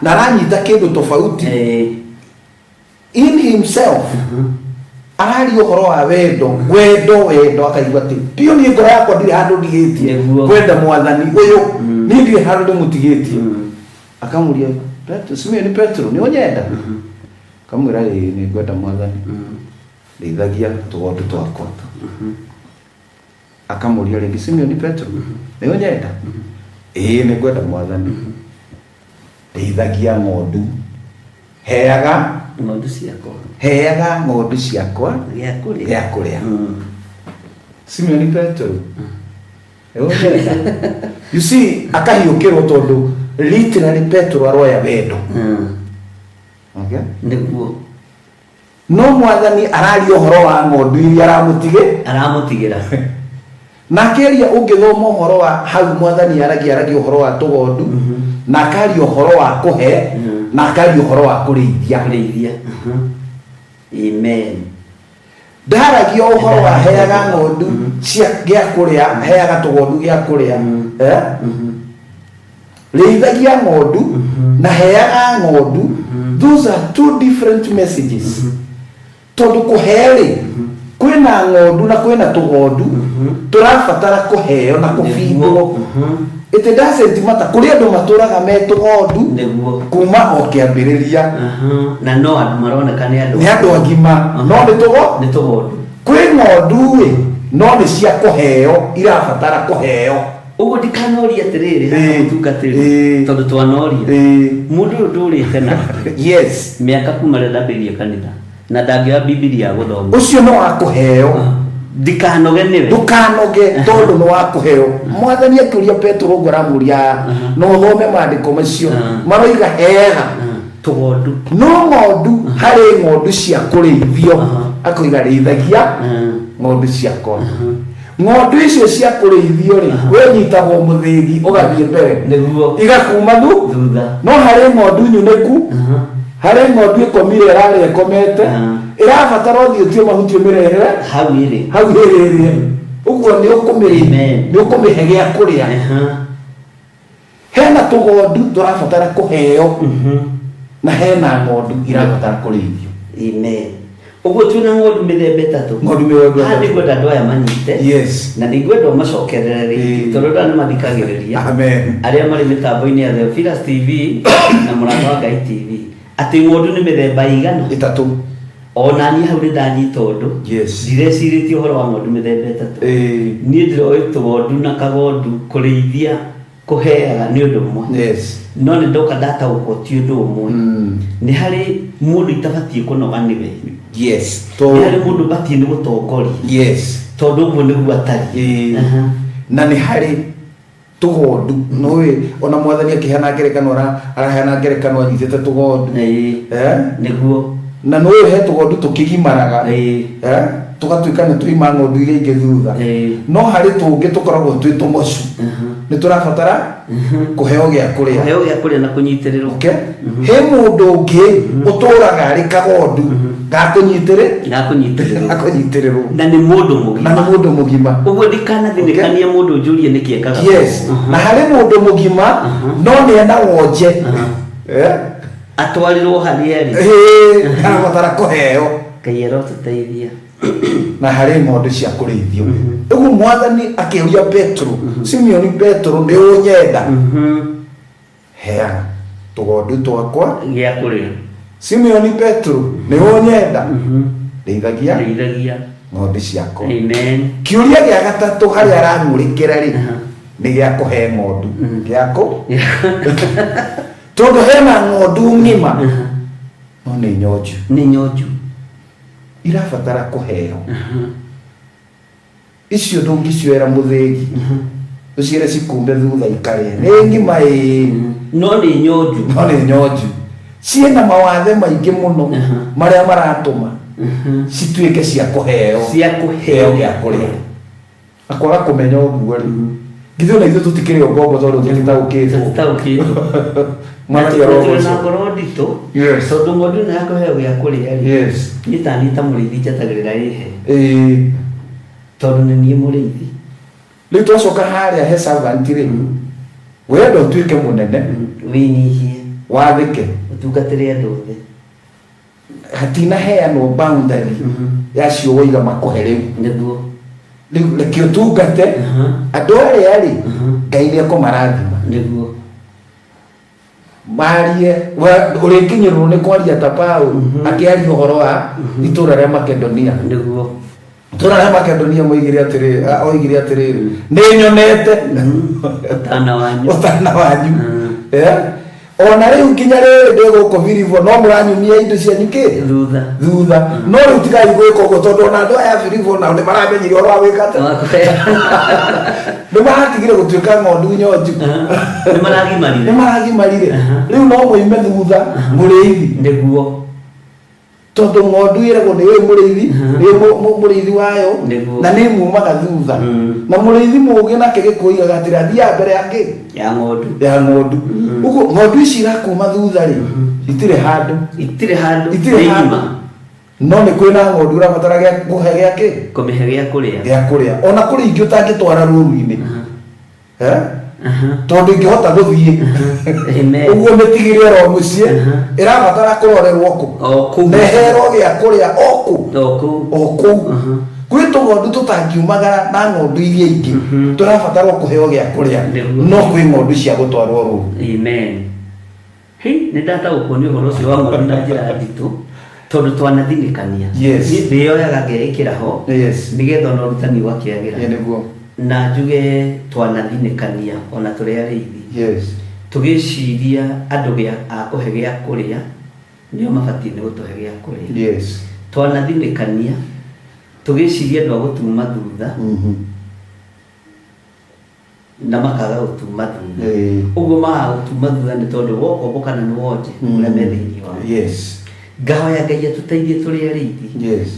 na aranyita kĩndũ tofauti. In himself araria ũhoro wa wendo, wendo, wendo, akaigua atĩ biũ niĩ ngoro yakwa ndirĩ handũ ndigĩtie. Kwenda mwathani ũyũ, niĩ ndirĩ handũ ndĩmũtigĩtie. Akamũria, "Petro, Simeoni Petro, nĩ ũnyenda?" Akamwĩra, "Ĩĩ, nĩ ngwenda mwathani." "Rĩithagia tũgondu twakwa." Akamũria rĩngĩ, "Simeoni Petro, nĩ ũnyenda?" "Ĩĩ, nĩ ngwenda mwathani." "Rĩithagia ng'ondu, heaga ng'ondu ciakwa." "Heaga ng'ondu ciakwa gĩa kũrĩa." Gĩa kũrĩa. "Simeoni Petro, nĩ ũnyenda?" You see, akahiũkĩrwo tondũ literally Petro aroya wendo. Okay? Nĩguo. No mwathani araria ũhoro wa ng'ondu iria aramũtige. Aramũtigĩra. Na akĩaria, ũngĩthoma ũhoro wa hau, mwathani aragia ũhoro wa tũgondu, na akaria ũhoro wa kũhe, na akaria ũhoro wa kũrĩithia. Kũrĩithia. Amen. Ndaragia ũhoro wa heaga ng'ondu cia gĩa kũrĩa, heaga tũgondu gĩa kũrĩa. Eh? Rĩithagia ng'ondu na heaga ng'ondu, those are two different messages, tondũ kũhe rĩ, kwĩna ng'ondu na kwĩna tũgondu tũrabatara kũheo na kũbindwo. It doesn't matter, kũrĩ andũ matũraga me tũgondu kuma o kĩambĩrĩria. Na no andũ maroneka nĩ andũ nĩ andũ agima, no nĩ tũgo nĩ tũgondu. Kwĩ ng'ondu ĩ, no nĩ cia kũheo, irabatara kũheo. Ũguo ndikanoria atĩrĩrĩ, haha mũtungatĩri, tondũ twanoria mũndũ ũyũ ndũrĩte nake mĩaka kuma rĩrĩa ndambĩrĩirie kanitha, na ndangĩoya Bibilia gũthoma. Ũcio nĩ wa kũheo. Ndikanoge nĩwe. Ndũkanoge, tondũ nĩ wa kũheo. Mwathani akĩũria Petero ũguo aramũria, no ũthome maandĩko macio maroiga heaga tũgondu. No ng'ondu, harĩ ng'ondu cia kũrĩithio, akoiga, "Rĩithagia ng'ondu ciakwa." Ng'ondu icio cia kũrĩithio rĩ, we nyitagwo mũthĩgi ũgathiĩ mbere, igakuma thu thutha. No harĩ ng'ondu nyunĩku, harĩ ng'ondu ĩkomire, ĩrarĩa ĩkomete. Ĩrabatara ũthiĩ ũtue mahuti ũmĩrehere Hau ĩrĩ. Hau ĩrĩrĩe ũguo nĩ ũkũmĩrĩ Amen. Nĩ ũkũmĩhe gĩa kũrĩa. Hena tũgondu tũrabatara kũheo na hena ng'ondu irabatara kũrĩithio. Amen. Ũguo twĩna ng'ondu mĩthemba ĩtatũ. Ng'ondu mĩthemba Haha ĩtatũ. nĩngwenda andũ aya manyite. Na nĩngwenda ũmacokerere rĩngĩ tondũ andũ aya nĩmathikagĩrĩria. Amen. Arĩa marĩ mĩtambo-inĩ ya Theophilus TV na Mũrata wa Ngai TV. Atĩ ng'ondu nĩ mĩthemba ĩigana? Ĩtatũ. Ona niĩ hau nĩ ndanyita ũndũ. Ndirecirĩtie ũhoro wa ng'ondu mĩthemba ĩtatũ. Niĩ ndĩroĩ tũgondu na kagondu kũrĩithia kũheaga nĩ ũndũ ũmwe. No nĩ ndoka ndataũkwo ti ũndũ ũmwe. Nĩ harĩ mũndũ itabatiĩ kũnoga nĩwe. Nĩ harĩ mũndũ batiĩ nĩ gũtongoria. Tondũ ũguo nĩguo atariĩ. Na nĩ harĩ tũgondu nĩũĩ ona mwathani akĩheana ngerekano araheana ngerekano anyitĩte tũgondu. Nĩguo. Na nĩũĩ he tũgondu tũkĩgimaraga. Tũgatuĩka nĩ tũima ng'ondu iria ingĩ thutha. No harĩ tũngĩ tũkoragwo twĩ tũmocu. Nĩ tũrabatara kũheo gĩa kũrĩa. Kũheo gĩa kũrĩa na kũnyitĩrĩrwo. Okay. He mũndũ ũngĩ ũtũraga arĩ kagondu gakũnyitĩrĩ Gakũnyitĩrĩrwo. Gakũnyitĩrĩrwo. Na nĩ mũndũ mũgima. Na nĩ mũndũ mũgima. Ũguo ndikanathĩnĩkania mũndũ njũrie nĩkĩ ekaga. Yes. Na harĩ mũndũ mũgima no nĩ ena wonje. Atwarirwo harĩa arĩ. Arabatara kũheo. Ngai arotũteithia. Na harĩ ng'ondu cia kũrĩithio. Ũguo mwathani akĩũria Petro, Simeoni Petro, nĩ ũnyenda? Heaga tũgondu twakwa gĩa kũrĩa. Simeoni Petro, nĩ ũnyenda? Rĩithagia Rĩithagia ng'ondu ciakwa. Amen. Kĩũria gĩa gatatũ harĩa arang'ũrĩkĩra rĩ, nĩ gĩa kũhe ng'ondu. Gĩa kũ? Tondũ hena ng'ondu ng'ima no nĩ nyonju. Nĩ nyonju. Irabatara kũheo. Icio ndũngĩcioera mũthĩgi. Ũciĩre cikumbe thutha ikarĩe. Nĩ ng'ima ĩĩ. No nĩ nyonju. No nĩ nyonju. Ciĩna mawathe maingĩ mũno marĩa maratũma cituĩke cia kũheo. Cia kũheo gĩa kũrĩa. Na kwaga kũmenya ũguo rĩ, githĩ ona ithuĩ tũtikĩrĩ o ngombo tondũ tũtitaũkĩtwo. Tũtitaũkĩtwo. Mwathani Na arogocwo. tũtirĩ na ngoro nditũ. Tondũ ng'ondu ĩno ya kũheo gĩa kũrĩa rĩ, niĩ ta niĩ ta mũrĩithi njetagĩrĩra ĩhe. Tondũ nĩ niĩ mũrĩithi. Rĩu twacoka harĩa he servant rĩ, wenda ũtuĩke mũnene, wĩnyihie, wathĩke, ũtungatĩre andũ othe. Hatinaheanwo boundary ya cio woiga makũhe rĩu. Nĩguo. Rĩu reke ũtungate andũ arĩa rĩ, Ngai nĩ ekũmarathima. Nĩguo. Marie ũrĩkinyĩrwo nĩ kwaria ta Paul akĩaria ũhoro wa itũra rĩa Makedonia. Nĩguo. Itũra rĩa Makedonia moigire atĩrĩrĩ, oigire atĩrĩrĩ, nĩ nyonete ũtana wanyu. Ũtana wanyu. Ona rĩu nginya rĩrĩ ndĩ gũkũ Filipo no mũranyumia indo cianyu kĩ? Thutha. Thutha. No rĩu tigai gwĩka ũguo tondũ ona andũ aya a Filipo nao nĩ maramenyire ũhoro wa gwĩka atĩa. Nĩ maratigire gũtuĩka ng'ondu nyonju. Nĩ maragimarire. Nĩ maragimarire. Rĩu no mũime thutha mũrĩithi. Nĩguo. Tondũ ng'ondu ĩragwo nĩ ũyũ mũrĩithi, nĩ mũrĩithi wayo, na nĩ mumaga thutha. Na mũrĩithi mũũgĩ nake Gĩkũyũ oigaga atĩrĩ, athiaga mbere ya kĩ? Ya ng'ondu. Ya ng'ondu. Ũguo ng'ondu ici irakuma thutha rĩ, itirĩ handũ. Itirĩ handũ. Itirĩ Nĩ handũ. ng'ima. No nĩ kwĩna ng'ondu ũrabatara gĩa kũhe gĩa kĩ? Kũmĩhe gĩa kũrĩa. Gĩa kũrĩa. Ona kũrĩ ingĩ ũtangĩtwara rũru-inĩ. Tondũ ingĩhota gũthiĩ. Ũguo mĩtigĩre oro mũciĩ, ĩrabatara kũrorerwo kũ? O kũu. Na ĩherwo gĩa kũrĩa o kũ? O kũu. O kũu. Kwĩ tũgondu tũtangiumagara na ng'ondu iria ingĩ, tũrabatara kũheo gĩa kũrĩa. No kwĩ ng'ondu cia gũtwarwo rũru. Amen. Hei, nĩ ndataũkwo nĩ ũhoro ũcio wa ng'ondu na njĩra nditũ, tondũ twanathinĩkania. Niĩ ndĩyoyaga ngeĩkĩra ho, nĩgetha ona ũrutani ũgakĩagĩra. Nĩguo. Na njuge twanathinĩkania ona tũrĩ arĩithi. Tũgĩciria andũ a kũhe gĩa kũrĩa, nĩo mabatiĩ nĩ gũtũhe gĩa kũrĩa. Twanathinĩkania, tũgĩciria andũ a gũtuma thutha, na makaga gũtuma thutha. Ũguo makaga gũtuma thutha nĩ tondũ wokombo kana nĩ wonje ũrĩa me thĩinĩ wao. Ngahoya Ngai atũteithie tũrĩ arĩithi.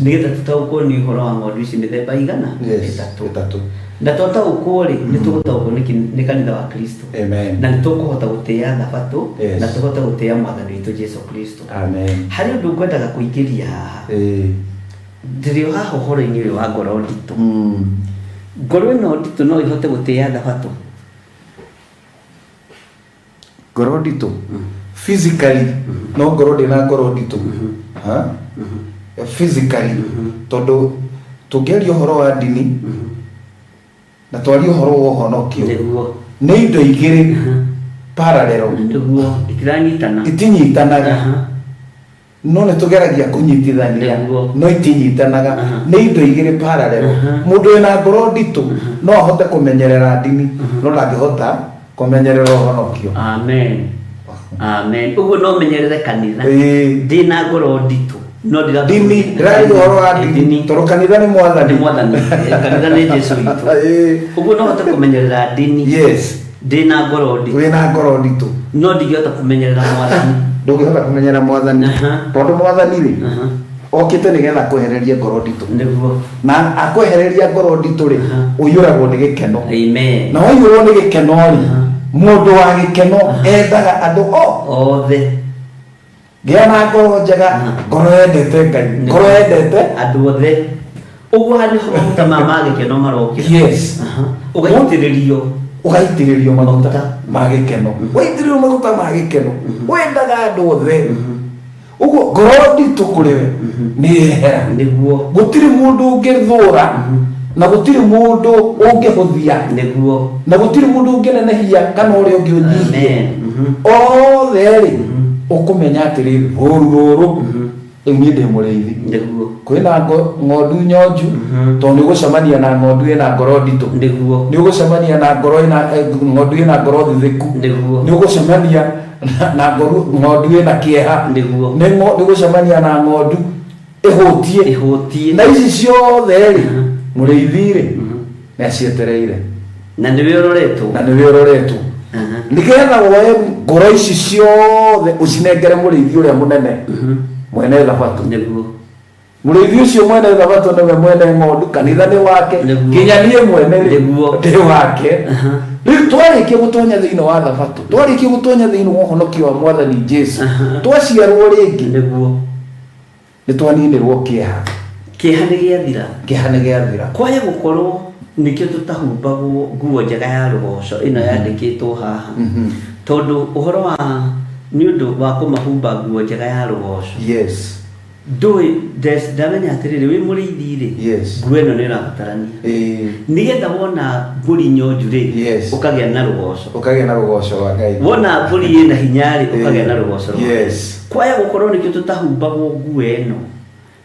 Nĩgetha tũtaũkwo nĩ ũhoro wa ng'ondu ici mĩthemba igana? Ĩtatũ. Ĩtatũ. Na twataũkwo rĩ, nĩ tũgũtaũkwo nĩ kanitha wa Kristo. Amen. Na nĩ tũkũhota gũtĩĩa thabatũ Yes. na tũhote gũtĩĩa mwathani witũ Jesu Kristo. Amen. Harĩ ũndũ ngwendaga kũingĩria haha. Ndĩrĩ o haha ũhoro-inĩ ũyũ wa ngoro nditũ. Ngoro ĩno nditũ no ĩhote gũtĩĩa thabatũ? Ngoro nditũ physically, no ngoro ndĩna ngoro nditũ. Ha? Physically, tondũ tũngĩaria ũhoro wa ndini na twarie ũhoro wa ũhonokio, Nĩguo. nĩ indo igĩrĩ parallel. Nĩguo, itiranyiitana. Itinyitanaga. No nĩ tũgeragia kũnyitithania, Nĩguo. no itinyitanaga. Nĩ indo igĩrĩ parallel. Mũndũ wĩna ngoro nditũ no ahote kũmenyerera ndini, no ndangĩhota kũmenyerera ũhonokio. Amen. Amen. Ũguo no menyerere kanitha. Ĩĩ. Ndĩna ngoro nditũ no ndira Ndini, ndĩraria ũhoro wa ndini, tondũ kanitha nĩ mwathani. Nĩ mwathani. Kanitha nĩ Jesu witũ. Ĩĩ. Ũguo no hote kũmenyerera ndini. Yes. Ndĩna ngoro nditũ. Wĩna ngoro nditũ. No ndingĩhota kũmenyerera mwathani. Ndũngĩhota kũmenyera mwathani. Tondũ mwathani rĩ, okĩte nĩgetha akwehererie ngoro nditũ. Nĩguo. Na akwehereria ngoro nditũ rĩ, ũiyũragwo nĩ gĩkeno. Amen. Na waiyũrwo nĩ gĩkeno rĩ, mũndũ wa gĩkeno endaga andũ othe. Gĩa na ngoro njega, ngoro yendete Ngai, ngoro yendete andũ othe. Ũguo haha nĩho maguta ma gĩkeno marokĩra. Yes. Ũgaitĩrĩrio. Ũgaitĩrĩrio maguta ma gĩkeno. Waitĩrĩrio maguta ma gĩkeno, wendaga andũ othe. Ũguo ngoro nditũ kũrĩ we nĩ yehera. Nĩguo. Gũtirĩ mũndũ ũngĩthũra, na gũtirĩ mũndũ ũngĩhũthia. Nĩguo. Na gũtirĩ mũndũ ũngĩnenehia kana ũrĩa ũngĩ ũnyihie. Amen. Othe rĩ, ũkũmenya atĩrĩrĩ, rũru rũrũ, rĩu niĩ ndĩ mũrĩithi. Nĩguo. Kwĩna ng'ondu nyonju, tondũ nĩ ũgũcemania na ng'ondu ĩna ngoro nditũ. Nĩguo. Nĩ ũgũcemania na ngoro ĩna, ng'ondu ĩna ngoro thuthĩku. Nĩguo. Nĩ ũgũcemania na ng'ondu ĩna kĩeha. Nĩguo. Nĩ ũgũcemania na ng'ondu ĩhũtiĩ. Ĩhũtiĩ. Na ici ciothe rĩ, mũrĩithi rĩ, nĩ acietereire. Na nĩwe ũroretwo. Na nĩwe ũroretwo. Nĩgetha woe ngoro ici ciothe ũcinengere mũrĩithi ũrĩa mũnene, mwene thabatũ. Nĩguo. Mũrĩithi ũcio mwene thabatũ nĩwe mwene ng'ondu, kanitha nĩ wake, nginya niĩ mwene rĩ, ndĩ wake. Rĩu twarĩkia gũtonya thĩinĩ wa thabatũ, twarĩkia gũtonya thĩinĩ wa ũhonokio wa mwathani Jesu, twaciarwo rĩngĩ, Nĩguo. nĩ twaninĩrwo kĩeha. Kĩeha nĩ gĩathira. Kĩeha nĩ gĩathira. Kwaya gũkorwo nĩkĩo tũtahumbagwo nguo njega ya rũgoco ĩno yandĩkĩtwo haha. Tondũ ũhoro wa nĩ ũndũ wa kũmahumba nguo njega ya rũgoco. Yes. Ndũĩ, ndamenya atĩrĩrĩ, wĩ mũrĩithi rĩ, Yes. nguo ĩno nĩ ĩrabatarania. Nĩgetha wona mbũri nyonju rĩ, Yes. ũkagĩa na rũgoco. Ũkagĩa na rũgoco rwa Ngai. Wona mbũri ĩna hinya rĩ, ũkagĩa na rũgoco rwa Ngai. Yes. Kwaya gũkorwo nĩkĩo tũtahumbagwo nguo ĩno,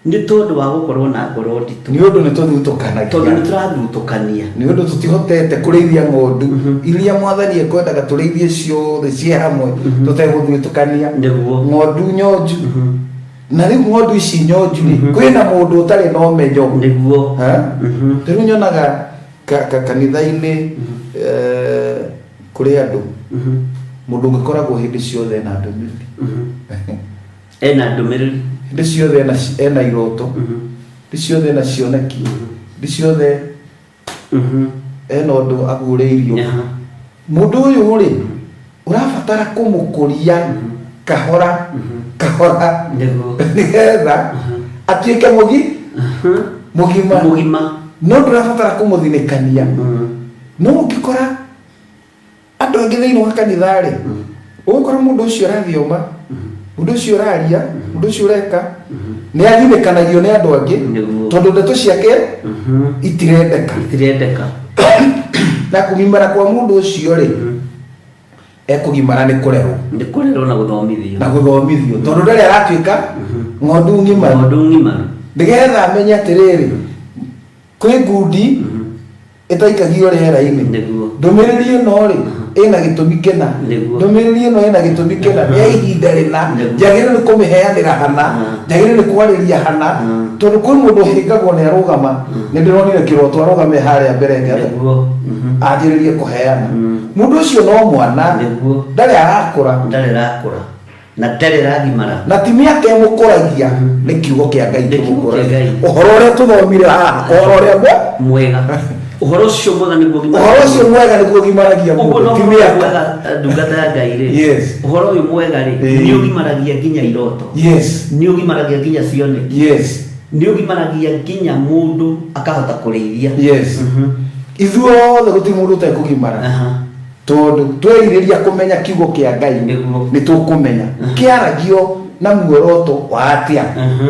nĩ tondũ wa gũkorwo na ngoro nditũ. Nĩ ũndũ nĩ tũthutũkanagia. Tondũ nĩ tũrathutũkania. Nĩ ũndũ tũtihotete kũrĩithia ng'ondu iria mwathani ekwendaga tũrĩithie ciothe ciĩ hamwe, tũtegũthutũkania. Nĩguo. Ng'ondu nyonju. Na rĩu ng'ondu ici nyonju rĩ, kwĩna mũndũ ũtarĩ na ũmenyo. Nĩguo. Ha? Rĩu nyonaga kanitha-inĩ, kũrĩ andũ. Mũndũ ũngĩkoragwo hĩndĩ ciothe ena ndũmĩrĩri. Ena ndũmĩrĩri. Hĩndĩ ciothe ena iroto. Hĩndĩ ciothe ena cioneki. Hĩndĩ ciothe ena ũndũ aguũrĩirio. Mũndũ ũyũ rĩ, ũrabatara kũmũkũria kahora, kahora. Nĩguo. Nĩgetha atuĩke mũgima. Mũgima. No ndũrabatara kũmũthinĩkania. No ũngĩkora andũ angĩ thĩinĩ wa kanitha rĩ, ũgũkora mũndũ ũcio ũrathioma, mũndũ ũcio ũraria, mũndũ ũcio ũreka, nĩ athinĩkanagio nĩ andũ angĩ, Nĩguo. tondũ ndeto ciake itirendeka. Itirendeka. Na kũgimara kwa mũndũ ũcio rĩ, ekũgimara nĩ kũrerwo. Nĩ kũrerwo na gũthomithio. Na gũthomithio. Tondũ ndarĩ aratuĩka ng'ondu ng'ima. Ng'ondu ng'ima. Nĩgetha amenye atĩrĩrĩ, kwĩ ngundi ĩtaikagio rĩera-inĩ. Nĩguo. Ndũmĩrĩri ĩno rĩ, ĩna gĩtũmi kĩna. Nĩguo. Ndũmĩrĩri ĩno ĩna gĩtũmi kĩna, nĩ ya ihinda rĩna. Nĩguo. Njagĩrĩirwo nĩ kũmĩheanĩra hana, njagĩrĩirwo nĩ kwarĩria hana. Tondũ kwĩ mũndũ ũhĩngagwo nĩ arũgama, nĩ ndĩronire kĩroto arũgame harĩa mbere ngetha. Nĩguo. Anjĩrĩrie kũheana. Mũndũ ũcio no mwana. Nĩguo. Ndarĩ arakũra. Ndarĩ arakũra. Na ndarĩ aragimara. Na ti mĩaka ĩmũkũragia, nĩ kiugo kĩa Ngai Nĩ kiugo kĩa kĩmũkũragia. Ngai. Ũhoro ũrĩa tũthomire haha, ũhoro ũrĩa mwega. Ũhoro ũcio mwega nĩguo ũgimaragia Ũhoro ũcio mwega nĩguo ũgimaragia Ũguo mũndũ, no ti ũhoro ũyũ mĩaka. mwega, ndungata ya Ngai rĩ, Yes. ũhoro ũyũ mwega rĩ, nĩ ũgimaragia nginya iroto, nĩ ũgimaragia nginya cioneki, nĩ ũgimaragia nginya mũndũ akahota kũrĩithia. Ithuothe gũtirĩ mũndũ ũtekũgimara, tondũ twerirĩria kũmenya kiugo kĩa Ngai, nĩ tũkũmenya kĩaragio na muoroto wa atĩa,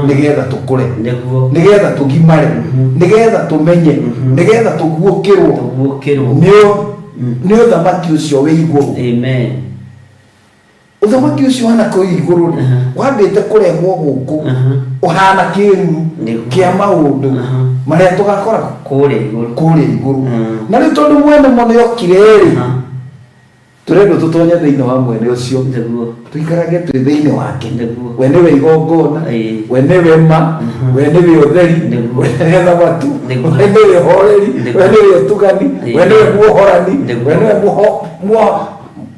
nĩgetha tũkũre, nĩgetha tũgimare, nĩgetha tũmenye, nĩgetha tũguũkĩrwo Tũguũkĩrwo nĩ ũthamaki ũcio wĩ igũrũ. Amen. Ũthamaki ũcio wana kũu igũrũ rĩ, wambĩte kũrehwo gũkũ, ũhana kĩruru kĩa maũndũ marĩa tũgakora kũrĩa igũrũ. Kũrĩa igũrũ. Na rĩu tondũ mwene mo nĩokire rĩ, tũrendwo tũtonye thĩinĩ wa mwene ũcio, tũikarage twĩ thĩinĩ wake. We nĩwe igongona, we nĩwe ma, we nĩwe ũtheri, we nĩwe thamatu, we nĩwe ũhoreri, we nĩwe ũtugani, we nĩwe muohorani, we nĩwe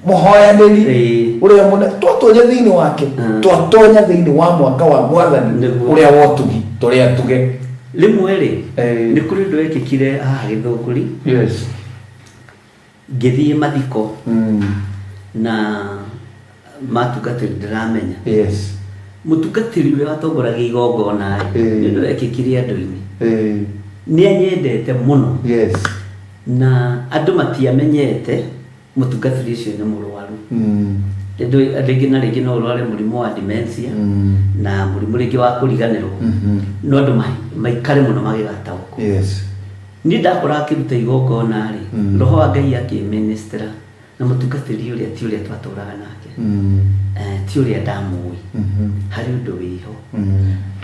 mũhoyanĩri ũrĩa mũne. Twatonya thĩinĩ wake, twatonya thĩinĩ wa mwaka wa Mwathani ũrĩa wa ũtugi, tũrĩ atuge. Rĩmwe rĩ, nĩ kũrĩ ũndũ wekĩkire haha Gĩthũngũri. Ngĩthiĩ mathiko na matungatĩri ndĩramenya. Mũtungatĩri ũrĩa watongoragia igongona rĩ, nĩ ũndũ wekĩkire andũ-inĩ. Nĩ anyendete mũno. Na andũ matiamenyete mũtungatĩri ũcio nĩ mũrwaru. Rĩngĩ na rĩngĩ no ũrware mũrimũ wa dementia, na mũrimũ rĩngĩ wa kũriganĩrwo, no andũ maikare mũno magĩgataũkwo. Niĩ ndakora akĩruta igongona rĩ, roho wa Ngai akĩministera na mũtungatĩri ũrĩa ti ũrĩa twatũraga nake, ti ũrĩa ndamũĩ, harĩ ũndũ wĩho.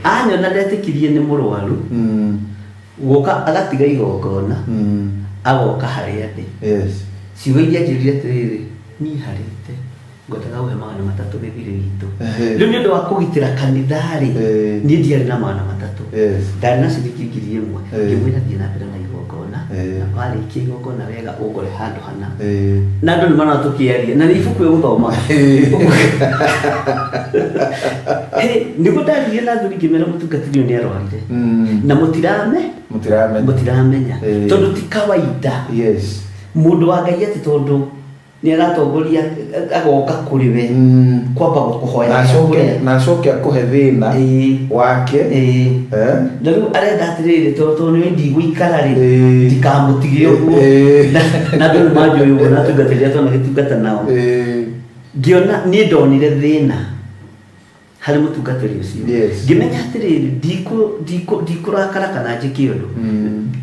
Anyona ndetĩkirie nĩ mũrwaru, gũka agatiga igongona, agoka harĩa ndĩ. Ciugo iria anjĩrire atĩrĩrĩ, niĩ harĩte ngwendaga gũhe 300 gĩthirĩ witũ. Rĩu nĩ ũndũ wa kũgitĩra kanitha rĩ, niĩ ndiarĩ na 300, ndarĩ na ciringi 1000. Ngĩmwĩra thiĩ na mbere na igongona, na warĩkia igongona wega ũngore handũ hana. Na andũ nĩ marona tũkĩaria na nĩ ibuku ĩgũthoma. Nĩguo ndaririe na athuri ngĩmera mũtungatĩri ũyũ nĩ arwarire, na mũtirame Mũtiramenya. Mũtiramenya, tondũ ti kawaida mũndũ wa Ngai atĩ tondũ nĩ aratongoria agoka kũrĩ we kwamba gũkũhoya Na gĩa kũrĩa. Na acoke akũhe thĩna wake. Na rĩu arenda atĩrĩrĩ, tondũ nĩ ndigũikara rĩ, ndikamũtige ũguo. Na andũ nĩ manjũĩ ũguo, na atungatĩri arĩa twanagĩtungata nao. Ngĩona niĩ ndonire thĩna harĩ mũtungatĩri ũcio. Ngĩmenya atĩrĩrĩ, ndikũrakara kana njĩke ũndũ.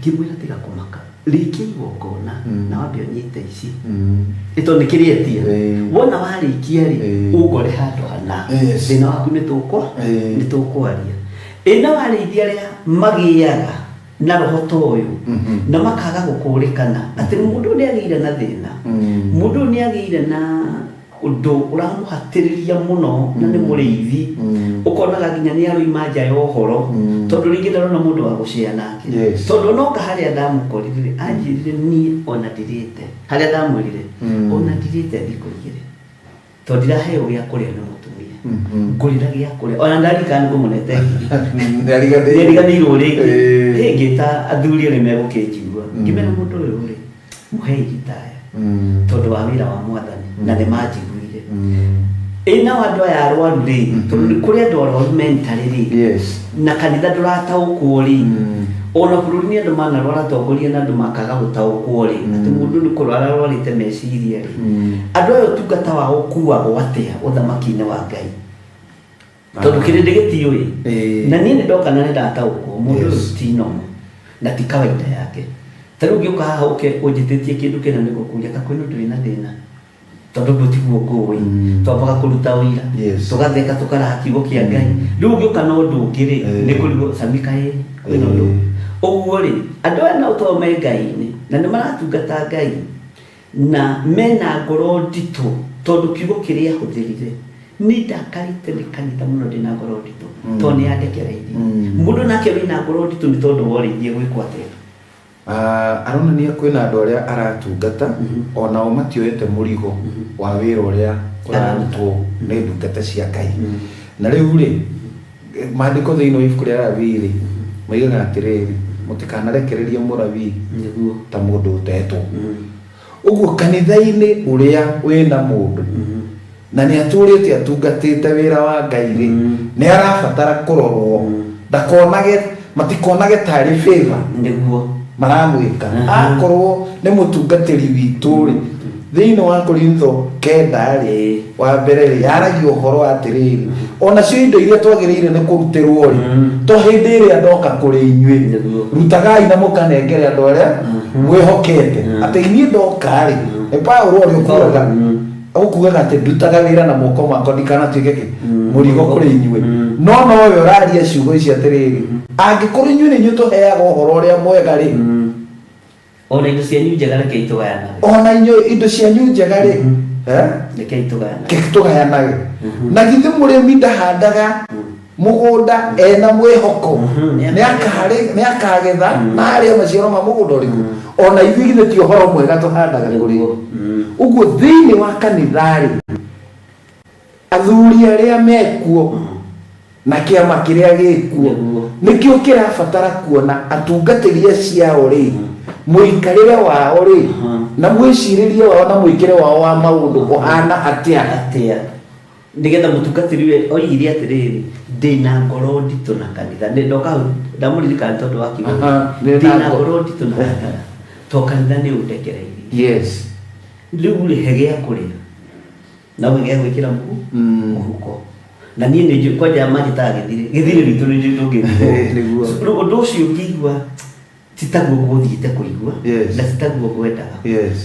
Ngĩmwĩra tiga kũmaka, rĩkia igongona na wambe ũnyite ici, ĩ tondũ nĩ kĩrĩa etia. Wona warĩkia rĩ, ũngore handũ hana. Thĩna waku nĩ nĩ tũkwaria. Ĩ na warĩithia arĩa magĩaga na roho ta ũyũ, na makaga gũkũrĩkana atĩ mũndũ ũyũ nĩ agĩire na thĩna, mũndũ ũyũ nĩ agĩire na ũndũ ũramũhatĩrĩria mũno, na nĩ mũrĩithi, ũkonaga nginya nĩ aroima nja ya ũhoro, tondũ rĩngĩ ndarona mũndũ wa gũcea nake. Tondũ onoka harĩa ndamũkorire rĩ, anjĩrire niĩ ona ndirĩte harĩa ndamwĩrire, ona ndirĩte thikũ igĩrĩ, tondũ ndiraheo gĩa kũrĩa nĩ mũtumia. Ngũrĩra gĩa kũrĩa, ona ndarikana nĩ ngũmũnete ngiri. Nĩariganĩirwo. Nĩariganĩirwo rĩngĩ. Hĩ, ngĩta athuri arĩa megũkĩnjigua, ngĩmera mũndũ ũyũ rĩ, mũhei ritaya, tondũ wa wĩra wa Mwathani, na nĩ manjiguire. Ĩ nao andũ aya arwaru rĩ, tondũ nĩ kũrĩ andũ arwaru mentally rĩ, na kanitha ndũrataũkwo rĩ, ona bũrũri nĩ andũ manarwara atongoria na andũ makaga gũtaũkwo rĩ, atĩ mũndũ nĩ kũrwara arwarĩte meciria rĩ, andũ aya ũtungata wao ũkuagwo atĩa ũthamaki-inĩ wa Ngai? Tondũ kĩrĩndĩ gĩtiũĩ. Na niĩ nĩ ndoka na nĩ ndataũkwo mũndũ ũyũ ti normal na ti kawaida yake. Ta rĩu ũngĩũka haha ũke ũnjĩtĩtie kĩndũ kĩna, nĩ ngũkũria ka kwĩna ũndũ wĩna thĩna, tondũ ũguo tiguo ngũĩ. Twambaga kũruta ũira, tũgatheka, tũkaraha kiugo kĩa Ngai. Rĩu ũngĩũka na ũndũ ũngĩ rĩ, nĩ kũrigwo cami kaĩ kwĩna ũndũ ũguo rĩ. Andũ aya no to me Ngai-inĩ na nĩ maratungata Ngai na mena ngoro nditũ, tondũ kiugo kĩrĩa ahũthĩrire, nĩ ndakarĩte nĩ kanitha mũno, ndĩna ngoro nditũ, tondũ nĩ yandekereirie. Mũndũ nake wĩna ngoro nditũ nĩ tondũ wa ũrĩithie gwĩkwo atĩa? Aronania kwĩna andũ arĩa aratungata, onao matioete mũrigo wa wĩra ũrĩa ũrarutwo nĩ ndungata cia Ngai. Na rĩu rĩ, maandĩko thĩinĩ wa ibuku rĩa Lawi rĩ, moigaga atĩrĩrĩ, Mũtikanarekererie Mũlawii Nĩguo. ta mũndũ ũtetwo. Ũguo kanitha-inĩ ũrĩa wĩna mũndũ na nĩ atũrĩte atungatĩte wĩra wa Ngai rĩ, nĩ arabatara kũrorwo ndakonage, matikonage tarĩ favor Nĩguo. maramwĩka. Akorwo nĩ mũtungatĩri witũ rĩ, thĩinĩ wa Korintho 9 rĩ, wa mbere rĩ, yaragia ũhoro atĩrĩrĩ, onacio indo iria twagĩrĩire nĩ kũrutĩrwo rĩ, to hĩndĩ ĩrĩa ndoka kũrĩ inyuĩ, rutagai na mũkanengere andũ arĩa mwĩhokete. Atĩ inyuĩ ndoka rĩ, nĩ Paulo ũrĩa ũkuaga, ũkugaga atĩ ndutaga wĩra na moko makwa ndikanatuĩke kĩ mũrigo kũrĩ inyuĩ. No nowe ũraria ciugo ici atĩrĩrĩ, angĩkorwo inyuĩ nĩ inyuĩ tũheaga ũhoro ũrĩa mwega rĩ, ona indo cianyu njega reke itũgayanage. Ona inyuĩ indo cianyu njega rĩ, Reke itũgayanage. Reke tũgayanage. Na githĩ mũrĩmi ndahandaga mũgũnda ena mwĩhoko nĩ akagetha na arĩe maciaro ma mũgũnda ũrĩkũ? Ona ithuĩ githĩ ti ũhoro mwega tũhandaga kũrĩ? Ũguo thĩinĩ wa kanitha rĩ, athuri arĩa mekuo na kĩama kĩrĩa gĩkuo nĩkĩo kĩrabatara kuona atungatĩri aciao rĩ, mũikarĩre wao rĩ, na mwĩcirĩrie wao na mwĩkĩre wao wa maũndũ ũhana atĩa. Atĩa nĩgetha mũtungatĩri we oigire atĩrĩrĩ, ndĩna ngoro nditũ na kanitha. Nĩ ndoka hau ndamũririkana tondũ wa kiugo. Ndĩna ndĩna ngoro nditũ na kanitha to kanitha nĩ ũndekereirie. Rĩu rĩ, he gĩa kũrĩa na ũgĩ gĩa gwĩkĩra mũhuko. Na niĩ nĩ njũĩ kwanja manjĩtaga gĩthirĩ, gĩthirĩ witũ nĩ njũĩ ndũngĩrigwo. Nĩguo. Rĩu ũndũ ũcio ngĩigua ti taguo ngũthiĩte kũigua, na ti taguo ngwendaga.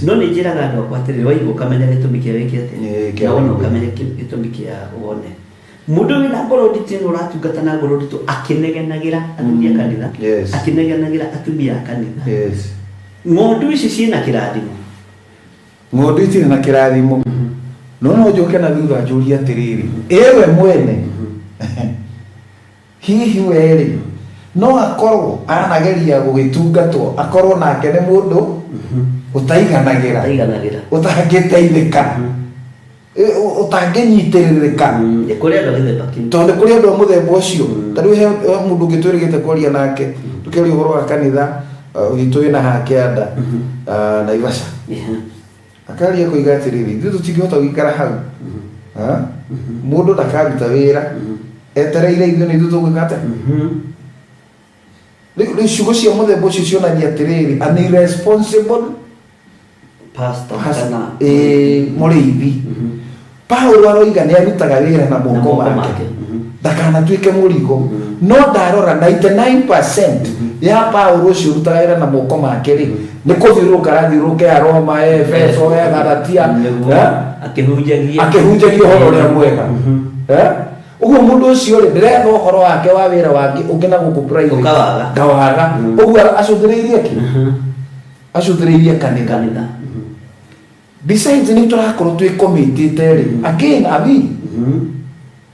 No nĩ njĩraga andũ akwa atĩrĩrĩ, waigua ũkamenya gĩtũmi kĩa wĩke atĩa, Kĩa na wona wĩke. ũkamenya gĩtũmi kĩa wone. Mũndũ wĩna ngoro nditũ ĩno ũratungata na ngoro nditũ akĩnegenagĩra athuri a kanitha, akĩnegenagĩra atumia a kanitha. Ng'ondu ici ciĩna kĩrathimo. Ng'ondu itirĩ na kĩrathimo. No no njoke na thutha njũrie atĩrĩrĩ, ĩwe mwene hihi we rĩ, no akorwo anageria gũgĩtungatwo, akorwo nake nĩ mũndũ ũtaiganagĩra, ũtaiganagĩra, ũtangĩteithĩka, ũtangĩnyitĩrĩrĩka. Nĩ kũrĩ andũ a gĩthemba kĩu. Tondũ nĩ kũrĩ andũ a mũthemba ũcio. Ta rĩu he mũndũ ũngĩ twĩrĩgĩte kwaria nake, tũkĩaria ũhoro wa kanitha witũ wĩna haha kĩanda, Naivasha. Akaria koiga atĩrĩrĩ, ithuĩ tũtingĩhota gũikara hau. Mũndũ ndakaruta wĩra etereire ithuĩ nĩ ithuĩ tũgwĩka atĩa? Rĩu ciugo cia mũthemba ũcio cionania atĩrĩrĩ, an irresponsible pastor kana mũrĩithi. Paulo aroiga nĩ arutaga wĩra na moko moko make, make. Ndakanatuĩke mũrigo. No ndarora 99% ya Paulo ũcio ũrutaga wĩra na moko make rĩ, nĩ kũthiũrũrũka arathiũrũrũka ya Roma, ya Efeso, ya Galatia, Nĩguo. Akĩhunjagia. Akĩhunjagia ũhoro ũrĩa mwega. Ũguo mũndũ ũcio rĩ, ndĩretha ũhoro wake wa wĩra wangĩ ũngĩ na gũkũ private. Ũkawaga. Ngawaga. Ũguo acũthĩrĩirie kĩ? Acũthĩrĩirie kanitha. Kanitha. Besides, nĩ tũrakorwo twĩ committed rĩ, again ami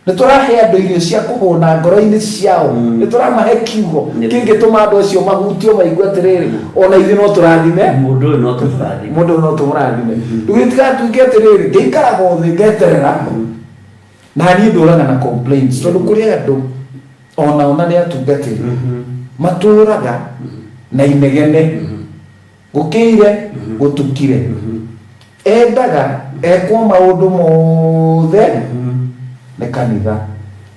nĩ tũrahe andũ irio cia kũhũna ngoro-inĩ ciao, nĩ tũramahe kiugo kĩngĩtũma andũ acio mahutio maigue atĩrĩrĩ, ona ithuĩ no tũrathime mũndũ ũyũ, no tũmũrathime. Mũndũ ũyũ no tũmũrathime. Rĩu gĩtigatuĩke atĩrĩrĩ, ngĩikaraga o thĩ ngeterera na niĩ ndũraga na complaints, tondũ kũrĩ andũ onao na nĩ atungatĩri matũraga na inegene, gũkĩire gũtukire, endaga ekwo maũndũ mothe nĩ kanitha.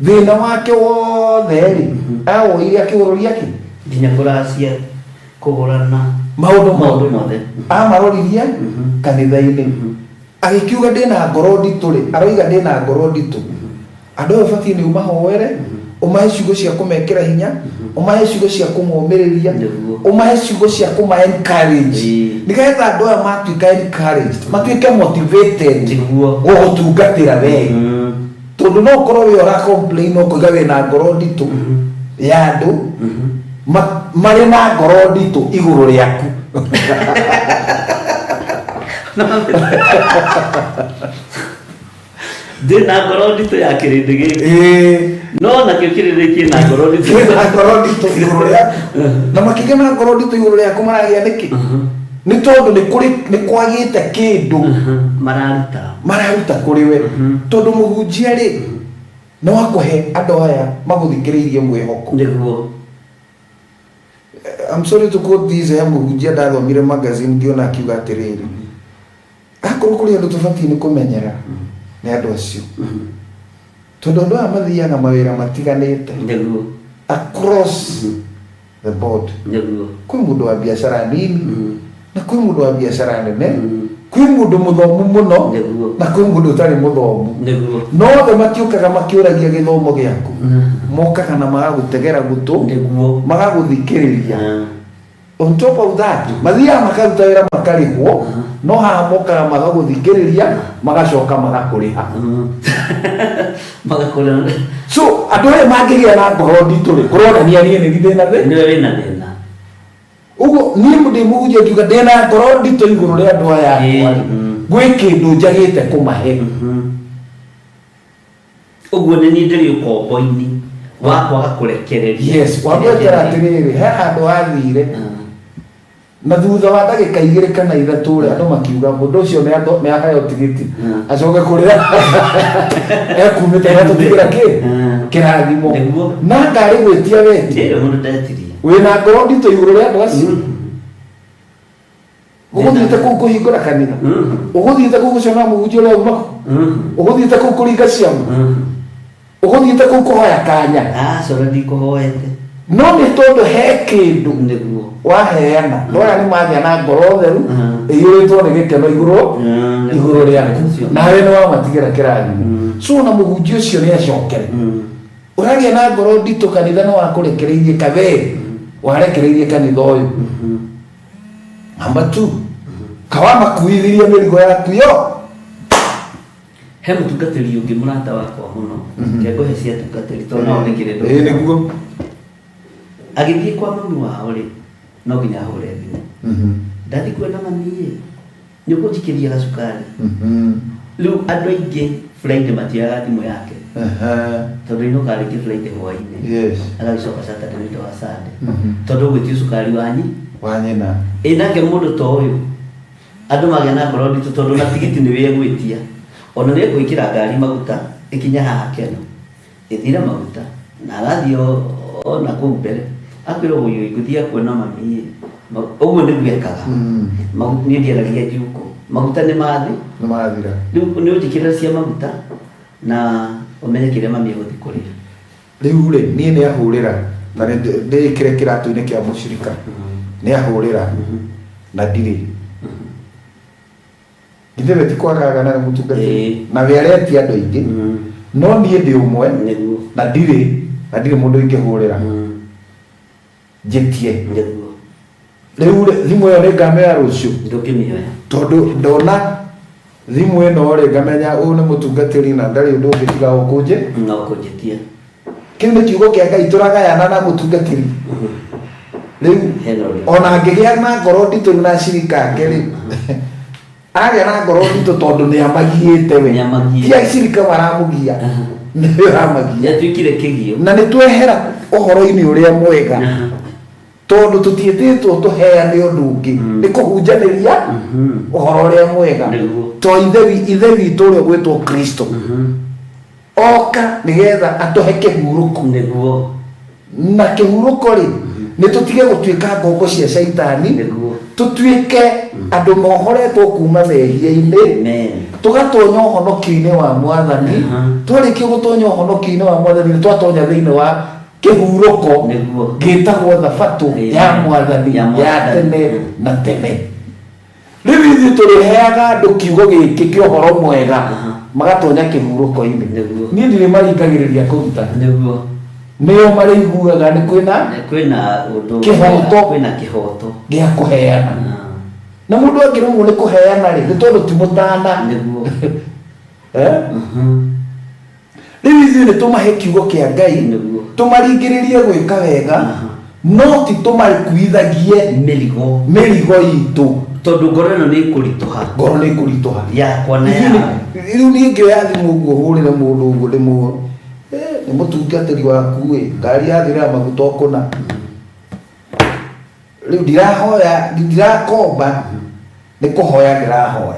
Thĩna wake wothe rĩ, awoire akĩũrũria kĩ nginya kũracia, kũgũrana, maũndũ maũndũ mothe amaroririe kanitha-inĩ. Agĩkiuga ndĩna ngoro nditũ rĩ, aroiga ndĩna ngoro nditũ. Andũ aya ũbatiĩ nĩ ũmahoere, ũmahe ciugo cia kũmekĩra hinya, ũmahe ciugo cia kũmomĩrĩria, ũmahe ciugo cia kũma encourage, nĩgetha andũ aya matuĩka encouraged, matuĩke motivated gũgũtungatĩra we. Tondũ no ũkorwo wĩ ũra complain, ũkoiga wĩna ngoro nditũ ya andũ marĩ na ngoro nditũ igũrũ rĩaku. Ndĩna ngoro nditũ ya kĩrĩndĩ gĩkĩ, no nakĩo kĩrĩndĩ kĩna ngoro nditũ. Kĩna ngoro nditũ igũrũ rĩaku, na makĩgĩa na ngoro nditũ igũrũ rĩaku maragĩa nĩkĩ? Nĩ tondũ nĩ kũrĩ nĩ kwagĩte kĩndũ mararuta, mararuta kũrĩ we. Tondũ mũhunjia rĩ, nĩ wa kũhe andũ aya magũthikĩrĩirie mwĩhoko. Nĩguo. I'm sorry to quote this, he mũhunjia ndathomire magazine ngĩona akiuga atĩrĩrĩ, akorwo kũrĩ andũ tũbatiĩ nĩ kũmenyera nĩ andũ acio, tondũ andũ aya mathiaga mawĩra matiganĩte across the board. Kwĩ mũndũ wa biacara nini na kwĩ mũndũ wa biacara nene, kwĩ mũndũ mũthomu mũno na kwĩ mũndũ ũtarĩ mũthomu. No othe matiũkaga makĩũragia gĩthomo gĩaku, mokaga na magagũtegera gũtũ, magagũthikĩrĩria. On top of that, mathiaga makaruta wĩra makarĩhwo, no haha mokaga magagũthikĩrĩria, magacoka magakũrĩha. Magakũrĩha. So andũ aya mangĩgĩa na ngoro nditũ rĩ, kũronania niĩ nĩ ndĩ na thĩna. Nĩwe wĩna thĩna. Ũguo niĩ ndĩ mũhunjia ngiuga ndĩna ngoro nditũ igũrũ rĩa andũ aya akwa rĩ, gwĩ kĩndũ njagĩte kũmahe. Ũguo nĩ niĩ ndĩrĩ ũkombo-inĩ wa kwaga kũrekereria. Yes, wamwetera atĩrĩrĩ, he handũ wathire na thutha wa ndagĩka 2 kana 3 rĩ, andũ makiuga mũndũ ũcio nĩ aheo tigiti acoke kũrĩa ekumĩte na tũtigĩra kĩ kĩrathimo. Na ngarĩ gwĩtia wetie Ndĩrĩ mũndũ ndetirie. Wĩna ngoro nditũ igũrũ rĩa andũ acio. Ũgũthiĩte kũu kũhingũra kanitha, ũgũthiĩte kũu gũcona mũhunjia ũrĩa uma kũ, ũgũthiĩte kũu kũringa ciama, ũgũthiĩte kũu kũhoya kanya. Aca, ona ndikũhoete. No nĩ tondũ he kĩndũ waheana, andũ aya nĩ magĩa na ngoro theru ĩiyũrĩtwo nĩ gĩkeno igũrũ rĩaku, nawe nĩ wamatigĩra kĩrathimo. So ona mũhunjia ũcio nĩ acokere. Ũragĩa na ngoro nditũ, kanitha nĩ wakũrekereirie kabe warekereirie kanitha ũyũ. Number 2, kawamakuithirie mĩrigo yaku yo. He mũtungatĩri ũngĩ mũrata wakwa mũno, kengũhe cia tungatĩri tondũ nao nĩ kĩrĩndũ. Ĩĩ nĩguo. Agĩthiĩ kwa mami wao rĩ, no nginya ahũre thimũ. Ndathiĩ kuona mami ĩ, nĩ ũkũnjikĩria gacukari. Rĩu andũ aingĩ Friday matioyaga thimũ yake. Tondũ inũkaga rĩngĩ Friday hwaĩ-inĩ. Agagĩcoka Saturday nĩ ũndũ wa Sunday. Tondũ ũgwĩtio cukari wanyi. Wa nyina. Ĩ nake mũndũ ta ũyũ, andũ magĩa na ngoro nditũ tondũ na tigiti nĩwe egwĩtia. Ona nĩ egwĩkĩra ngari maguta, ĩkinye haha Keno. Ĩthire maguta, na agathiĩ ona kũu mbere. Akwĩrwo ũyũ ngũthiĩ kuona mami ĩ. Ũguo nĩguo ekaga. Niĩ ndiaragia njuko. Maguta nĩ mathi. Nĩ mathira. Rĩu nĩ ũnjĩkĩrĩra cia maguta na ũmenye kĩrĩa mami egũthiĩ kũrĩa. Rĩu rĩ, niĩ nĩ ahũrĩra na ndĩĩkĩre kĩratũ-inĩ kĩa mũcirika. Nĩ ahũrĩra na ndirĩ. Githĩ we ti kwagaga na mũtungatĩri? Na we aretia andũ aingĩ. No niĩ ndĩ ũmwe na ndirĩ, na ndirĩ mũndũ ingĩhũrĩra. Njĩtie. Rĩu rĩ, thimũ ĩyo nĩ ngamĩoya rũciũ. Ndũngĩmĩoya. Tondũ ndona thimũ ĩno rĩ, ngamenya ũyũ nĩ mũtungatĩri na ndarĩ ũndũ ũngĩ tiga o kũnjĩ. No kũnjĩtia. Kĩu nĩ kiugo kĩa Ngai tũragayana na mũtungatĩri. Rĩu ona angĩgĩa na ngoro nditũ na acirika ake rĩ, agĩa na ngoro nditũ tondũ nĩ amagiĩte we. Ti acirika maramũgia, nĩwe ũramagia. Nĩatuĩkire kĩgio. Na nĩ twehera ũhoro-inĩ ũrĩa mwega. Tondũ tũtiĩtĩtwo tũheane ũndũ ũngĩ, nĩ kũhunjanĩria ũhoro ũrĩa mwega. To ithe witũ ũrĩa ũgwĩtwo Kristo. Oka nĩgetha atũhe kĩhurũko. Na kĩhurũko rĩ, nĩ tũtige gũtuĩka ngombo cia caitani, tũtuĩke andũ mohoretwo kuma mehia-inĩ, tũgatonya ũhonokio-inĩ wa Mwathani. Twarĩkia gũtonya ũhonokio-inĩ wa Mwathani, nĩ twatonya thĩinĩ wa kĩhurũko gĩtagwo thabatũ ya Mwathani ya tene na tene. Rĩu ithuĩ tũrĩheaga andũ kiugo gĩkĩ kĩa ũhoro mwega, magatonya kĩhurũko-inĩ. Niĩ ndirĩ maringagĩrĩria kũruta. Nĩo marĩiguaga nĩ kwĩna kwĩna ũndũ kĩhoto kwĩna kĩhoto gĩa kũheana. Na mũndũ angĩremwo nĩ kũheana rĩ, nĩ tondũ ti mũtana. Rĩu ithuĩ nĩ tũmahe kiugo kĩa Ngai, tũmaringĩrĩrie gwĩka wega, no ti tũmakuithagie mĩrigo itũ. Tondũ ngoro ĩno nĩ ĩkũritũha. Ngoro nĩ ĩkũritũha. Yakwa na yao. Rĩu niĩ ngĩoya thimũ ũguo hũrĩre mũndũ ũguo ndĩmũ, nĩ mũtungatĩri waku ĩ, ngari yathira maguta o kũna. Rĩu ndirahoya, ndirakomba, nĩ kũhoya ndĩrahoya.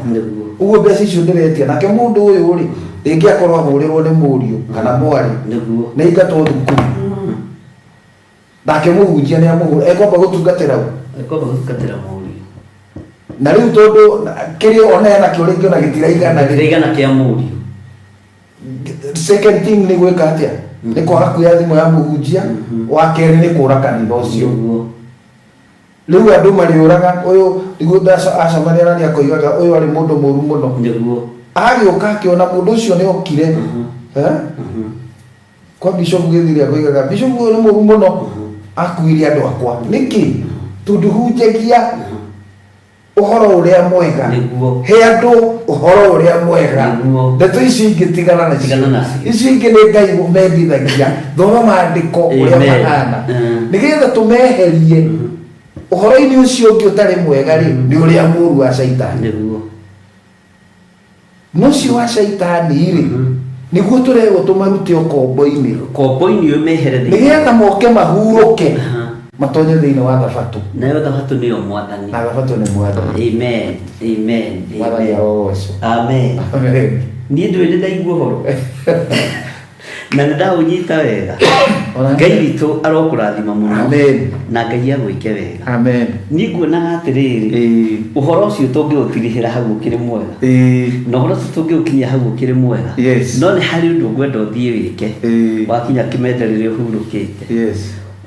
Ũguo mbeca icio ndĩretia, nake mũndũ ũyũ rĩ, rĩngĩ akorwo ahũrĩrwo nĩ mũriũ kana mwarĩ, nĩ aingatwo thukuru. Nake mũhunjia nĩ amũhũra, ekwamba gũtungatĩra ũ? Kwamba gũtungatĩra mũriũ. Na rĩu tondũ kĩrĩa ona enakĩo rĩngĩ ona gĩtiraigana rĩ, Gĩtiraigana kĩa mũriũ. Second thing nĩ gwĩka atĩa? Nĩ kwaga kuoya thimũ ya mũhunjia. Wa kerĩ nĩ kũra kanitha ũcio. Nĩguo. Rĩu andũ marĩũraga ũyũ nĩguo acemania na nĩ akoigaga ũyũ arĩ mũndũ mũru mũno. Nĩguo. Agĩũka akĩona mũndũ ũcio nĩ okire. Eh? Kwa bishop Gĩthiri akoigaga bishop ũyũ nĩ mũru mũno, akuire andũ akwa nĩkĩ? Tondũ hunjagia ũhoro ũrĩa mwega. Nĩguo. He andũ ũhoro ũrĩa mwega. Nĩguo. Ndeto ici ingĩ tigana nacio. Tigana nacio. Ici ingĩ nĩ Ngai mendithagia. Thoma maandĩko ũrĩa Amen. mahana, nĩgetha tũmeherie ũhoro-inĩ ũcio ũngĩ ũtarĩ mwega rĩ, nĩ ũrĩa mũru wa caitani. Nĩguo. No ũcio wa caitani rĩ, nĩguo tũrerwo tũmarute ũkombo-inĩ, Kombo-inĩ ũyũ mehere thĩinĩ. Nĩgetha moke mahurũke, Aha. matonye thĩinĩ wa thabatũ. Nayo thabatũ nĩyo mwathani. Na thabatũ nĩ mwathani. Amen. Amen. Mwathani Amen. arogocwo. Amen. Amen. Niĩ ndũĩ nĩ ndaigua ũhoro na nĩ ndaũnyita wega. Ona- Ngai witũ arokũrathima mũno. Amen. Na Ngai agwĩke wega. Amen. Niĩ nguonaga atĩrĩrĩ, ũhoro ũcio tũngĩũtirihĩra hau ũkĩrĩ mwega, na ũhoro ũcio tũngĩũkinyia hau ũkĩrĩ mwega. No nĩ harĩ ũndũ ngwenda ũthiĩ wĩke wakinya kĩmende rĩrĩa ũhurũkĩte.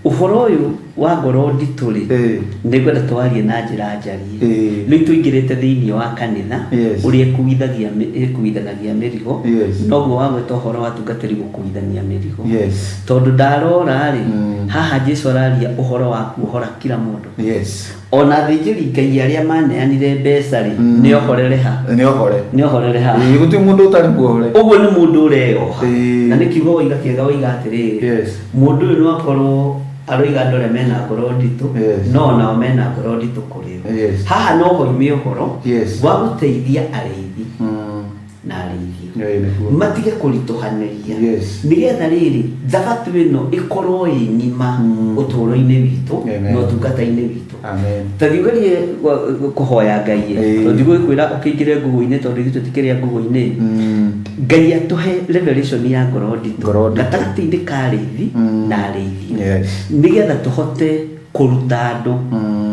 Ũhoro ũyũ wa ngoro nditũ rĩ, nĩ ngwenda twarie na njĩra njarie. Rĩu tũingĩrĩte thĩinĩ wa kanitha ũrĩa ĩkuithanagia mĩrigo. Noguo wagweta ũhoro wa atungatĩri gũkuithania mĩrigo. Tondũ ndarora rĩ, haha Jesu araria ũhoro wa kuohora kila mũndũ. Ona athĩnjĩri Ngai arĩa maneanire mbeca rĩ, nĩ ohorere ha? Nĩ ohore. Nĩ ohorere ha? Ĩĩ, gũtirĩ mũndũ ũtarĩ muohore. Ũguo nĩ mũndũ ũreyoha. Na nĩ kiugo waiga kĩega, waiga atĩrĩrĩ, mũndũ ũyũ no akorwo aroiga andũ arĩa mena ngoro nditũ, no onao mena ngoro nditũ kũrĩ o. Haha no hoime ũhoro wa gũteithia arĩithi na arĩithio Ĩĩ, nĩguo. Matige kũritũhanĩria, nĩgetha rĩrĩ thabatũ ĩno ĩkorwo ĩ ng'ima ũtũũro-inĩ witũ Amen. na ũtungata-inĩ witũ. Amen. Ta thiĩ ũgerie kũhoya Ngai ĩ. Tondũ ndigũgĩkwĩra ũkĩingĩre ngũgũ-inĩ, tondũ ithuĩ tũtikĩrĩa ngũgũ-inĩ. Ngai atũhe revelation ya ngoro nditũ Ngoro nditũ. Gatagatĩ-inĩ ka arĩithi na arĩithio, nĩgetha tũhote kũruta andũ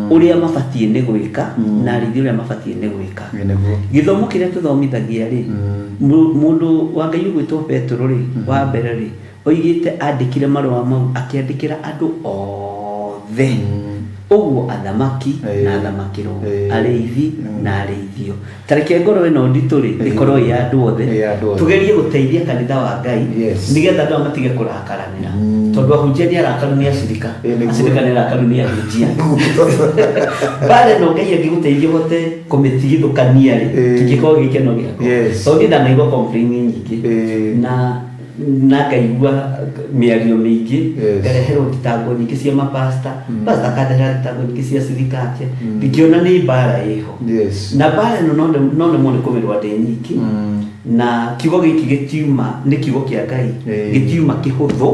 ũrĩa mabatiĩ nĩ gwĩka na arĩithi ũrĩa mabatiĩ nĩ gwĩka. Ĩĩ, nĩguo. Gĩthomo kĩrĩa tũthomithagia rĩ, mũndũ wa Ngai ũgwĩtwo Petero rĩ, wa mbere rĩ, oigĩte andĩkire marũa mau akĩandĩkĩra andũ othe, ũguo athamaki na athamakĩrwo, arĩithi na arĩithio. Ta reke ngoro ĩno nditũ rĩ ĩkorwo ĩ ya andũ othe. Ĩ ya andũ othe. Tũgerie gũteithia kanitha wa Ngai, nĩgetha andũ aya matige kũrakaranĩra, tondũ ahunjia nĩ arakaru nĩ acirika, Ĩĩ, nĩguo. Acirika nĩ arakaru nĩ ahunjia. Mbara ĩno Ngai angĩgũteithia ũhote kũmĩtigithũkania rĩ, kĩngĩkorwo gĩ gĩkeno gĩakwa, tondũ niĩ ndanaigua complain nyingĩ na ngaigua mĩario mĩingĩ, ngareherwo thitango nyingĩ cia mapasta, pasta akandehera thitango nyingĩ cia cirika ake, ngĩona nĩ mbara ĩho. Na mbara ĩno no nemwo nĩ kũmĩrũa ndĩ nyiki. Na kiugo gĩkĩ gĩtiuma nĩ kiugo kĩa Ngai, gĩtiuma kĩhũthũ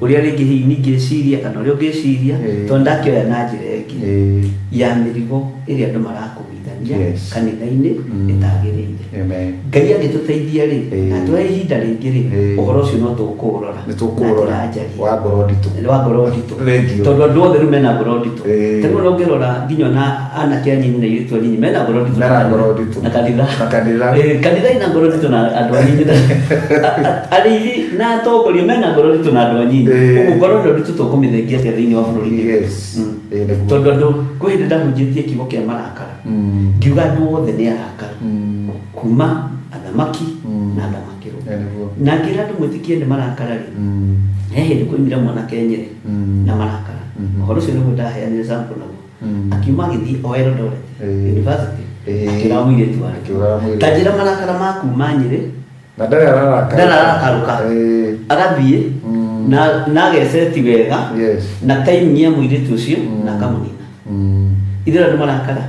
ũrĩa rĩngĩ hihi ningĩciria kana ũrĩa ũngĩciria, tondũ ndakĩoya na njĩra ĩngĩ ya mĩrigo ĩrĩa andũ marakuithania kanitha-inĩ ĩtagĩrĩire. Amen. Ngai angĩtũteithia rĩ, na tũhe ihinda rĩngĩ rĩ, ũhoro ũcio no tũkũũrora Nĩ tũkũũrora. Na njĩra njarie. Wa ngoro nditũ. Wa ngoro nditũ. Thank you. Tondũ andũ othe rĩu mena ngoro nditũ. Ta rĩu ona ũngĩrora nginya ona anake anyinyi na airĩtu anyinyi mena ngoro nditũ Mena ngoro nditũ. na kanitha. Na kanitha. Ĩĩ, kanitha ina ngoro nditũ na andũ anyinyi, arĩithi na atongoria mena ngoro nditũ na andũ anyinyi. Ũguo ngoro ĩno nditũ tũkũmĩthengia atĩa thĩinĩ wa bũrũri witũ? Ĩĩ, nĩguo. Tondũ andũ kwĩ hĩndĩ ndahunjĩtie kiugo kĩa marakara, ngiuga andũ othe nĩ arakara, kuma athamaki na athamakĩrwo. Ĩĩ, nĩguo. Na ngĩra andũ mwĩtĩkie nĩ marakara rĩ, he hĩndĩ kwaumire mwanake Nyĩrĩ na marakara. Ũhoro ũcio nĩguo ndaheanire sample naguo. Akiuma agĩthiĩ o Eldoret University, akĩũraga mũirĩtu wake. Akĩũraga mũirĩtu. Ta njĩra marakara ma kuma Nyĩrĩ. Na ndarĩ araraka. Ndarĩ ararakarũka. Agathiĩ na ageceti wega na timing ya mũirĩtu ũcio na akamũnina. Ithuĩ andũ marakara.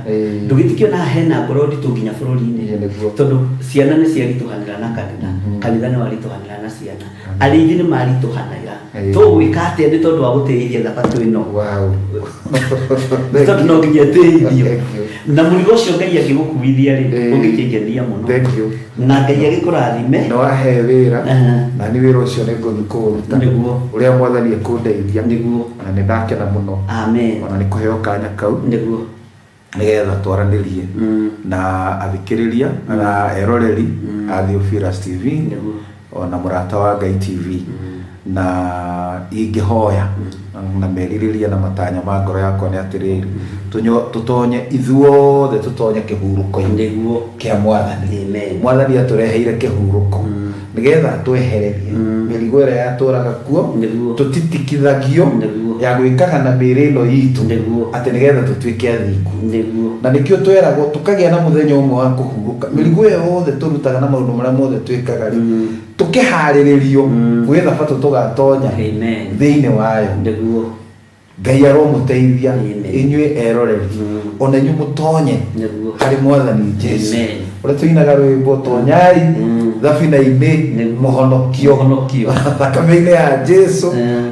Ndũgĩtĩkio na hena ngoro nditũ nginya bũrũri-inĩ. Ĩĩ, nĩguo. Tondũ ciana nĩ ciaritũhanĩra na kanitha, kanitha nĩ waritũhanĩra na ciana, arĩithi nĩ maritũhanĩra. Tũgwĩka atĩa nĩ tondũ wa gũtĩithia thabatũ ĩno? Nĩ tondũ no nginya ĩtĩithio. Thank you. Na mũrigo ũcio Ngai angĩgũkuithia rĩ, Ĩĩ. ũngĩkĩngenia mũno. Thank you. Na Ngai agĩkũrathime. Nĩ wahe wĩra Aha. na nĩ wĩra ũcio nĩ ngũthiĩ kũũruta Nĩguo. ũrĩa mwathani ekũndeithia Nĩguo. Na nĩ ndakena mũno Amen. ona nĩ kũheo kanya kau Nĩguo. nĩgetha twaranĩrie na athikĩrĩria na eroreri a Theophilus TV Nĩguo. ona mũrata wa Ngai TV na ingĩhoya na merirĩria na matanya ma ngoro yakwa nĩ atĩrĩrĩ tũtonye ithuothe tũtonye kĩhurũko-inĩ Nĩguo. kĩa mwathani. Amen. Mwathani atũreheire kĩhurũko nĩgetha atwehererie mĩrigo ĩrĩa yatũraga kuo Nĩguo. tũtitikithagio Nĩguo. ya gwĩkaga na mĩĩrĩ ĩno itũ Nĩguo. atĩ nĩgetha tũtuĩke athingu. Nĩguo. Na nĩkĩo tweragwo tũkagĩa na mũthenya ũmwe wa kũhurũka mĩrigo ĩyo yothe tũrutaga na maũndũ marĩa mothe twĩkaga rĩ tũkĩharĩrĩrio gwĩ thabatũ tũgatonya Amen. thĩinĩ wayo. Nĩguo. Ngai aromũteithia Amen. inyuĩ eroreri ona inyuĩ mũtonye Nĩguo. harĩ mwathani Jesu Amen. ũrĩa tũinaga rwĩmbo tonyai thabina-inĩ Nĩguo. mũhonokio Mũhonokio. thakame-inĩ ya Jesu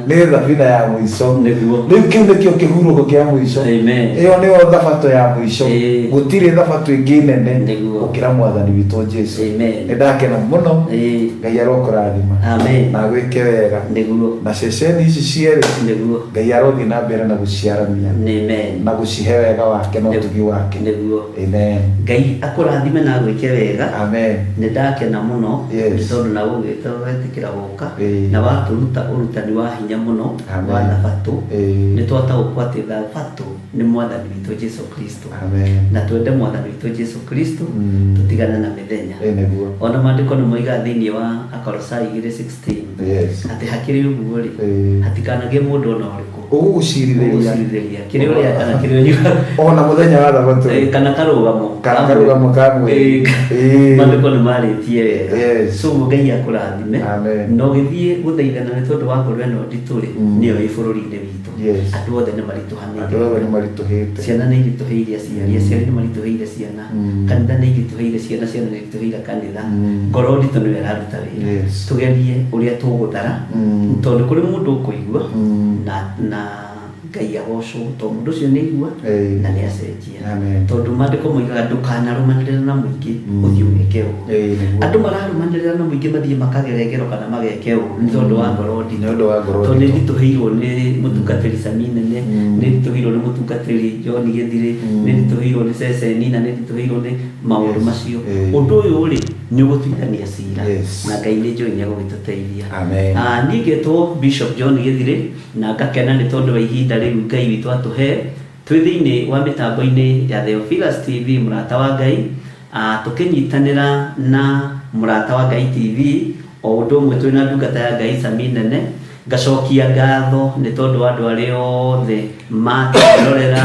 nĩ thabina ya mũico. Nĩguo. Rĩu kĩu nĩkĩo kĩhurũko kĩa mũico. Amen. Ĩyo nĩyo thabatũ ya mũico. Ĩĩ. Gũtirĩ thabatũ ĩngĩ nene Nĩguo. gũkĩra mwathani witũ Jesu. Amen. Nĩ ndakena mũno. Ĩĩ. Ngai arokũrathima Amen. na agwĩke wega Nĩguo. na ceceni ici cierĩ Nĩguo. Ngai arothiĩ na mbere na gũciaramia Amen. na gũcihe wega wake na ũtugi wake. Nĩguo. Amen. Ngai akũrathime na agwĩke wega. Amen. Nĩ ndakena mũno Yes. nĩ tondũ na ũgĩta wetĩkĩra gũka Ĩĩ. na watũruta ũrutani wa hinya mũno Amen. wa thabatũ. Ĩĩ. Nĩ twataũkwo atĩ thabatũ nĩ mwathani witũ Jesu Kristo. Amen. Na twende mwathani witũ Jesu Kristo tũtigane na mĩthenya. Ĩĩ nĩguo. Ona maandĩko nĩ moigaga thĩinĩ wa Akolosai 2:16 Yes. atĩ hakĩrĩ ũguo rĩ Ĩĩ. hatikanagĩe mũndũ ona ũrĩkũ Ũgũgũcirithĩria ũgũcirithĩria kĩrĩa ũrĩa kana kĩrĩa ũnyuaga ona mũthenya wa thabatũ. Ĩĩ, kana karũgamo Kana karũgamo ka mweri. Ĩĩ. Ĩĩ. Maandĩko nĩ marĩtie wega. Yes. So ũguo Ngai akũrathime Amen. na ũgĩthiĩ gũthaithana nĩ tondũ wa ngoro ĩno nditũ rĩ nĩyo ĩ bũrũri-inĩ witũ. Yes. Andũ othe nĩ maritũhanĩire. Andũ othe nĩ maritũhĩte. Ciana nĩ iritũhĩire aciari, aciari nĩ maritũhĩire ciana, kanitha nĩ iritũhĩire ciana, ciana nĩ iritũhĩire kanitha. Ngoro nditũ nĩyo ĩraruta wĩra. Yes. Tũgerie ũrĩa tũgũthara tondũ kũrĩ mũndũ ũkũigua na Ngai agocwo tondũ mũndũ ũcio nĩ aigua Ĩĩ. na nĩ acenjia. Amen. Tondũ maandĩko moigaga ndũkanarũmanĩrĩre na mũingĩ ũthiĩ ũgeke ũũ. Ĩĩ, nĩguo. Andũ mararũmanĩrĩra na mũingĩ mathiĩ makagere ngero kana mageke ũũ nĩ tondũ wa ngoro nditũ. Nĩ ũndũ wa ngoro Tondũ nĩ nditũ. nditũhĩirwo nĩ mũtungatĩri Sami Nene, nĩ nditũhĩirwo nĩ mũtungatĩri John Gĩthirĩ, nĩ nditũhĩirwo nĩ Ceceni na nĩ nditũhĩirwo nĩ maũndũ Yes. macio. Ĩĩ. Ũndũ ũyũ rĩ nĩ ũgũtuithania cira Yes. na Ngai nĩ njũĩ nĩ egũgĩtũteithia. Amen. Niĩ ngetwo Bishop John Gĩthirĩ na ngakena nĩ tondũ wa ihinda rĩu Ngai witũ atũhe twĩ thĩinĩ wa mĩtambo-inĩ ya Theophilus TV mũrata wa Ngai, tũkĩnyitanĩra na mũrata wa Ngai TV o ũndũ ũmwe twĩna ndungata ya Ngai Sami Nene. Ngacokia ngatho nĩ tondũ wa andũ arĩa othe matwĩrorera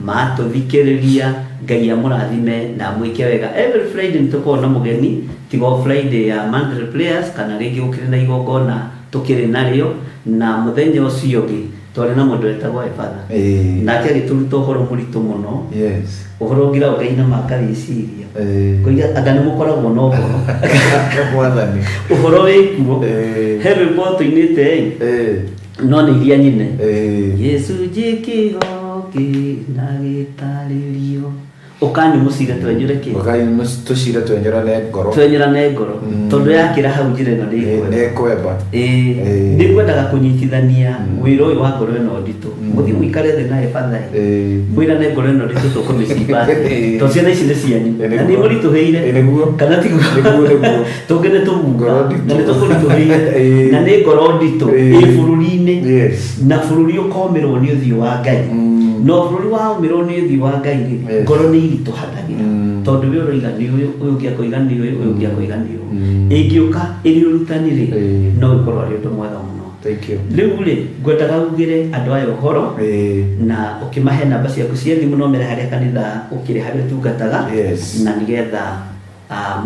matũthikĩrĩria. Ngai amũrathime na amwĩke wega. Every Friday nĩ tũkoragwo na mũgeni tiga o Friday ya monthly prayers kana rĩngĩ gũkĩrĩ na igongona tũkĩrĩ narĩo na mũthenya ũcio ũngĩ twarĩ na mũndũ wetagwo Ebatha. Ĩĩ. Nake agĩtũruta ũhoro mũritũ mũno. Yes. Ũhoro ũngĩ ũngaina makarĩciria Ĩĩ. Koiga anga nĩ mũkoragwo na ũhoro. Mwathani. Ũhoro wĩkuo. Ĩĩ. He rwĩmbo tũinĩte ĩ Ĩĩ. no nĩ iria nyine. Ĩĩ. Gĩcunjĩ kĩho na gĩtarĩrio ũkani mũcire twenyũre kĩ Ũkai tũcire twenyũrane ngoro. Twenyũrane ngoro tondũ yakĩra hau njĩra ĩno nĩ Ĩĩ, ĩkwenda. nĩ ĩkwemba. Ĩĩ Ĩĩ. nĩ ngwendaga kũnyitithania wĩra ũyũ wa ngoro ĩno nditũ mũthiĩ mũikare thĩ na ebatha Ĩĩ. mwĩrane ngoro ĩno nditũ tũkũmĩcimba Ĩĩ. tondũ ciana ici nĩ cianyu Ĩĩ, na nĩ nĩguo. mũritũhĩire Ĩĩ, nĩguo. kana tiguo Nĩguo, nĩguo. tũngĩ nĩ tũmunga Ngoro nditũ. na nĩ tũkũritũhĩire Ĩĩ. na nĩ ngoro nditũ Ĩĩ. ĩ bũrũri-inĩ Yes. na bũrũri ũkomĩrwo nĩ ũthiũ wa Ngai no bũrũri waũmĩrwo nĩ ũthiũ wa Ngai rĩ Yes. ngoro nĩ iritũhanagĩra tondũ we ũroiga nĩ ũyũ ũyũ ũngĩ akoiga nĩ ũyũ ũyũ ũngĩ akoiga nĩ ũyũ ĩngĩũka ĩrĩ ũrutani rĩ Ĩĩ. no ĩkorwo arĩ ũndũ mwega mũno. Thank you. Rĩu rĩ ngwendaga ugĩre andũ aya ũhoro Ĩĩ. na ũkĩmahe namba ciaku cia thimũ no mere harĩa kanitha ũkĩrĩ harĩa ũtungataga Yes. na nĩgetha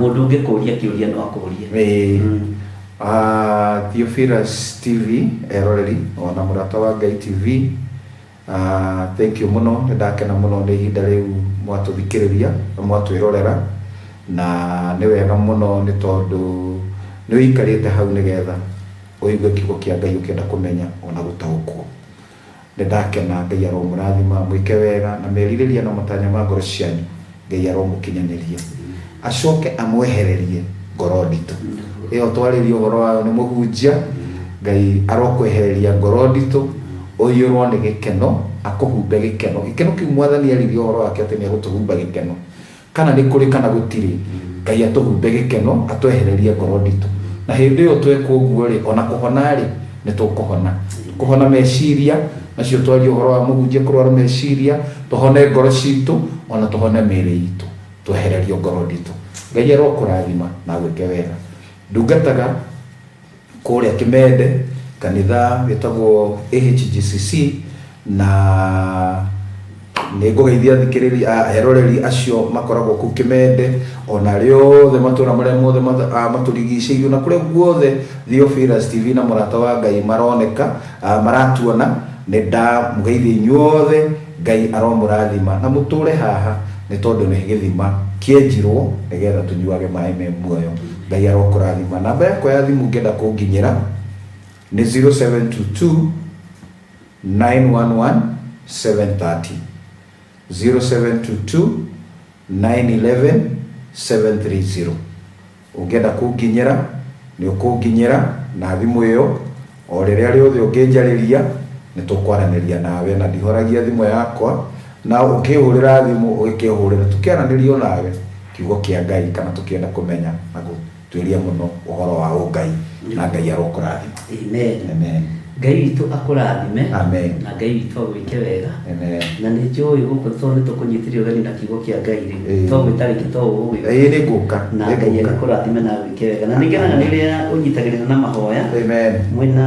mũndũ ũngĩkũria kĩũria no akũrie. Ĩĩ. Theophilus TV eroreri ona mũrata wa Ngai TV, thank you mũno nĩ ndakena mũno nĩ ihinda rĩu mwatũthikĩrĩria na mwatwĩrorera na nĩ wega mũno nĩ tondũ nĩ ũikarĩte hau nĩgetha ũigue kiugo kĩa Ngai ũkĩenda kũmenya ona gũtaũkwo. Nĩ ndakena, Ngai aromũrathima, mwĩke wega na merirĩria na matanya ma ngoro cianyu, Ngai aromũkinyanĩria, acoke amwehererie ngoro nditũ ĩyo twarĩria ũhoro wayo nĩ mũhunjia. Ngai arokwehereria ngoro nditũ, ũiyũrwo nĩ gĩkeno, akũhumbe gĩkeno. Gĩkeno kĩu Mwathani aririe ũhoro wake atĩ nĩ egũtũhumba gĩkeno, kana nĩ kũrĩ kana gũtirĩ. Ngai atũhumbe gĩkeno, atwehererie ngoro nditũ, na hĩndĩ ĩyo twekwo ũguo rĩ, ona kũhona rĩ, nĩ tũkũhona, kũhona meciria macio twaria ũhoro wa mũhunjia kũrwara meciria, tũhone ngoro citũ, ona tũhone mĩĩrĩ itũ, twehererio ngoro nditũ. Ngai arokũrathima na agwĩke wega. Ndungataga kũrĩa Kĩmende, kanitha wĩtagwo AHGCC, na nĩ ngũgeithia athikĩrĩria, eroreri acio makoragwo kũu Kĩmende, ona arĩa othe matũra marĩa mothe matũrigicĩirio, na kũrĩa guothe Theophilus TV na Mũrata wa Ngai maroneka, maratuona. Nĩ ndamũgeithia inyuothe. Ngai aromũrathima na mũtũre haha, nĩ tondũ nĩ gĩthima kĩenjirwo nĩgetha tũnyuage maĩ me muoyo. Ngai arokũrathima. Namba yakwa ya thimũ ũngĩenda kũnginyĩra nĩ 0722 911 730, 0722 911 730. Ũngĩenda kũnginyĩra, nĩ ũkũnginyĩra na thimũ ĩyo o rĩrĩa rĩothe ũngĩnjarĩria, nĩ tũkwaranĩria nawe, na ndihoragia thimũ yakwa, na ũngĩhũrĩra thimũ, ũgĩkĩhũrĩra tũkĩaranĩria nawe kiugo kĩa Ngai, kana tũkĩenda kũmenya na gũtuĩria mũno ũhoro wa ũngai, na Ngai arokũrathima. Amen. Amen. Ngai witũ akũrathime. Amen. Na Ngai witũ agwĩke wega. Amen. Na nĩ njũĩ gũkũ tondũ nĩ tũkũnyitĩria ũgeni na kiugo kĩa Ngai rĩ, togwĩta rĩngĩ to ũgũgĩũka. Ĩĩ, nĩ ngũka. Na Nĩ Ngai ngũka. agĩkũrathime na agwĩke wega. Na nĩ ngenaga nĩ ũrĩa ũnyitagĩrĩra na mahoya. Amen. Mwĩna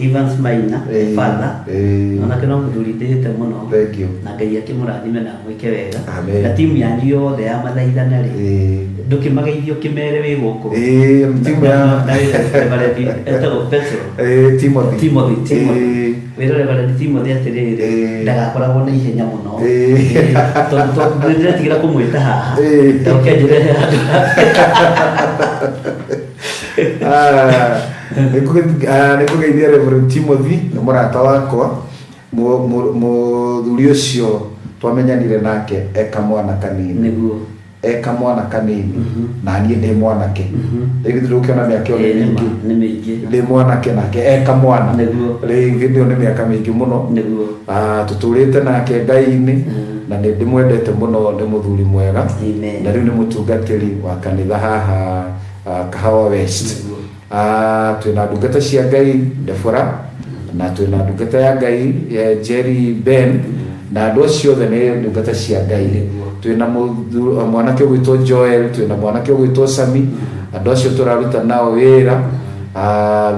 Evans Maina, father. Onake no mũthuri ndĩĩte mũno. Thank you. Na Ngai akĩmũrathime na amwĩke wega. Amen. Na timu yanyu yothe ya mathaithana rĩ, ndũkĩmageithie ũkĩmere wĩ gũkũ. Ĩĩ, timu ya Na Reverend etagwo Petro. Ĩĩ, Timothy. Timothy, Timothy. Wĩra Reverend Timothy atĩrĩrĩ, ndagakoragwo na ihenya mũno. Tondũ nĩndĩretigĩra kũmwĩta haha. Ndoke njĩre handũ. Ah, nĩngũgeithia Reverend Timothy, nĩ mũrata wakwa. Mũthuri ũcio twamenyanire nake eka mwana kanini. Nĩguo. Eka mwana kanini, na niĩ ndĩ mwanake. Rĩu ndũkĩona mĩaka ĩyo nĩ mĩingĩ. Nĩ mĩingĩ. Ndĩ mwanake nake eka mwana. Nĩguo. Rĩu hĩndĩ ĩyo nĩ mĩaka mĩingĩ mũno. Nĩguo. Tũtũrĩte nake Ngai-inĩ, na nĩ ndĩmwendete mũno, nĩ mũthuri mwega. Amen. Na rĩu nĩ mũtungatĩri wa kanitha haha, Kahawa West. Nĩguo. Twĩna ndungata cia Ngai Deborah, na twĩna ndungata ya Ngai Jerry Ben, na andũ acio othe nĩ ndungata cia Ngai. Twĩna mwanake ũgwĩtwo Joel, twĩna mwanake ũgwĩtwo Sami, andũ acio tũraruta nao wĩra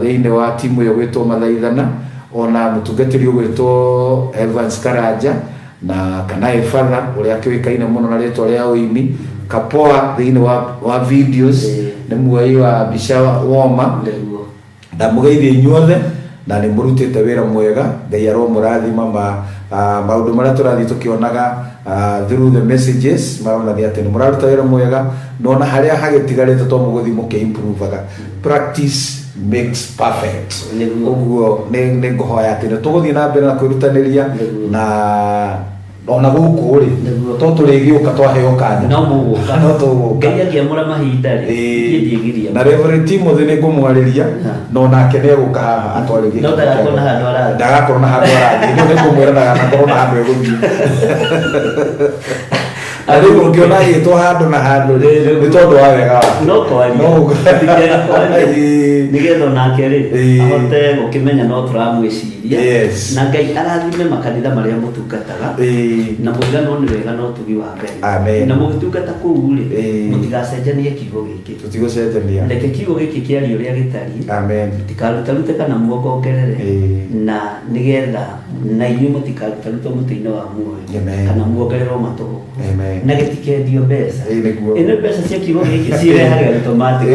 thĩinĩ wa timu ĩyo gwĩtwo Mathaithana, ona mũtungatĩri ũgwĩtwo Evans Karanja, na kana Efatha ũrĩa akĩũĩkaine mũno na rĩtwa rĩa ũini Kapoa thĩinĩ wa videos, nĩ muoi wa mbica woma. Nĩguo. Ndamũgeithia inyuothe, na nĩ mũrutĩte wĩra mwega. Ngai aromũrathima. Maũndũ marĩa tũrathiĩ tũkĩonaga through the messages maronania atĩ nĩ mũraruta wĩra mwega, na ona harĩa hagĩtigarĩte to mũgũthiĩ mũkĩ-improvaga. Practice makes perfect. Nĩguo. Ũguo nĩ ngũhoya atĩ nĩ tũgũthiĩ na mbere na kwĩrutanĩria, Nĩguo. na ona gũkũ rĩ, Nĩguo. to tũrĩgĩũka twaheo kanya. No mũgũka. No tũgũka. Ngai angĩamũra mahinda rĩ, niĩ ndiĩgiria. Na Reverend Timothy nĩ ngũmwarĩria, no nake nĩ egũka haha atwarĩrie. No ndagakorwo na handũ arathiĩ. Ndagakorwo na handũ arathiĩ. Nĩ ngũmwĩra ndaganakorwo na handũ egũthiĩ. Na rĩu ũngĩona agĩtwo handũ na handũ rĩ, nĩ tondũ wa wega wake. No kwaria. No Tũtingĩaga kwaria. Nĩgetha onake rĩ, ahote gũkĩmenya no tũramwĩciria. Yes. Na Ngai arathime makanitha marĩa mũtungataga. Na mũiganwo nĩ wega na ũtugi wa Ngai. Amen. Na mũgĩtungata kũu rĩ, mũtigacenjanie kiugo gĩkĩ. Tũtigũcenjania. Reke kiugo gĩkĩ kĩario ũrĩa gĩtariĩ. Amen. Mũtikarutaruta kana muongongerere. Na nĩgetha na inyuĩ mũtikarutarutwo mũtĩ-inĩ wa muoyo. Amen. Kana muongererwo matũgũ. Amen. Na gĩtikendio mbeca. Ĩĩ, nĩguo. Ĩno mbeca cia kiugo gĩkĩ cirehage automatic.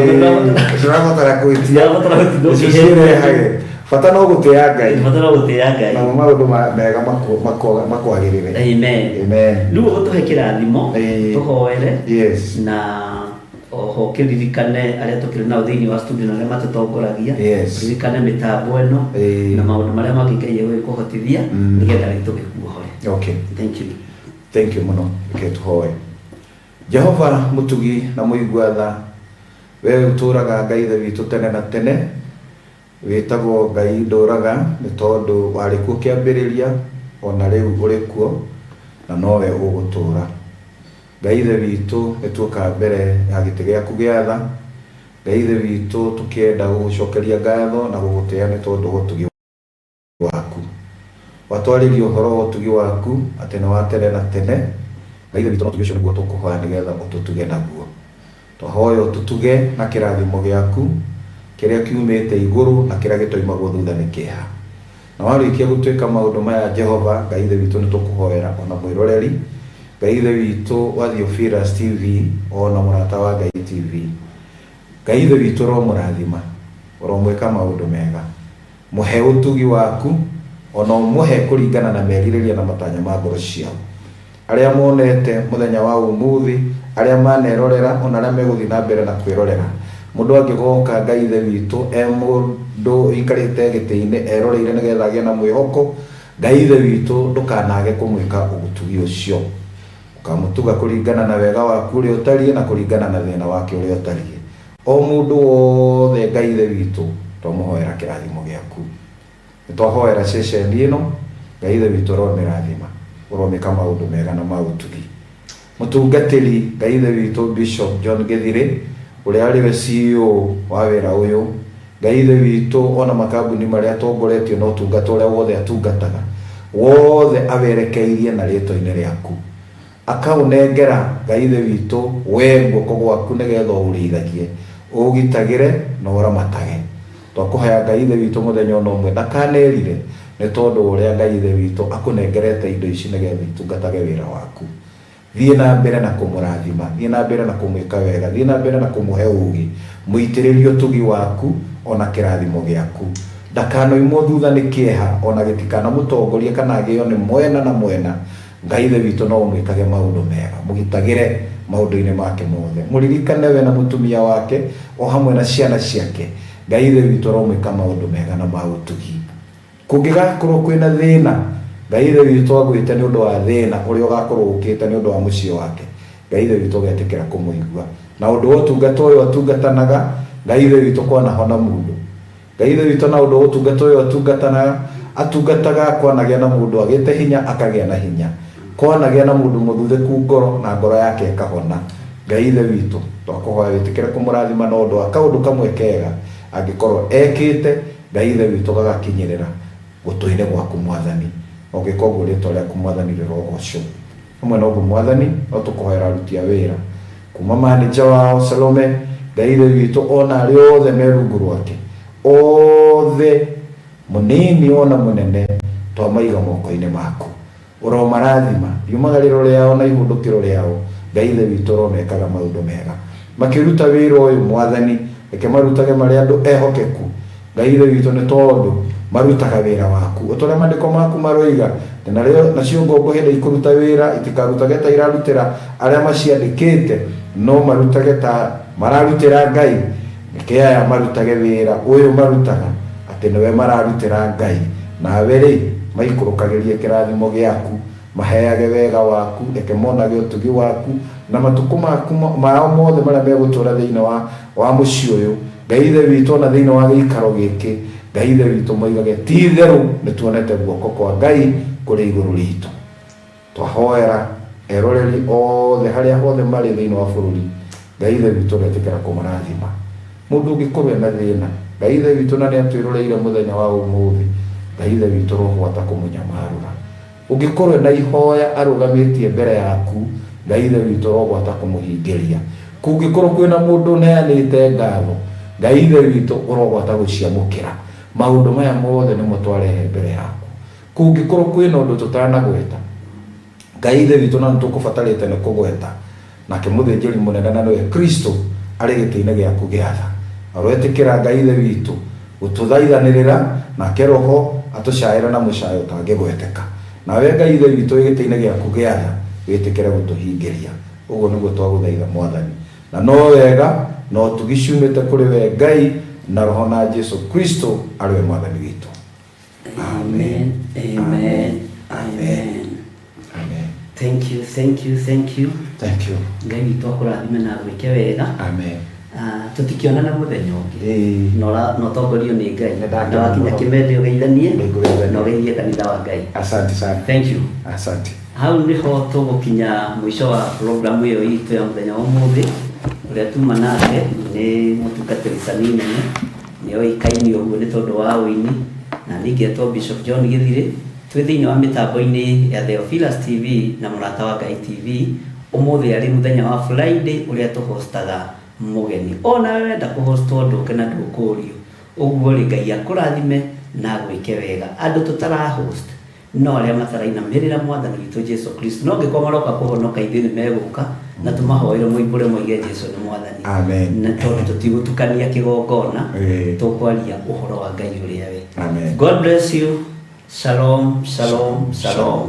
Ndũrabatara gwĩtia. Ndũrabatara gũtinda Nĩcio ũkĩhe. cirehage. Bata no gũtĩa Ngai. Bata no gũtĩa Ngai. Namo maũndũ mega makwagĩrĩre. Amen. Amen. Rĩu ũgũtũhe kĩrathimo, tũhoere. Yes. Na Oho ũkĩririkane arĩa tũkĩrĩ nao thĩinĩ wa studio na arĩa matũtongoragia. Yes. Ririkane mĩtambo ĩno Ĩĩ. na maũndũ marĩa mangĩ Ngai egũgĩkũhotithia nĩgetha rĩu tũgĩkuohore. Okay. Thank you. Thank you mũno. Reke tũhoe. Jehova mũtugi na mũigua tha, we ũtũraga Ngai Ithe witũ tene na tene, wĩtagwo Ngai ndũraga nĩ tondũ warĩ kuo kĩambĩrĩria ona rĩu ũrĩ kuo na nowe ũgũtũra. Ngai Ithe witũ nĩ tuoka mbere ya gĩtĩ gĩaku gĩa tha. Ngai Ithe witũ tũkĩenda gũgũcokeria ngatho na gũgũtĩa nĩ tondũ wa ũtugi waku. Watwarĩria ũhoro wa ũtugi waku atĩ nĩ wa tene na tene. Ngai Ithe witũ no ũtugi ũcio nĩguo tũkũhoya nĩgetha ũtũtuge naguo. Twahoya ũtũtuge na kĩrathimo gĩaku kĩrĩa kiumĩte igũrũ na kĩrĩa gĩtoimagwo thutha nĩ kĩeha. Na warĩkia gũtuĩka maũndũ maya Jehova Ngai Ithe witũ nĩ tũkũhoera ona mwĩroreri Ngai Ithe witũ wa Theophilus TV ona mũrata wa Ngai TV. Ngai Ithe witũ ũromũrathima, ũromwĩka maũndũ mega, mũhe ũtugi waku ona ũmũhe kũringana na merirĩria na matanya ma ngoro ciao. Arĩa monete mũthenya wa ũmũthĩ, arĩa manerorera ona arĩa megũthiĩ na mbere na kwĩrorera. Mũndũ angĩgoka Ngai Ithe witũ e mũndũ ũikarĩte gĩtĩ-inĩ eroreire nĩgetha agĩe na mwĩhoko, Ngai Ithe witũ ndũkanage kũmwĩka ũtugi ũcio. Ũkamũtuga kũringana na wega waku ũrĩa ũtariĩ na kũringana na thĩna wake ũrĩa ũtariĩ. O mũndũ wothe Ngai Ithe witũ twamũhoera kĩrathimo gĩaku. Nĩ twahoera ceceni ĩno Ngai Ithe witũ ũromĩrathima, ũromĩka maũndũ mega na ma ũtugi. Mũtungatĩri Ngai Ithe witũ Bishop John Gĩthirĩ ũrĩa arĩ we CEO wa wĩra ũyũ, Ngai Ithe witũ ona makambuni marĩa atongoretio na ũtungata ũrĩa wothe atungataga wothe awerekeirie na rĩtwa-inĩ rĩaku. Akaũnengera Ngai Ithe witũ we guoko gwaku nĩgetha ũũrĩithagie, ũũgitagĩre na ũramatage. Twakũhoya Ngai Ithe witũ mũthenya ona ũmwe ndakanerire nĩ tondũ wa ũrĩa Ngai Ithe witũ akũnengerete indo ici nĩgetha itungatage wĩra waku. Thiĩ na mbere na kũmũrathima, thiĩ na mbere na kũmwĩka wega, thiĩ na mbere na kũmũhe ũũgĩ, mũitĩrĩrie ũtugi waku ona kĩrathimo gĩaku. Ndakanoimwo thutha nĩ kĩeha ona gĩtikanamũtongorie kana agĩo nĩ mwena na mwena. Ngai Ithe witũ no ũmwĩkage maũndũ mega, mũgitagĩre maũndũ-inĩ make mothe. Mũririkane we na mũtumia wake o hamwe na ciana ciake. Ngai Ithe witũ aromwĩka maũndũ mega na ma ũtugi. Kũngĩgakorwo kwĩna thĩna, Ngai Ithe witũ agwĩte nĩ ũndũ wa thĩna ũrĩa ũgakorwo ũkĩte nĩ ũndũ wa mũciĩ wake. Ngai Ithe witũ ũgetĩkĩra kũmũigua. Na ũndũ wa ũtungata ũyũ atungatanaga, Ngai Ithe witũ kwanahona mũndũ. Ngai Ithe witũ na ũndũ wa ũtungata ũyũ atungatanaga, atungataga kwanagĩa na mũndũ agĩte hinya akagĩa na hinya. Kwanagĩa na mũndũ mũthuthĩku ngoro na ngoro yake ĩkahona. Ngai Ithe witũ twakũhoya wĩtĩkĩre kũmũrathima na ũndũ wa kaũndũ kamwe kega angĩkorwo ekĩte, Ngai Ithe witũ gagakinyĩrĩra gũtũ-inĩ gwaku Mwathani. Na ũngĩka ũguo rĩtwa rĩaku Mwathani rĩrogocwo. Hamwe na ũguo Mwathani no tũkũhoera aruti a wĩra kuma manager wao Salome, Ngai Ithe witũ ona arĩa othe me rungu rwake othe mũnini ona mũnene twamaiga moko-inĩ maku. Ũromarathima riumagarĩro rĩao na ihũndũkĩro rĩao. Ngai Ithe witũ ũromekaga maũndũ mega makĩruta wĩra ũyũ Mwathani, reke marutage marĩ andũ ehokeku. Ngai Ithe witũ nĩ tondũ marutaga wĩra waku o ta ũrĩa maandĩko maku maroiga, narĩo nacio ngombo hĩndĩ ikũruta wĩra itikarutage ta irarutĩra arĩa maciandĩkĩte, no marutage ta mararutĩra Ngai. Reke aya marutage wĩra ũyũ marutaga atĩ nĩwe mararutĩra Ngai, nawe rĩ maikũrũkagĩrie kĩrathimo gĩaku, maheage wega waku, reke monage ũtugi waku na matukũ maku mao mothe marĩa megũtũra thĩinĩ wa mũciĩ ũyũ. Ngai Ithe witũ ona thĩinĩ wa gĩikaro gĩkĩ, Ngai Ithe witũ moigage ti itherũ nĩ tuonete guoko kwa Ngai kũrĩ igũrũ ritũ. Twahoera eroreri othe harĩa hothe marĩ thĩinĩ wa bũrũri, Ngai Ithe witũ ũretĩkĩra kũmarathima. Mũndũ ũngĩkorwo ena thĩna, Ngai Ithe witũ na nĩ atwĩroreire mũthenya wa ũmũthĩ, Ngai Ithe witũ ũrogwata kũmũnyamarũra. Ũngĩkorwo ena ihoya arũgamĩtie mbere yaku, Ngai Ithe witũ ũrogwata kũmũhingĩria. Kũngĩkorwo kwĩna mũndũ ũneanĩte ngatho, Ngai Ithe witũ ũrogwata gũciamũkĩra. Maũndũ maya mothe nĩmo twarehe mbere yaku. Kũngĩkorwo kwĩna ũndũ tũtanagweta, Ngai Ithe witũ na nĩtũkũbatarĩte nĩ kũgweta, nake mũthĩnjĩri mũnene na nĩwe Kristo arĩ gĩtĩ-inĩ gĩaku gĩa tha. Aroetĩkĩra Ngai Ithe witũ gũtũthaithanĩrĩra, nake Roho atũcaĩre na mũcayo ũtangĩgweteka. Nawe Ngai Ithe witũ wĩ gĩtĩ-inĩ gĩaku gĩa tha, wĩtĩkĩre gũtũhingĩria. Ũguo nĩguo twagũthaitha Mwathani. Na no wega na ũtugi ciumĩte kũrĩ we Ngai na Roho na Jesu Kristo arĩ we Mwathani witũ. Amen. Amen. Amen. Amen. Thank you, thank you, thank you. Thank you. Ngai witũ akũrathime na agwĩke wega. Amen. Ah, tũtikĩonana mũthenya ũngĩ. Ĩĩ. Na na ũtongorio nĩ Ngai. Nĩndakena Na wakinya mũno. kĩmende ũgeithanie Nĩngũgeithania. na ũgeithie kanitha wa Ngai. Asante sana. Thank you. Asante. Hau niho tũgũkinya mũico wa programu ĩyo itũ ya mũthenya wa ũmũthĩ. Ũrĩa tuma nake nĩ mũtungatĩri Sami Nene, nĩ oĩkaine ũguo nĩ tondũ wa ũini, na ningĩ etwo Bishop John Gĩthirĩ. Twĩ thĩinĩ wa mĩtambo-inĩ ya Theophilus TV na Mũrata wa Ngai TV. Ũmũthĩ arĩ mũthenya wa Friday ũrĩa tũhostaga mũgeni. Ona we wenda kũhostwo ndũke na ndũkũrio. Ũguo rĩ, Ngai akũrathime na agwĩke wega. Andũ tũtara host no arĩa matarainamĩrĩra Mwathani witũ Jesu Kristo, no ngĩkorwo maroka kũhonoka ithuĩ nĩ megũka na tũmahoere moimbũre moige Jesu nĩ Mwathani. Amen. Na tondũ tũtigũtukania kĩgongona, Ĩĩ. tũkwaria ũhoro wa Ngai ũrĩa we. Amen. God bless you. Shalom, shalom, shalom.